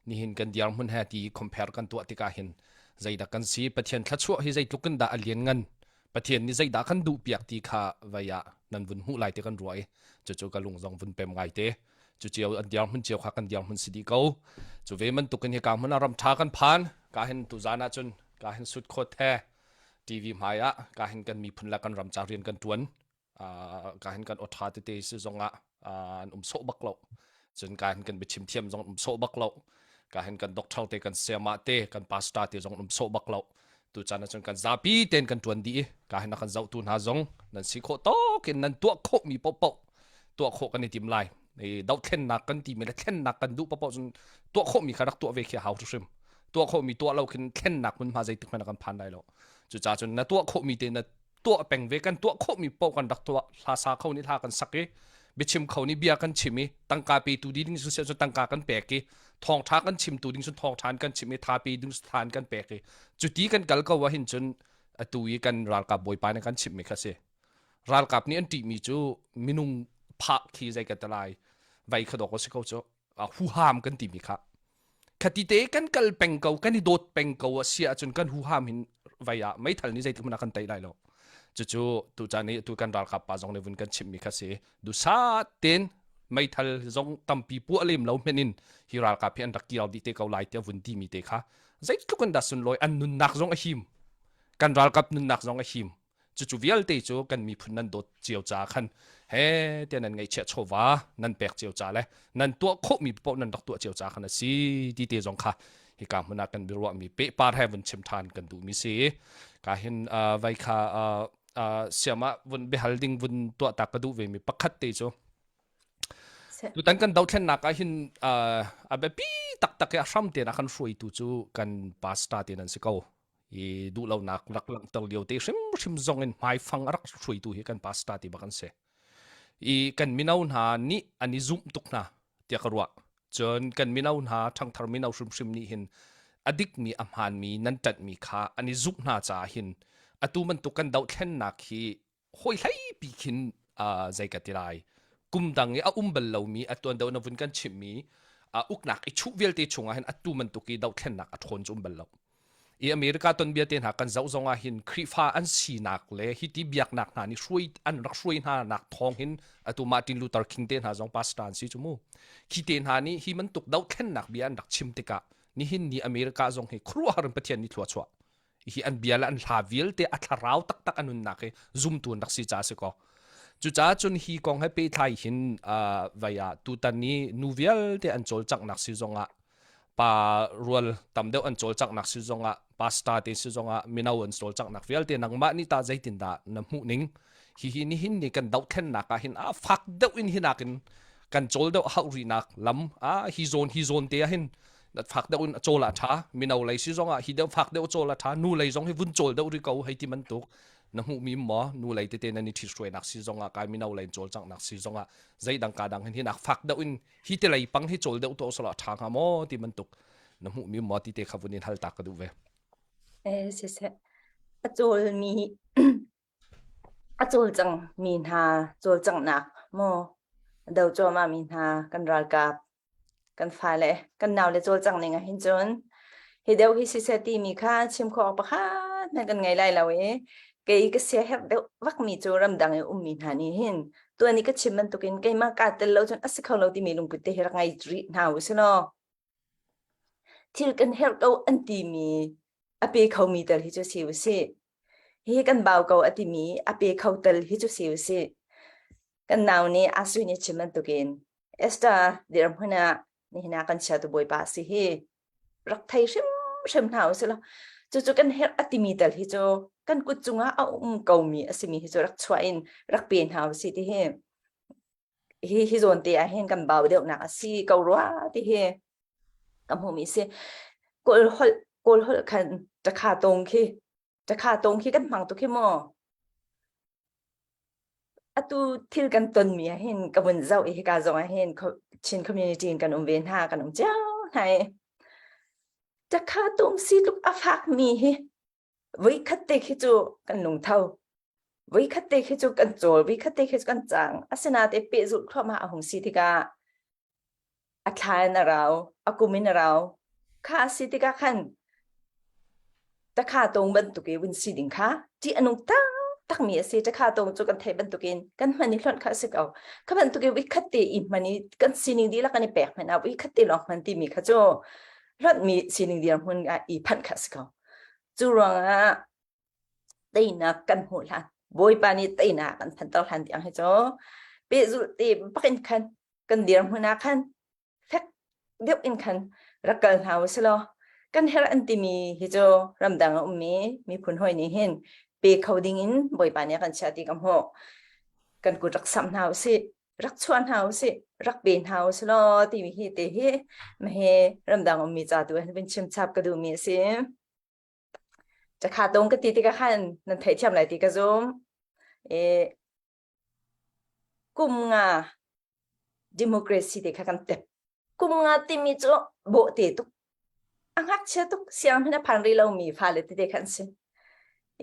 nihin kan diar hmun he ti compare kan tuah tikah hin zeidah kan si Pathian thlachuah hi zeitluk in dah a lian ngan Pathian nih zeidah kan duh piak ti kha vai ah nan vun hmuh lai ti kan ruah i cucu ka lung zong vun pem ngai te cu cio an diar hmun cio kha kan diar hmun si dih ko cu ve bantukin hi ka hmun ah ram tha kan phan ka hin tu zan ah cun ka hin sut khot he TV hmai ah ka hin kan miphun le kan ram ca rian kan tuan ka hin kan awṭha tete si zongah an um sawh bak lo cun ka hin kan biachim thiam zong um sawh bak lo ka hin kan doctor te kan sayama te kan pastor te zong um sawh bak lo tu chan ahcun kan zapi ten kan tuan dih ka hin kan zohtu hna zong nan si khawh tawk in nan tuah khawh mi paohpaoh tuah khawh kan i tim lai i dohthlennak kan ti mi le thlennak kan duh paohpaoh cun tuah khawh mi kha rak tuah ve khi a hau hrim tuah khawh mi tuah lo khin thlennak hmunhma zeitik hmanh kan phan lai lo cucaah cun na tuah khawh mi te na tuah peng ve kan tuah khawhmi paoh kan rak tuah hla sa kho nih hla kan sak i biachim kho nih bia kan chim i tangka petu ding cu cu tangka kan pek i thawngtha kan chimtu ding cu thawngtha kan chim i tha pe ding tha kan pek i cuti kan kal ko ah hin cun atu i kan ralkap bawipa nih kan chimmi kha si ralkap nih an ṭihmi cu minung phah khi zei ka talai vai kha dawk a si ko cu huham kan timi kha khati te kan kal peng ko kan i dawt peng ko a si ahcun kan huham hin vai ah meithal nih zeitluk hmanh ah kan tei lai lo cucu tu caan i tu kan ralkap pa zong nih vun kan chimhmi kha si dusa ten meithal zong tampi puah lem lo hmenh in hi ralkap hi an rak kir dih te ko lai tiah vun timi te kha zeitluk in dah sunlawi an nunnak zong a him kan ralkap nunnak zong a him Cucu vialte cu kan miphun nan dawt cio ca khan he tiah nan ngaihchiah chawva nan pek cio ca le nan tuah khawhmi paoh nan rak tuah cio ca khan a si ti te zong kha hika hmun ah kan biaruahmi pehpar he vun chim ṭhan kan duhmi si. Ka hin uh, vai kha uh, uh, siam ah vun biahal ding vun tuah ta ka duh vemi pakhat te cu tutan kan dothlennak ah hin uh, a biapi taktak i a hram tein a kan hruaitu cu kan pastor te nan si ko. I duhlonak rak langhter lio te hrimhrim zong in hmaifang a rak hruaitu hi kan pastor ti bak an si. I kan mino hna nih an i zumh tuk hna tiah ka ruah. Cun kan mino hna ṭhangthar mino hrimhrim nih hin a dikmi a hmaanmi nan ṭanhmi kha an i zumh hna caah hin atu bantuk kan dohthlennak hi hawi hleipi khin uh, zei ka ti lai kum dang i a um bal lomi a tuan do na vun kan chimmi uh, uknak i chuh vialte chungah hin atu bantuk i dohthlennak a ṭhawn cu um bal lo i America tonbia te hna kan zoh zong ah hin Khrihfa an sinak le hiti biaknak hna nih hruai an rak hruai hna nak thawng hin atu Martin Luther King te hna zong pastor an si cu mu khi te hna nih hi bantuk dohthlennak bia an rak chim tikah nihin ni America zong hi khuaruahhar in Pathian nih thlua chuah hi an bia le an hla vialte a thlarau taktak a nunnak hi zumtu an rak si caah si ko. Cucaah cun hi kong he pehtlai hin uh, vai ah tutan ni nu vialte an cawlcanghnak si zongah pa rual tam deuh an cawlcanghnak si zongah pastor te si zongah mino an cawlcanghnak vialte nangmah nih ta zeitindah na hmuh ning hihi nihin ni kan dohthlennak ah hin a fak deuh in hinak in kan cawl deuh hauh rihnak lam a hi zawn hi zawn te ah hin fak deuh in cawl ah ṭha mino lei si zong ah hi deuh fak deuh cawl a ṭha nu lei zong hi vun cawl deuh ri ko hei ti bantuk na hmuhmi maw nu lei tete nan i ṭhithruainak si zong ah kai mino lei cawlcanghnak si zong ah zeidang ka dang hin hinak fak deuh in hi te lei pang hi cawl deuh to sala ṭha hnga maw ti bantuk na hmuhmi maw ti te kha vun in hal ta ka duh ve Eh siseh a cawlmi A cawlcang mi hna cawlcanghnak maw a do cuahmah mi hna kan ralkap kan fale kan naule cawlcangh ning ah hin cun hi deuh hi siseh timi kha chim khawh awk pakhat hmanh kan ngei lai lo i kei ka siaherh deuh vakmi cu ramdang i ummi hna nih hin tuan i ka chim bantukin keimah kaa tel lo cun a si kho lo timi lungput te hi rak ngei rih hna u si law thil kan herh ko an timi a pe khomi tel hi cu si u sih. Hihi kan bau ko a timi a pe kho tel hi cu si u sih. Kan nau nih Asui nih chim bantukin Esther dirhmun ah nihin ah kan chiatu bawipa a si hi rak thei hrimhrim hna u sih law cucu kan herh a timi tel hi cu kan kut cungah a um komi a simi hi cu rak chuah in rak pe hna u sih ti hi hi hi zawn te ah hin kan bau deuhnak a si ko rua ti hi. Ka hmuhmi si. Kawl holh Kawl holh khan ṭakha tong khi ṭakha tong khi kan hmang tuk hi mu. Atu thil kan tonmi ah hin ka vun zoh i hika zong ah hin Chin community in kan um ve hna kan um cio hna i ṭakha tung si tluk a fakmi hi voikhat te khi cu kan lungtho voikhat te khi cu kan cawl voikhat te khi cu kan cang asinain pehzulh thluahmah a hung si tikah a thla in a rau a kum in a rau kha a si tikah khan takha tong bantuk i vun si ding kha ṭih a nung taktak mi a si takha tong cu kan theih bantukin kan hman i hlonh kha a si ko kha bantuk i voikhat te i hman i kan sining dihlak kan i pek hmanh ah voikhat te lawng hman timi kha cu hlonhmi sining dirhmun ah i phanh kha a si ko Cu ruangah teinak kan hmuh hlan Bawipa nih teinak kan phanter hlan tiang hi cu pehzulh te bak in khan kan dirhmun ah khan fek deuh in khan rak kal hna u silaw kan herh an timi hi cu ramdang a ummi miphun hawi nih hin pe kho ding in Bawipa nih a kan chiah ti ka hmuh. Kan kut rak samh hna u sih. Rak chuah hna u sih rak pe hna u sih law timi hi te hi mahe ramdang ummi ca tu hin vun chim chap ka duhmi a si. Cakha tong ka ti tikah khan nan theihthiam lai ti ka zum. E, kum nga democracy te kha kan tep. Kum nga timi cu bawhte tuk. A ngakchia tuk siang hmanh a phan rih lomi fale tete khan si.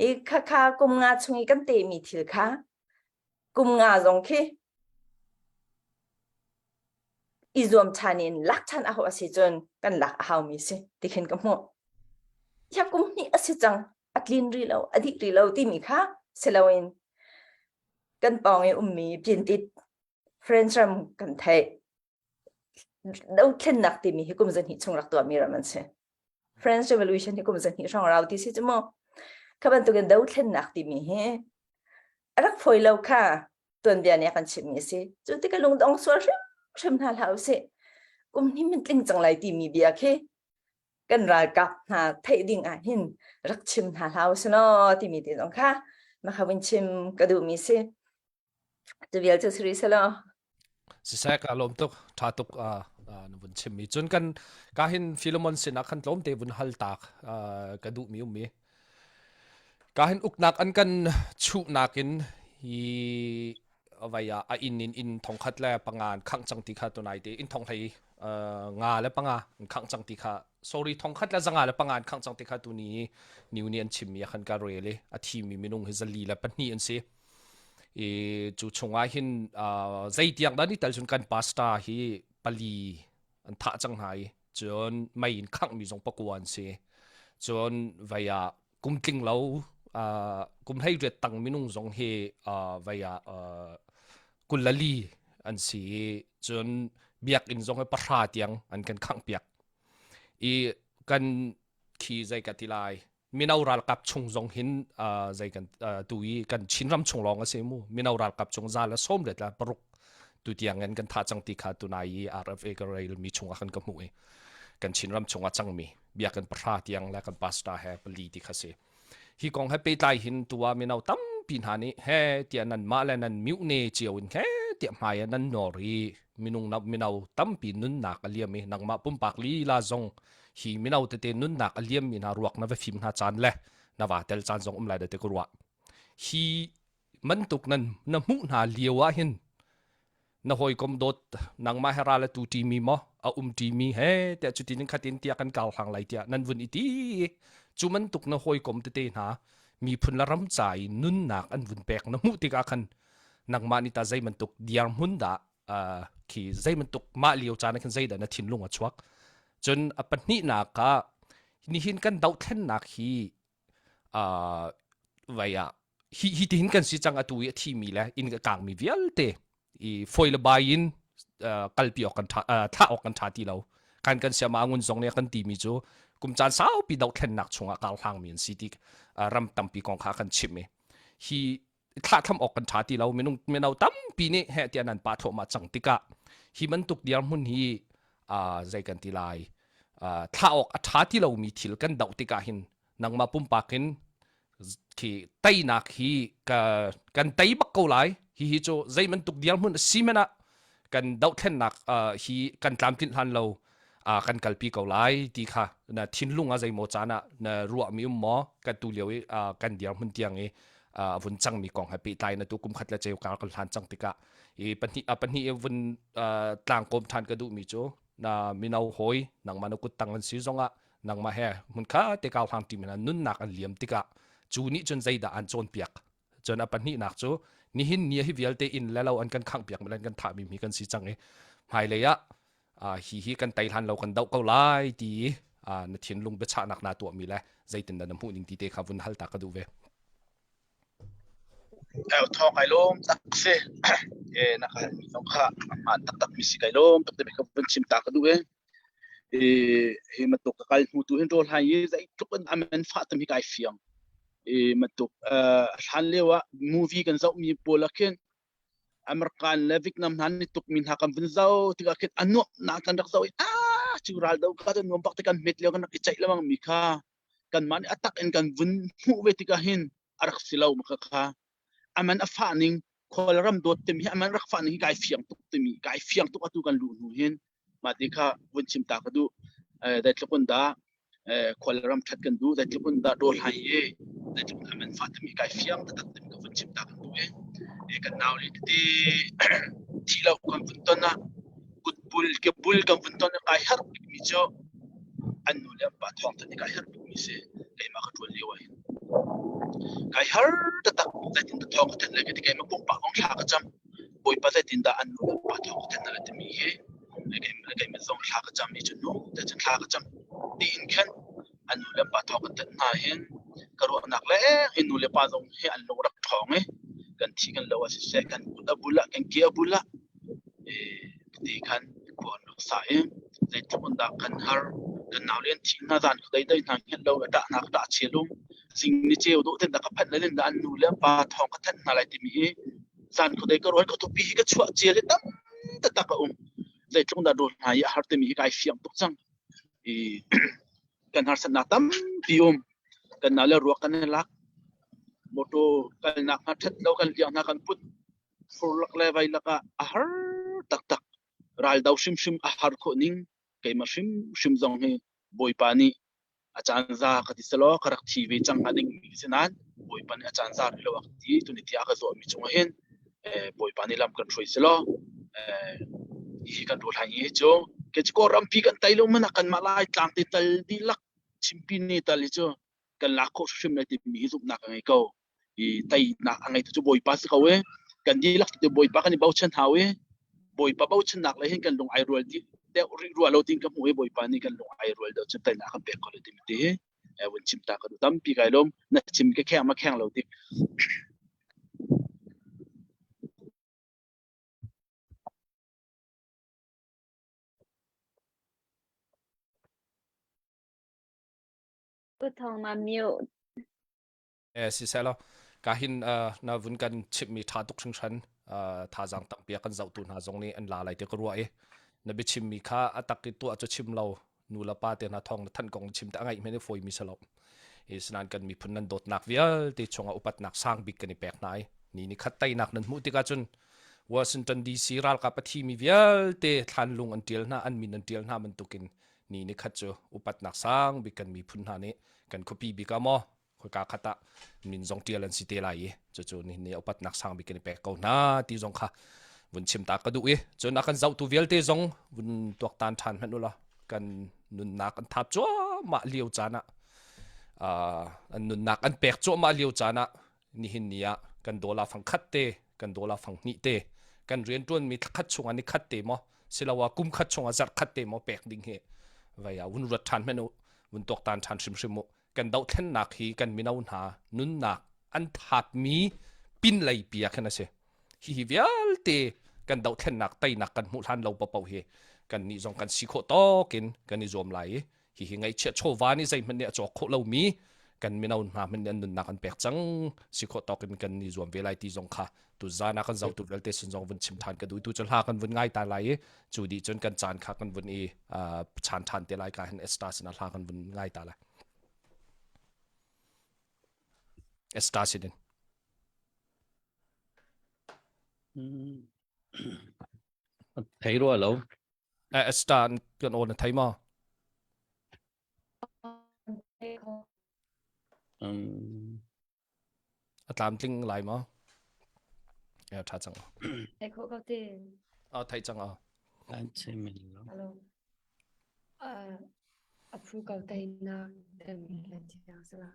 I kha kha kum nga chung i kan temi thil kha kum nga zong khi i zuam ṭhan in lak ṭhan a hau a si cun kan lak a haumi si ti khin ka hmuh. Ya kum hnih a si cang a tlin rih lo a dih rih lo timi kha si loin kan pawng i ummi Pyintit French ram kan theih dothlennak timi hi kum zahnih chung rak tuahmi ram an si. French Revolution hi kum zahnih hrawng rau ti si cu mu. Kha bantukin dothlennak timi hi a rak fawi lo kha tuanbia nih a kan chimhmi a si. Cu tikah lungdong sual hrimhrim hna hlah usih. Kum hnih min tling cang lai timi bia khi kan ralkap hna theih ding ah hin rak chim hna hlah usih law timi te zong kha maka vun chim ka duhmi si. Cu vial cu si rih selaw. Siseh ka lawm tuk tha tuk na vun chimmi cun kan ka hin Philemon sinah khan tlawm te vun hal tak ka duhmi ummi ka hin uknak an kan chuhnak in hi vai ah a inn in inn thongkhat le panga an khangh cang ti kha tunai te inn thong hlei nga le panga an khangh cang ti kha sorry thongkhat le zanga le panga an khangh cang ti kha tuni new nih an chimmi ah khan ka rel i a thimi minung hi zali le pahnih an si I cu chungah hin uh, zeitiang dah ni tel cun kan pastor hi pali an thah cang hna i cun mei in khanghmi zong pakua an si. Cun vei ah kum tling lo uh, kum hlei riat tang minung zong hi uh, vei ah uh, kulali an si i cun biakinn zong hi pahra tiang an kan khangh piak. I kan khi zei ka ti lai mino ralkap chung zong hin uh, zei kan uh, tu i kan Chinram chung lawng a si mu mino ralkap chung za la som let la paruk tu tiang in kan tha cang ti kha tunai i RFA ka rail mi chung ah kan ka hmuh i kan Chinram chung ah cang mi bia kan pahra tiang le kan pastor he pali ti kha si hi kong he pehtlai hin tuwa mino tampi hna nih he tiah nan mah le nan miu ne cio in he tiah hmai nan nor i minung na mino tampi nunnak a liam i nangmah pumpak lila zong hi mino tete nunnak a liammi hna ruak na va fim hna caan le na va tel caan zong um lai da te ka ruah hi mantuk nan na hmuh hna lio ah hin na hawikom dawt nangmah he ral a tu ṭimi maw a um ṭimi he tiah cutin khatin tiah kan kau hlang lai tiah nan vun i ti cu bantuk na hawikom tete hna miphun le ram ca i nunnak an vun pek na hmuh tikah khan nangmah nih ta zei bantuk dirhmun dah uh, khi zei bantuk mah lio caan ah khan zeidah na thinlung a chuak cun a pahnihnak ah nihin kan dohthlennak hi uh, vai ah hi hi tihin kan si cang atu i a thimi le inn ka kangmi vialte i foi le bai in uh, kalpi awk kan tha uh, thlah awk kan tha ti lo kan kan siama ngun zong nih kan timi cu kum caan saupi dohthlennak chungah kar hlangmi an si ti uh, ram tampi kong kha kan chim i hi thlahthlam awk kan ṭha ti lo minung mino tampi nih heh tiah nan pa thluahmah cang tikah hi bantuk dirhmun hi uh, zei kan ti lai uh, thlah awk a ṭha ti lomi thil kan doh tikah hin nangmah pumpak in khi teinak hi ka kan tei bak ko lai hi hi cu zei bantuk dirhmun a si men ah kan dohthlennak uh, hi kan tlamtlinh hlan lo. kan kalpi ko lai ti kha na thinlung ah zeimaw caan ah na ruahmi um maw kan tu lio i kan dirhmun tiang i vun cangmi kong he pehtlai na tu kum khat le cheu kar kan hlan cang tikah i pahnih a pahnih i vun tlangkawm than ka duhmi cu na mino hawi nangmah na kuttang an si zongah nangmah he hmun kha te kau hlang ṭi hmanh ah nunnak an liam tikah cu nih cun zeidah an cawnpiak cun a pahnihnak cu nihin ni hi vialte inn le lo an kan khangh piak mi an kan thah mi mi kan si cang i hmailei ah hi hi kan tei hlan lo kan doh ko lai ti na thinlung biachahnak na tuah mi le zeitin dah na hmuh ning ti te kha vun hal ta ka duh ve. Thawng kai lawm tak si e na ka hal mi zong kha hmaan taktak mi si kai lawm tuk te ka vun chim ta ka duh e i hi matuk ka kal hnu tu hin rawl hai i zeitluk in amen fa tam hi kai fiang i matuk hlan lio ah movie kan zoh mi pawl ah khin American le Vietnam hna ni tuk mi hna kan vun zo tikah khin a nuam na kan rak zo i a cu ral do ka cu nuam bak te kan hmet lio kan rak i ceih lengmang mi kha kanmah nih a tak in kan vun hmuh ve tikah hin a rak si lo maka kha aman a fah ning khualram dawt timi hi aman rak fah ning hi kai fiang tuk timi kai fiang tuk atu kan luh hnu hin mah ti kha vun chim ta ka duh zeitluk in dah khualram that kan duh zeitluk in dah dawr hlai i zeitluk in aman fah timi kai fiang taktak timi ka vun chim ta kan duh i kan nau le tete thi lo kan vun ton ah kut bul ke bul kan vun ton ah kai harh bikmi cu an nu le an pa thawng thanh i kai harh bikmi si keimah ka ṭuan lio ah hin kai har taktak zeitin dah thawng ka thanh lai ka ti keimah pumpak kong thla ka cam Bawipa zeitin dah an nu le pa thawng ka thanh lai timi hi keimah zong thla ka cam i cu nu te cun thla ka cam tiin khan an nu le pa thawng kan thanh hna hin ka ruahnak le in nu le pa zong hi an lung rak ṭhawng i kan thi kan lo ah siseh kan kut a bul ah kan ke a bul ah ti khan khua an rak sa i zeitluk in dah kan har kan nau le an thi hna zan khuadei dei hna hngelh lo ṭah hna ka ṭah chel um zing ni ceu dawh ten dah ka phanh le dah an nu le an pa thawng ka thanh hna lai timi hi zan khuadei ka ruat ka tupi hi ka chuah cia le tam taktak a um zeitluk dah dawt hna i a har timi hi kai fiang tuk cang i kan harsatnak tampi um kan nau le ruak kan i lak motor kalnak hna ṭhat lo kan liang hna kan put furlak le vailak ah a har taktak. Raldo hrimhrim a har khawh ning keimah hrimhrim zong hi Bawipa nih a caan za ka ti selaw ka rak thi ve cang hnga ding mi si nain Bawipa nih a caan za rih lo a ka ti tuni tiah a ka zuahmi cungah hin Bawipa nih lam kan hruai selaw hi kan ruah lai hi cu ke cu rampi kan tai lo man ah kanmah lai tlang te tal dihlak chimpi ne tal hi cu kan lak khawh hrimhrim lai timi hi zumhnak ka ngei ko. I teinak a ngeitu cu Bawipa si ko i kan dihlak te Bawipa kan i bochan hau i Bawipa bochannak le hin kan lung ai rual dih deuh rih rua lo tin ka hmuh i Bawipa nih kan lung ai rual deuh cun teinak kan pek ko le timi te hi vun chim ta ka duh tampi kai lawm na chim ka kheng ma kheng lo tik U Thawng na mute. Eh siseh ka hin na vun kan chimmi ṭha tuk hringhran thazaang tampi a kan zohtu hna zong nih an la lai ti ka ruah i na biachimmi kha a tak i tuah cu chim lo nu le pa te hna thawng na thanh kong chim te a ngaih men i fawimi si lo hi sinan kan miphun nan dawtnak vialte chungah upatnak sang bik kan i pek hna i ni ni khat teinak nan hmuh tikah cun Washington DC ralkap a thimi vialte thlanlung an ṭial hna an min an ṭial hna bantukin ni ni khat cu upatnak sang bik kan miphun hna nih kan khuapi bik ah maw khoika khat ah min zong ṭial an si te lai i cucu nihin ni upatnak sang bik in i pek ko hna ti zong kha vun chim ta ka duh i cun a kan zohtu vialte zong vun tuaktan ṭhan hmanh ulaw kan nunnak an thap cuahmah lio caan ah an nunnak an pek cuahmah lio caan ah nihin ni ah kan dollar fang khat te kan dollar fang hnih te kan rianṭuanmi thlakhat chungah ni khat te maw siloah kum khat chungah zarh khat te maw pek ding hi vai ah vun ruat ṭhan hmanh u vun tuaktan ṭhan hrimhrim u kan dohthlennak hi kan mino hna nunnak an thapmi pinlei pi ah khan a si. Hihi vialte kan dohthlennak teinak kan hmuh hlan lo paoh hi kan nih zong kan si khawh tawk in kan i zuam lai i hihi ngaihchiah chawva nih zeihmanh nih a cawk khawh lomi kan mino hna hmanh nih an nunnak an pek cang si khawh tawk in kan i zuam ve lai ti zong kha tu zan ah kan zohtu vialte sin zong vun chim than ka duh tu cu hla kan vun ngai ta lai i cu dih cun kan caan kha kan vun i chan than te lai ka hin Esther sin ah hla kan vun ngai ta lai Esther sin in Thei rua lo. Esther kan aw na thei ma? A tlamtling lai maw? Ya tha cang. Thei kho ko te. A thei cang a. An che men lo. Hello. A phu ko te na tem le tiang sala.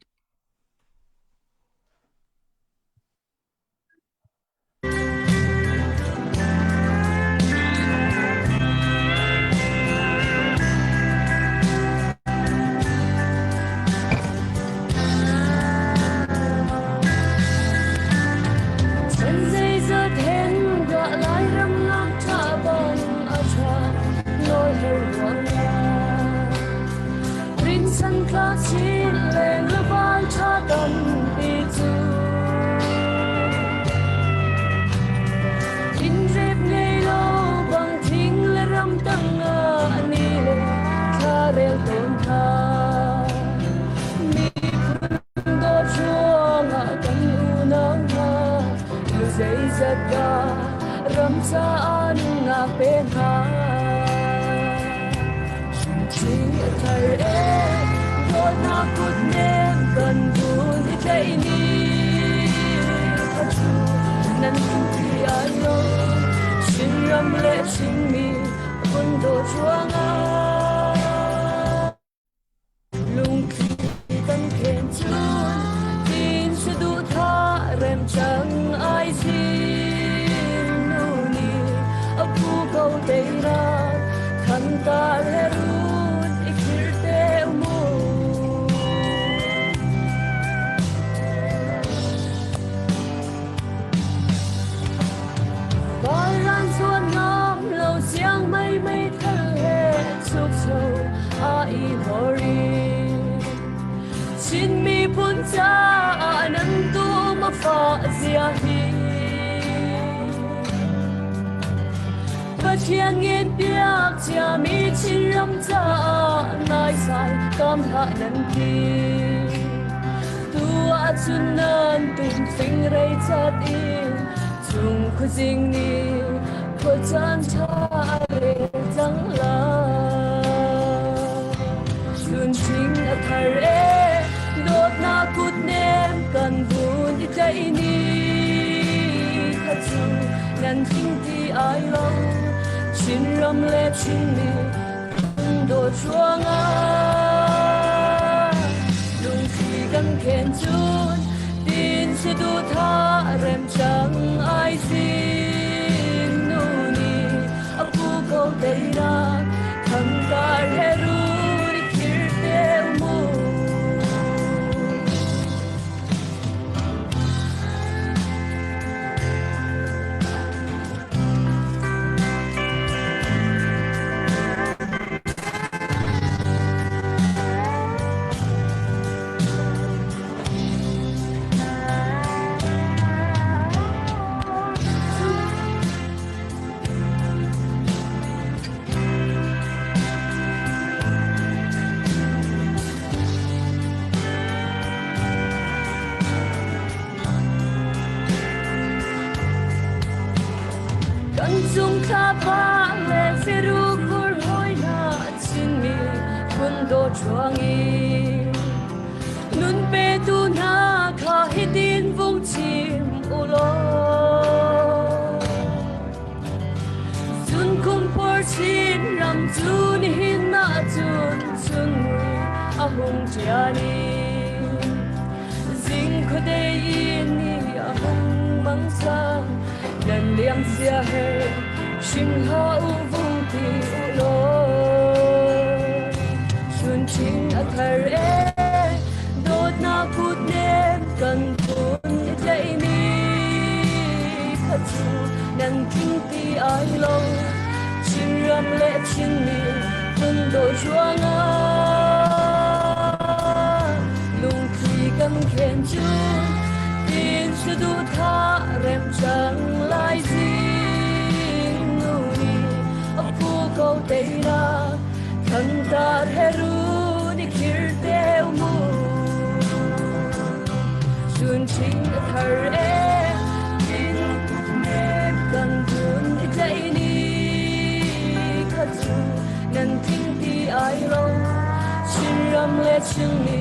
ram le Chinmi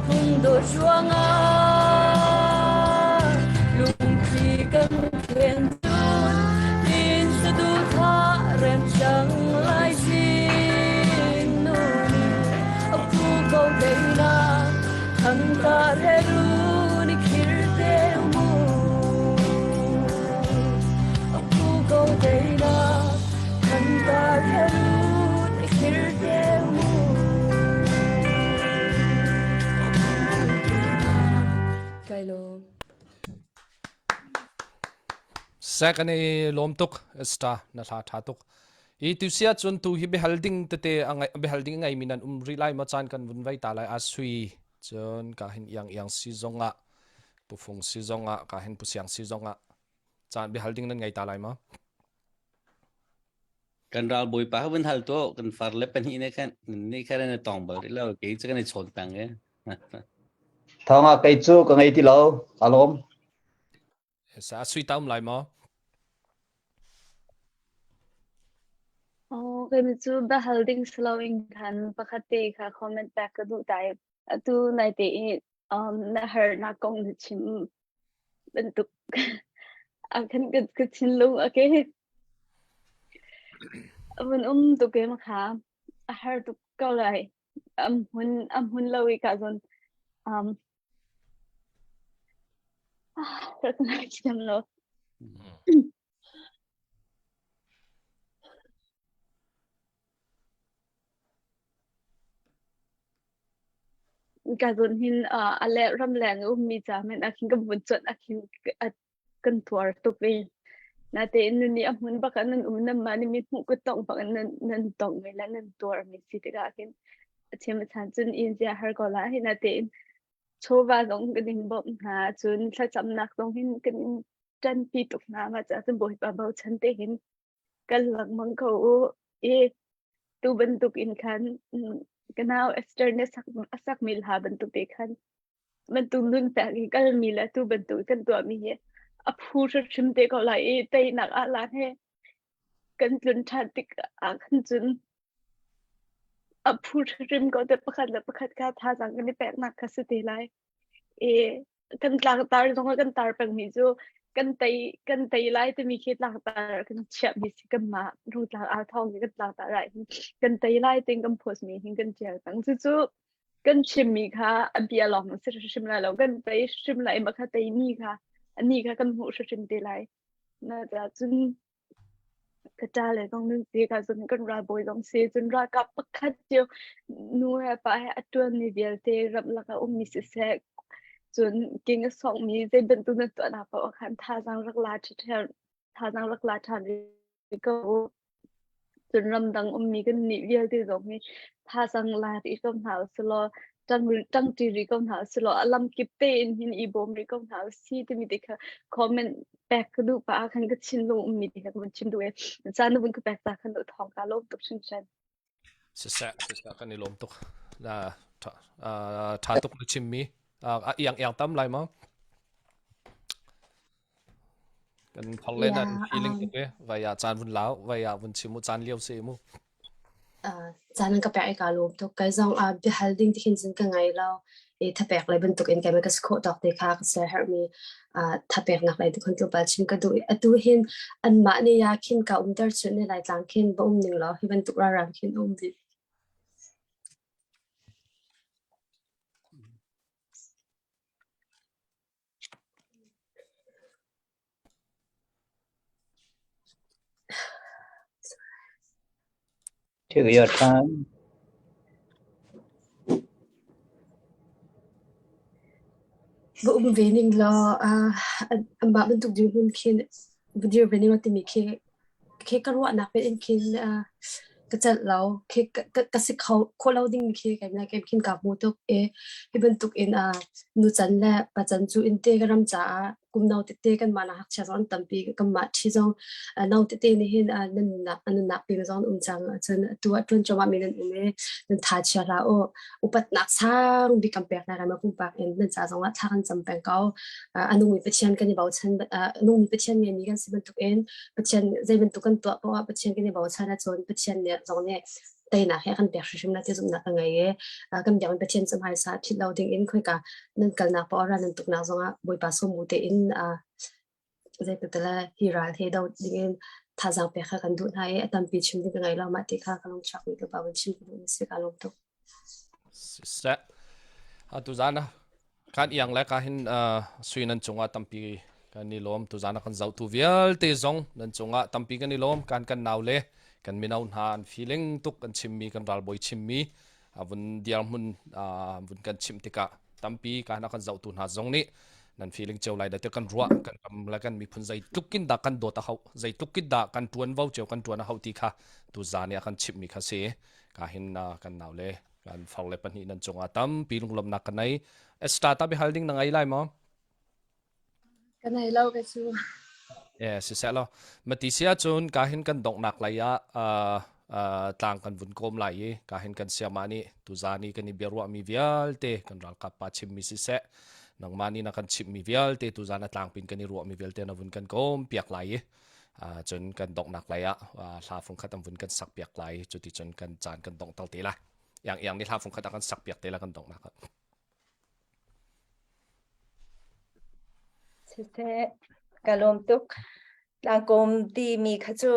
phun dawt ruangah lungthli kan khen cun tin saduhthah rem cang lai sin nu nih a phu ko teinak thangka le ru ni khir te mu a phu ko teinak thangka le ru ni khir te mu Kai lawm. Sek an i lawm tuk Esther na hla tha tuk. I tu sia cun tu hi biahal ding tete a ngai biahal ding ngai mi nan um rih lai ma caan kan vun vai ta lai a sui cun ka hin iang iang si zong ah pufung si zong ah ka hin pusiang si zong ah caan biahal ding nan ngei ta lai ma Kan ral bawipa kha vun hal tuah kan far le pahnih ne khan ni khan na tong bal rih lo kei cu kan i chawn peng e. Thawng ah kei cu ka ngei ti lo ka lawm. Sa sui ta um lai maw? Oh, kei cu biahal ding si loin khan pakhat te kha comment pek ka duh ta i atu nai te i um, na harnak kong na chim bantuk a kan ka, ka thinlung a ke a vun um tuk em kha a har tuk ko lai am hun am hun lo i ka zon um ah ka ngai thiam lo Ka zawn hin a le ramleng a ummi ca hmanh ah khin kan vun cuanh ah khin kan tuar tuk i natein nan nih a hmun bak ah nan um nanmah nih mi hmuh ka tongh bak in nan nan tongh mi le nan tuar mi si tikah khin a chim a chan cun in zia har ko lai natein chawva zong kan in bawmh hna cun thlacamnak zong hin kan in ṭanpi tuk hna mah caah cun Bawipa bochan te hin kal lengmang ko u i tu bantuk in khan ka nau Esther nih a sakmi hla bantuk te khan bantuk nun pek i kalmi le tu bantuk kan tuahmi hi a phu hrimhrim te ko lai i teinak ah lan he kan tlun ṭhan tik ah khan cun a phu hrimhrim ko te pakhat le pakhat kha thazaang kan i peknak kha si te lai i kan tlangtar zong ah kan tar pengmi cu kan tei kan tei lai timi khi tlangtar kan chiahmi si kanmah rungtlang aa thawng i kan tlangtar ah hin kan tei lai ting kan post mi hin kan tial cang cucu kan chimmi kha a bia lawng si hrim lai lo kan tei hrim lai ma kha tei mi kha ani kha kan hmuh hrim te lai na ca cun Ka ṭale zong nan si, ka zong kan ralbawi zong si, cun ralkap pakhat cio nu he pa he a ṭuanmi vialte ramlak ah ummi siseh, cun king a sawkmi zei bantuk nan tuahnak paoh ah khan thazaang rak la ṭhiṭhiam, thazaang rak la ṭhan rih ko u. Cun ramdang ummi kannih vialte zong hi thazaang la rih ko hna usilaw, ṭang ṭangṭi rih ko hna usilaw, a lamkip tein hin i bawm rih ko hna usih timi te kha comment pek ka duh pah ah khan ka thinlung ummi te kha ka vun chim duh i caan na vun ka pek ta khan thawng ka lawm tuk hringhran. Siseh, siseh kan i lawm tuk. Na tha tha tuk na chimmi. A iang iang tam lai maw? Kan phor le nan Yeah, feeling um, tuk e. Vai ah caan vun lau, vai ah vun chim u caan lio si mu. Uh, caan an ka pek i kaa lawm tuk. Kai zong uh, biahal ding ti khin cun ka ngei lo. I thapek lei bantuk in keimah ka si khawh tawk te kha ka ser herhmi uh, thapeknak lei tu khan tlawmpal chim ka duh i atu hin anmah nih ya khin ka umter chun ni Laitlang khin va um ning law hi bantuk ralram khin um dih. Take your time. Va um ve ning law uh, amah bantuk dirhmun khin va dir ve ning law timi khi khi ka ruahnak men in khin uh, ka celh lo. Khi ka, ka, ka si kho khawh lo ding khi kai na kem khin ka hmu tuk i hi bantuk in uh, nu can le pa can cu in te ka ram caah kum no tete kan mah nak chia zong an tampi kan mah ṭhi zong no tete nih hin nan nunnak an nunnak pin zong um cang cun atu ah ṭuan cuahmah mi nan um i nan tha chia hlah u upatnak sang bik kan pek lai ram pumpak in nan ca zong ah thla kan cam peng ko a nungmi Pathian kan i bochan a nungmi Pathian ngeimi kan si bantuk in Pathian zei bantuk kan tuah poah Pathian kan i bochan ahcun Pathian nih zong nih. Teinak he kan pek hrimhrim lai ti zumhnak ka ngei i kan biakinn Pathian cu hmaisa philh lo ding in khoika nan kalnak paoh ral nan tuknak zongah Bawipa sawm bu tein zeitatala hi ral he do ding in thazaang pek kha kan duh hna i a tampi chim ding ka ngei lo mah ti kha ka lung chuak mi ka pa vun chim ka duh mi si ka lung tuk. Siseh atu zan ah kan iang le ka hin sui nan cungah tampi kan i lawm tuzan ah kan zohtu vialte zong nan cungah tampi kan i lawm kan kan nau le kan mino hna an feeling tuk kan chimmi kan ralbawi chimmi vun dirhmun vun kan chimh tikah tampi kan kan zohtu hna zong nih nan feeling cio lai da te kan ruah kan ram le kan miphun zeitluk in dah kan dawt a hau zeitluk in dah kan tuanvo cio kan tuan a hau ti kha tuzan i a kan chimhmi kha si ka hin kan nau le kan far le pahnih nan cungah tampi lunglawmhnak ka nei Esther ta bihal ding na ngei lai maw Ka nei lo ka cu. Eh siseh lo mati sia cun ka hin kan donghnak lei ah uh, uh, tlang kan vun kawm lai i ka hin kan siama nih tuzan i kan i biaruahmi vialte kan ralkap pa chimmi siseh nangmah nih na kan chimhmi vialte tuzan a tlangpin kan i ruahmi vialte na vun kan kawm piak lai i uh, cun kan donghnak lei ah uh, hla fungkhat an vun kan sak piak lai cuti cun kan caan kan dongh tal te lai yang yang nih hla fungkhat a kan sak piak te la kan donghnak ah Siseh, ka lawm tuk. Tlangkawm timi kha cu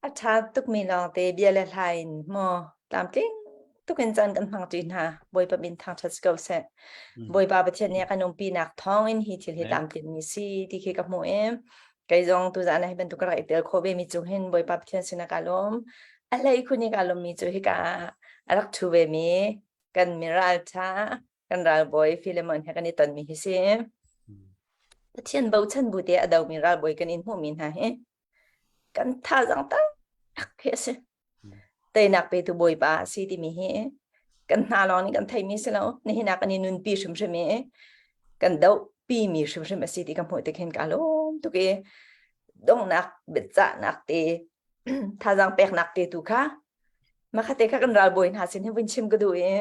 a ṭha tukmi lawngte bia le hla in maw tlamtling tuk in caan kan hmang ṭi hna. Bawipa min thangṭhat si ko seh. Bawipa Pathian nih a kan umpinak thawng in hi thil hi tlamtlinmi si ti khi ka hmuh i kei zong tuzaan ah hi bantuk ka rak i tel khawh ve mi cung hin Bawipa Pathian sinah kaa lawm. A hlei khun i kaa lawmmi cu hika ah a rak ṭhu ve mi kan miralṭha kan ralbawi Philemon he kan i tonmi hi si. Pathian bochan bu te a domi ralbawi kan in hmuhmi hna hi kan thazaang taktak hi a si. Teinak petu Bawipa a si timi hi kan hna lawng nih kan theimi si lo. Nihin ah kan i nunpi hrimhrim i kan dohpi mi hrimhrim a si ti ka hmuh tik hin ka lawm tuk i donghnak biacahnak te thazaang peknak te tu kha Makhate kha kan ralbawi hna sin hi vun chim ka duh i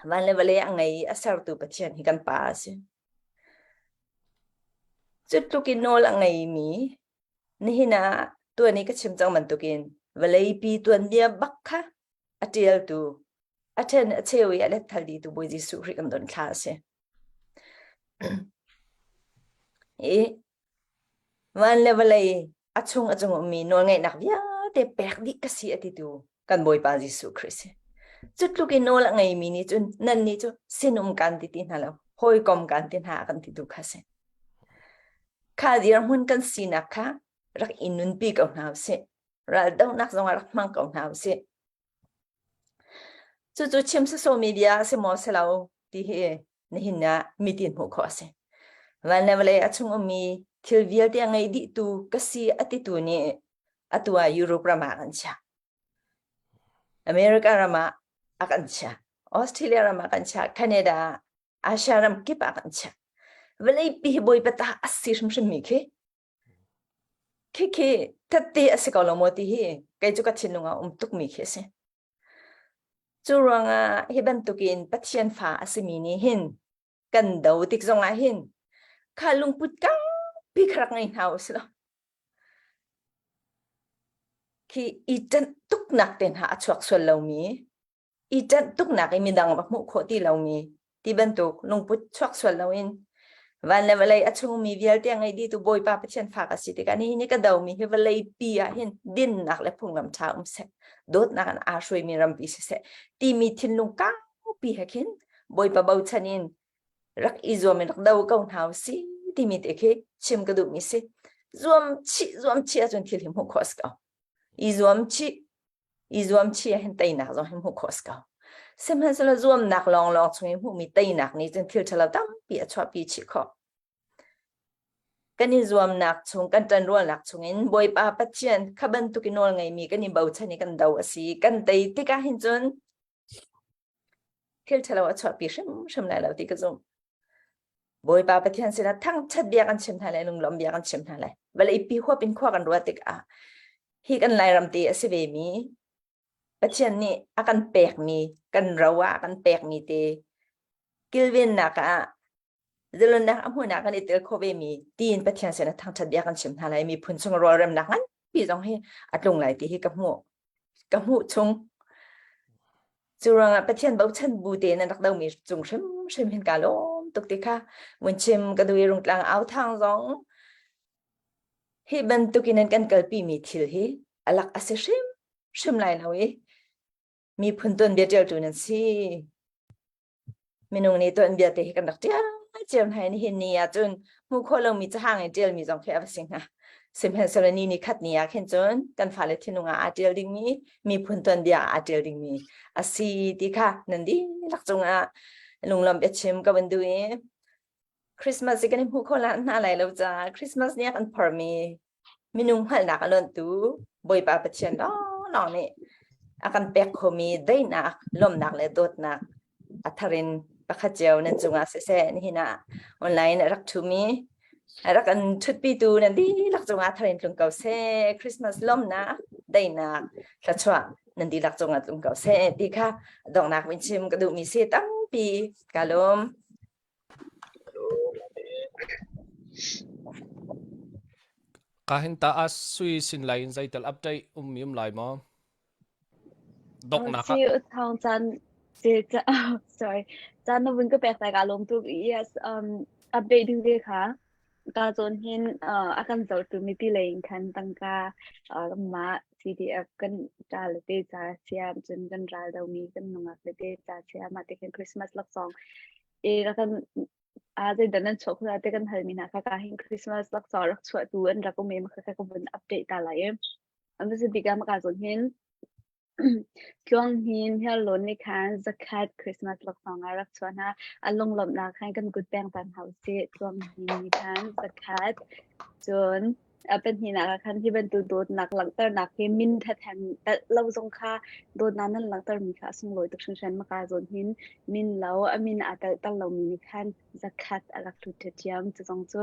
van le vawlei a ngei i a sertu Pathian hi kan pa a si. Cu tluk in nawl a ngeimi nihin ah tuan i ka chim cang bantukin vawleipi tuanbia bak kha a ṭialtu a ṭhen a cheu i a letthal dihtu Bawi Jesuh Khrih kan don thla a si. I Van le vawlei a chung a cung ummi nawlngeihnak vialte pek dih ka si a titu kan Bawipa Jesuh Khrih si. Cu tluk in nawl a ngeimi nih cun nannih cu sinum kan ti ti hna lo, hawikom kan ti hna kan ti tu kha si. Kha dirhmun kan sinak kha rak i nunpi ko hna usih. Raldohnak zongah rak hmang ko hna usih. Cucu chim sawsawmi bia a si maw si lo ti hi nihin ah mitin hmuh khawh a si. Van le vawlei a chung ummi thil vialte a ngei dihtu ka si a titu nih atu ah Europe ram ah kan chiah. America ram ah a kan chiah. Australia ram ah kan chiah. Canada, Asia ram kip ah kan chiah. Vawleipi hi Bawipa ta a si hrimhrimmi khi Khikhi tette a si ko lo maw ti hi kei cu ka thinlung ah um tukmi khi a si. Cu ruangah hi bantukin Pathian fa a simi nih hin kan do tik zongah hin kha lungput kangpi kha rak ngei hna u sih law khi i ṭanh tuknak te hna a chuak sual lomi i ṭanh tuknak i midang va hmuh khawh ti lomi ti bantuk lungput chuak sual loin van le vawlei a chungmi vialte a ngei dihtu Bawipa Pathian fa ka si tikah nihin i ka domi hi vawlei pi ah hin dinnak le phunglam ṭha um seh dawtnak in aa hruaimi rampi siseh timi thinlung kaupi he khin Bawipa bochan in rak i zuam in rak do ko hna u si timi te khi chim ka duhmi si zuam chih zuam chih ahcun thil hi hmuh khawh a si ko i zuam chih i zuam chih ahhin teinak zong hi hmuh khawh a si ko. Sihmanhsehlaw zuamnak lawnglawng chung i hmuhmi teinak nih cun thil ṭhalo tampi a chuahpi chih khawh. Kan i zuamnak chung, kan ṭanrualnak chungin Bawipa Pathian kha bantuk i nawl ngeimi kan i bochan i kan do a si. Kan tei tikah hin cun thil ṭhalo a chuahpi hrimhrim lai lo ti ka zumh. Bawipa Pathian sinah thangṭhat bia kan chim hna lai, lunglawm bia kan chim hna lai. Vawlei pi huap in khua kan ruat tikah hi kan Lairam te a si ve mi Pathian nih a kan pekmi kan ro ah a kan pekmi te kilvennak ah zalonnak a hmuhnak kan i tel khawh ve mi tiin Pathian sinah thangṭhat bia kan chim hna lai miphun chung rualremnak nganpi zong hi a tlung lai ti hi ka hmuh. ka hmuh chung. Cu ruangah Pathian bochan bu te nan rak domi cung hrimhrim hin ka lawm tuk ti kha vun chim ka duh i Rungtlang au thang zong hi bantukin nan kan kalpi mi thil hi alak a si hrim hrim lai lo i miphun tuanbia ṭialtu nan si. Minung nih tuanbia te hi kan rak ṭial cio hna i nihin ni ah cun hmuh khawh lomi cahang in ṭialmi zong khi a va si hnga. Sihmanhsehlaw ni ni khat ni ah khin cun kan fale thinlung ah aa ṭial dingmi miphun tuanbia ah aa ṭial dingmi a si ti kha nan dihlak cungah lunglawm biachim ka van duh i Christmas hi kan i hmuh khawh hna lai lo caah Christmas ni ah kan phormi minung hngalhnak a lonhtu Bawipa Pathian lawnglawng nih a kan pek khomi daihnak, lawmhnak le dawtnak a thar in pakhat cio nan cungah siseh nihin ah online a rak ṭhumi a rak an ṭhutpitu nan dihlak cungah thar in tlung ko seh. Christmas lawmhnak, daihnak, thluachuah nan dihlak cungah tlung ko seh ti kha donghnak min chim ka duhmi si tampi ka lawm. Ka hin ta a sui sin lai in zeital update um mi um lai maw? Doknak Si thawng caan si sorry caan na vun ka pek tai ka lawm tuk yes um update ding ve kha ka zawn hin a kan zohtu mipi lei in khan tangka mah CDF kan ṭa le te ca siam cun kan ral domi kan nungak le te ca siam mah te khin Christmas laksawng e ra kan a zeidah nan chuah khua te kan halmi hna kha ka hin Christmas laksawng rak chuah tu an rak um e ma kha ka vun update ta lai e an va si bik ah ma ka zawn hin Tluang Hnin Hniarlawn nih khan zakhat Christmas laksawng ah rak chuah hna. A lunglawmhnak khan kan kut peng ta hna usih. Tluang Hnin nih khan zakhat. Cun a pahnihnak ah khan hi bantuk dawtnak langhternak hi min thathen telh lo zong kha dawtnak nan langhtermi kha a sunglawi tuk hringhran. Maka zawn hin min lo a min aa telh lomi nih khan zakhat a rak hlut ṭhiam. Cu zong cu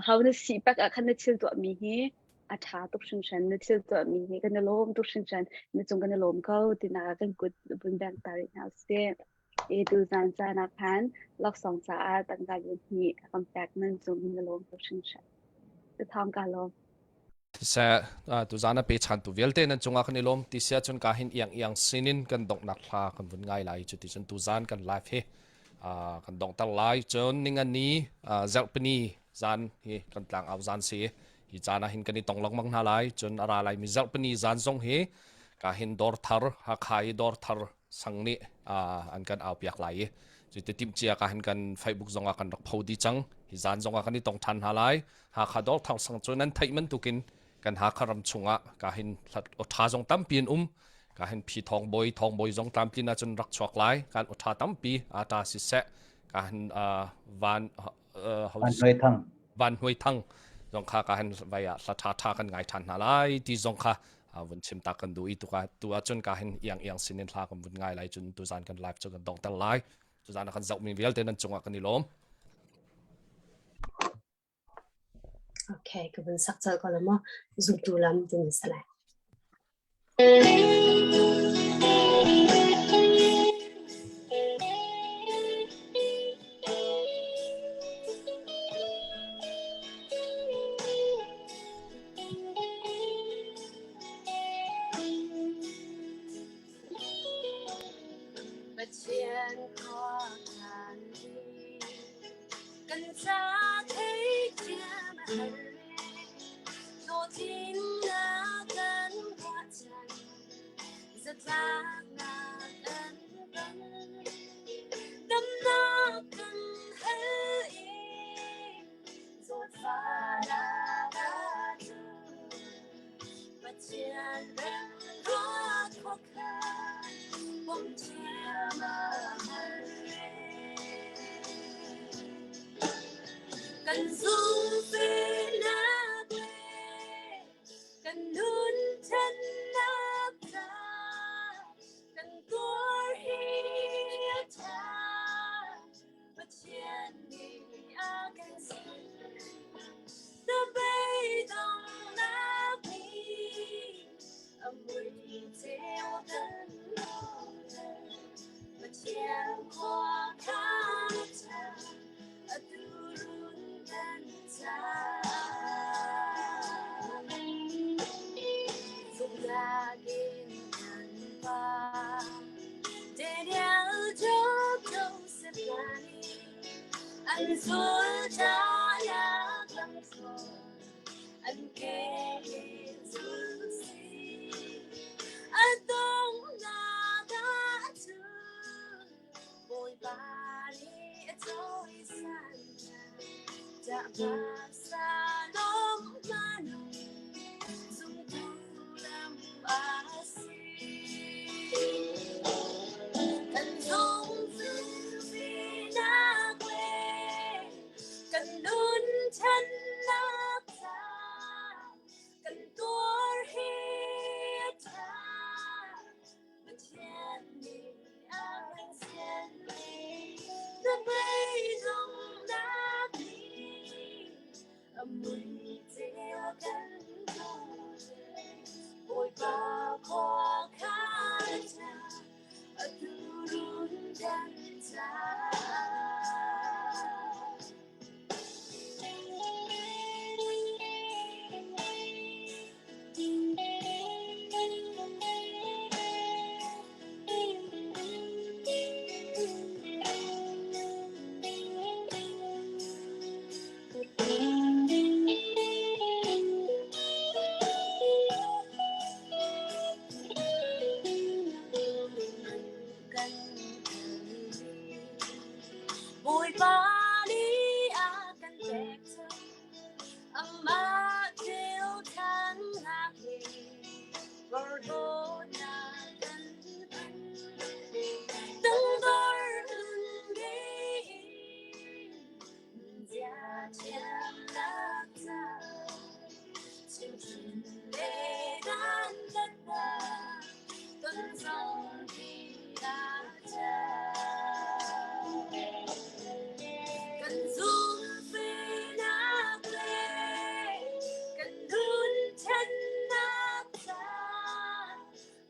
ho na si pak ah khan na thil tuahmi hi a ṭha tuk hringhran na thil tuahmi hi kan i lawm tuk hringhran na cung kan i lawm ko tinak ah kan kut vun bengh ta rih hna usih. I tuzaan caan ah khan laksawng caah tangka hnih a kan pek nan cung kan i lawm tuk hringhran. Thawng ka lawm. Siseh tuzaan a pechantu vialte nan cungah kan i lawm ti sia cun ka hin iang iang sinin kan donghnak hla kan vun ngai lai cu ti cun tuzaan kan live hi kan donghter lai cun ningani zarhpini zan hi kan tlang au zan si hi caan ah hin kan i tong lengmang hna lai cun a ra lai mi zarhpini zan zong hi ka hin dawr thar Hakha i dawr thar sang nih an kan au piak lai i cuti timhcia ka hin kan Facebook zong ah kan rak pho di cang hi zan zong ah kan i tong than hna lai Hakha dawr thar sang cu nan theih bantukin kan Hakha ram chungah ka hin tha zong tampi an um ka hin phi thong boi thong boi zong tlamtlin ahcun rak chuak lai kan tha tampi ata siseh ka hin van Van Hnuai Thang. Van Hnuai Thang zong kha ka hin vai ah hla tha tha kan ngai than hna lai ti zong kha vun chim ta kan du i tu ka tu ahcun ka hin iang iang sin in hla kan vun ngai lai cun tu zan kan live cu kan dongter lai tu zan kan zoh mi vialte nan cungah kan i lawm Okay, ka vun sak cal ko la mo zumtu lam tin salai. Pathian khua khan Kan ca theithiam a har Hlawhtlinnak kan ruahchan Zatlaknak kan ton Damnak kan hal i Zawtfahnak a tlung Pathian remruat khuakhan pom thiam a har Kan zumhfehnak le kan nun thennak ca kan tuar hi a ṭha. Pathian nih a kan sin. Na beidonghnak nih a mui ceu kan lawmter. Pathian khua kha a ṭha, atu run kan. An zulhnak lamthluan an ke in zul usih. A donghnak ah cun Bawipa nih a cawisan hna. Ṭah hmasa lawm zumtu lam a si. Kan zungzulnak le kan nun ṭhannak ca kan tuar hi a ṭha. Pathian nih a kan sianmi na beidonghnak nih a mui ceu kan Bawipa khua kha ṭha atu run kan caah. Bawipa nih a kan pek cang Amah thilthannak he porhlawtnak kan hman. Tangdor nun ngei zia thiamnak ca chimhhrin le dantatnak ton zong ti a Kan zumhfehnak le kan nun ṭhennak ca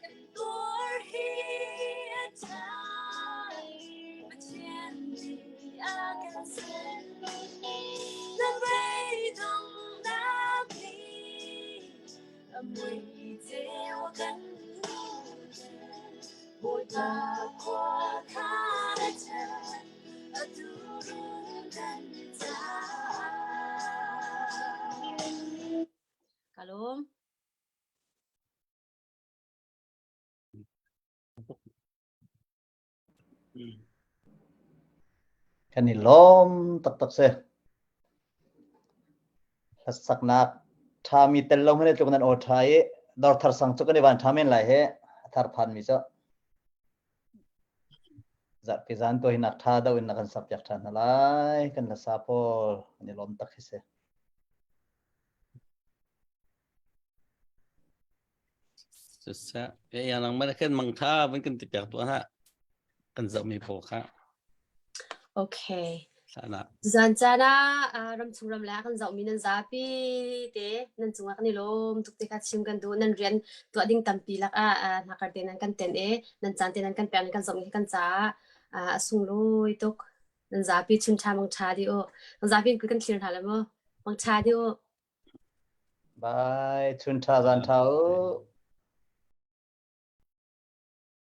kan tuar hi a ṭha. Pathian nih a kan ser. Na beidonghnak nih a mui ceu kan Bawipa khua kha a ṭhat, atu run kan caah. Ka lawm. Kan i lawm taktak si. Hlasaknak ṭhami tel lo hmanh tluk nan aw ṭha i dawrthar sang cu kan i van ṭha men lai he a thar phanmi cu. Zarhpi zan to hi nak ṭha deuh in na kan sak piak ṭhan hna lai. Kan hlasa pawl kan i lawm tak hi si. Siseh, ya nang mana kan mangtha van kan ti piak tuah ha. Kan zoh mi pawl kha. Okay. Sana. Zan caan ah ramchung ram le kan zoh mi nan zapi te nan cungah kan i lawm tuk te kha chim kan duh nan rian tuah ding tampi lak ah hnakar te nan kan ten e nan caan te nan kan pek kan zoh mi kan caah a sunglawi tuk nan zapi chun tha mang tha di u nan zapi kan thlir hna le mu mang tha di u Bye. Chun tha zan tha u.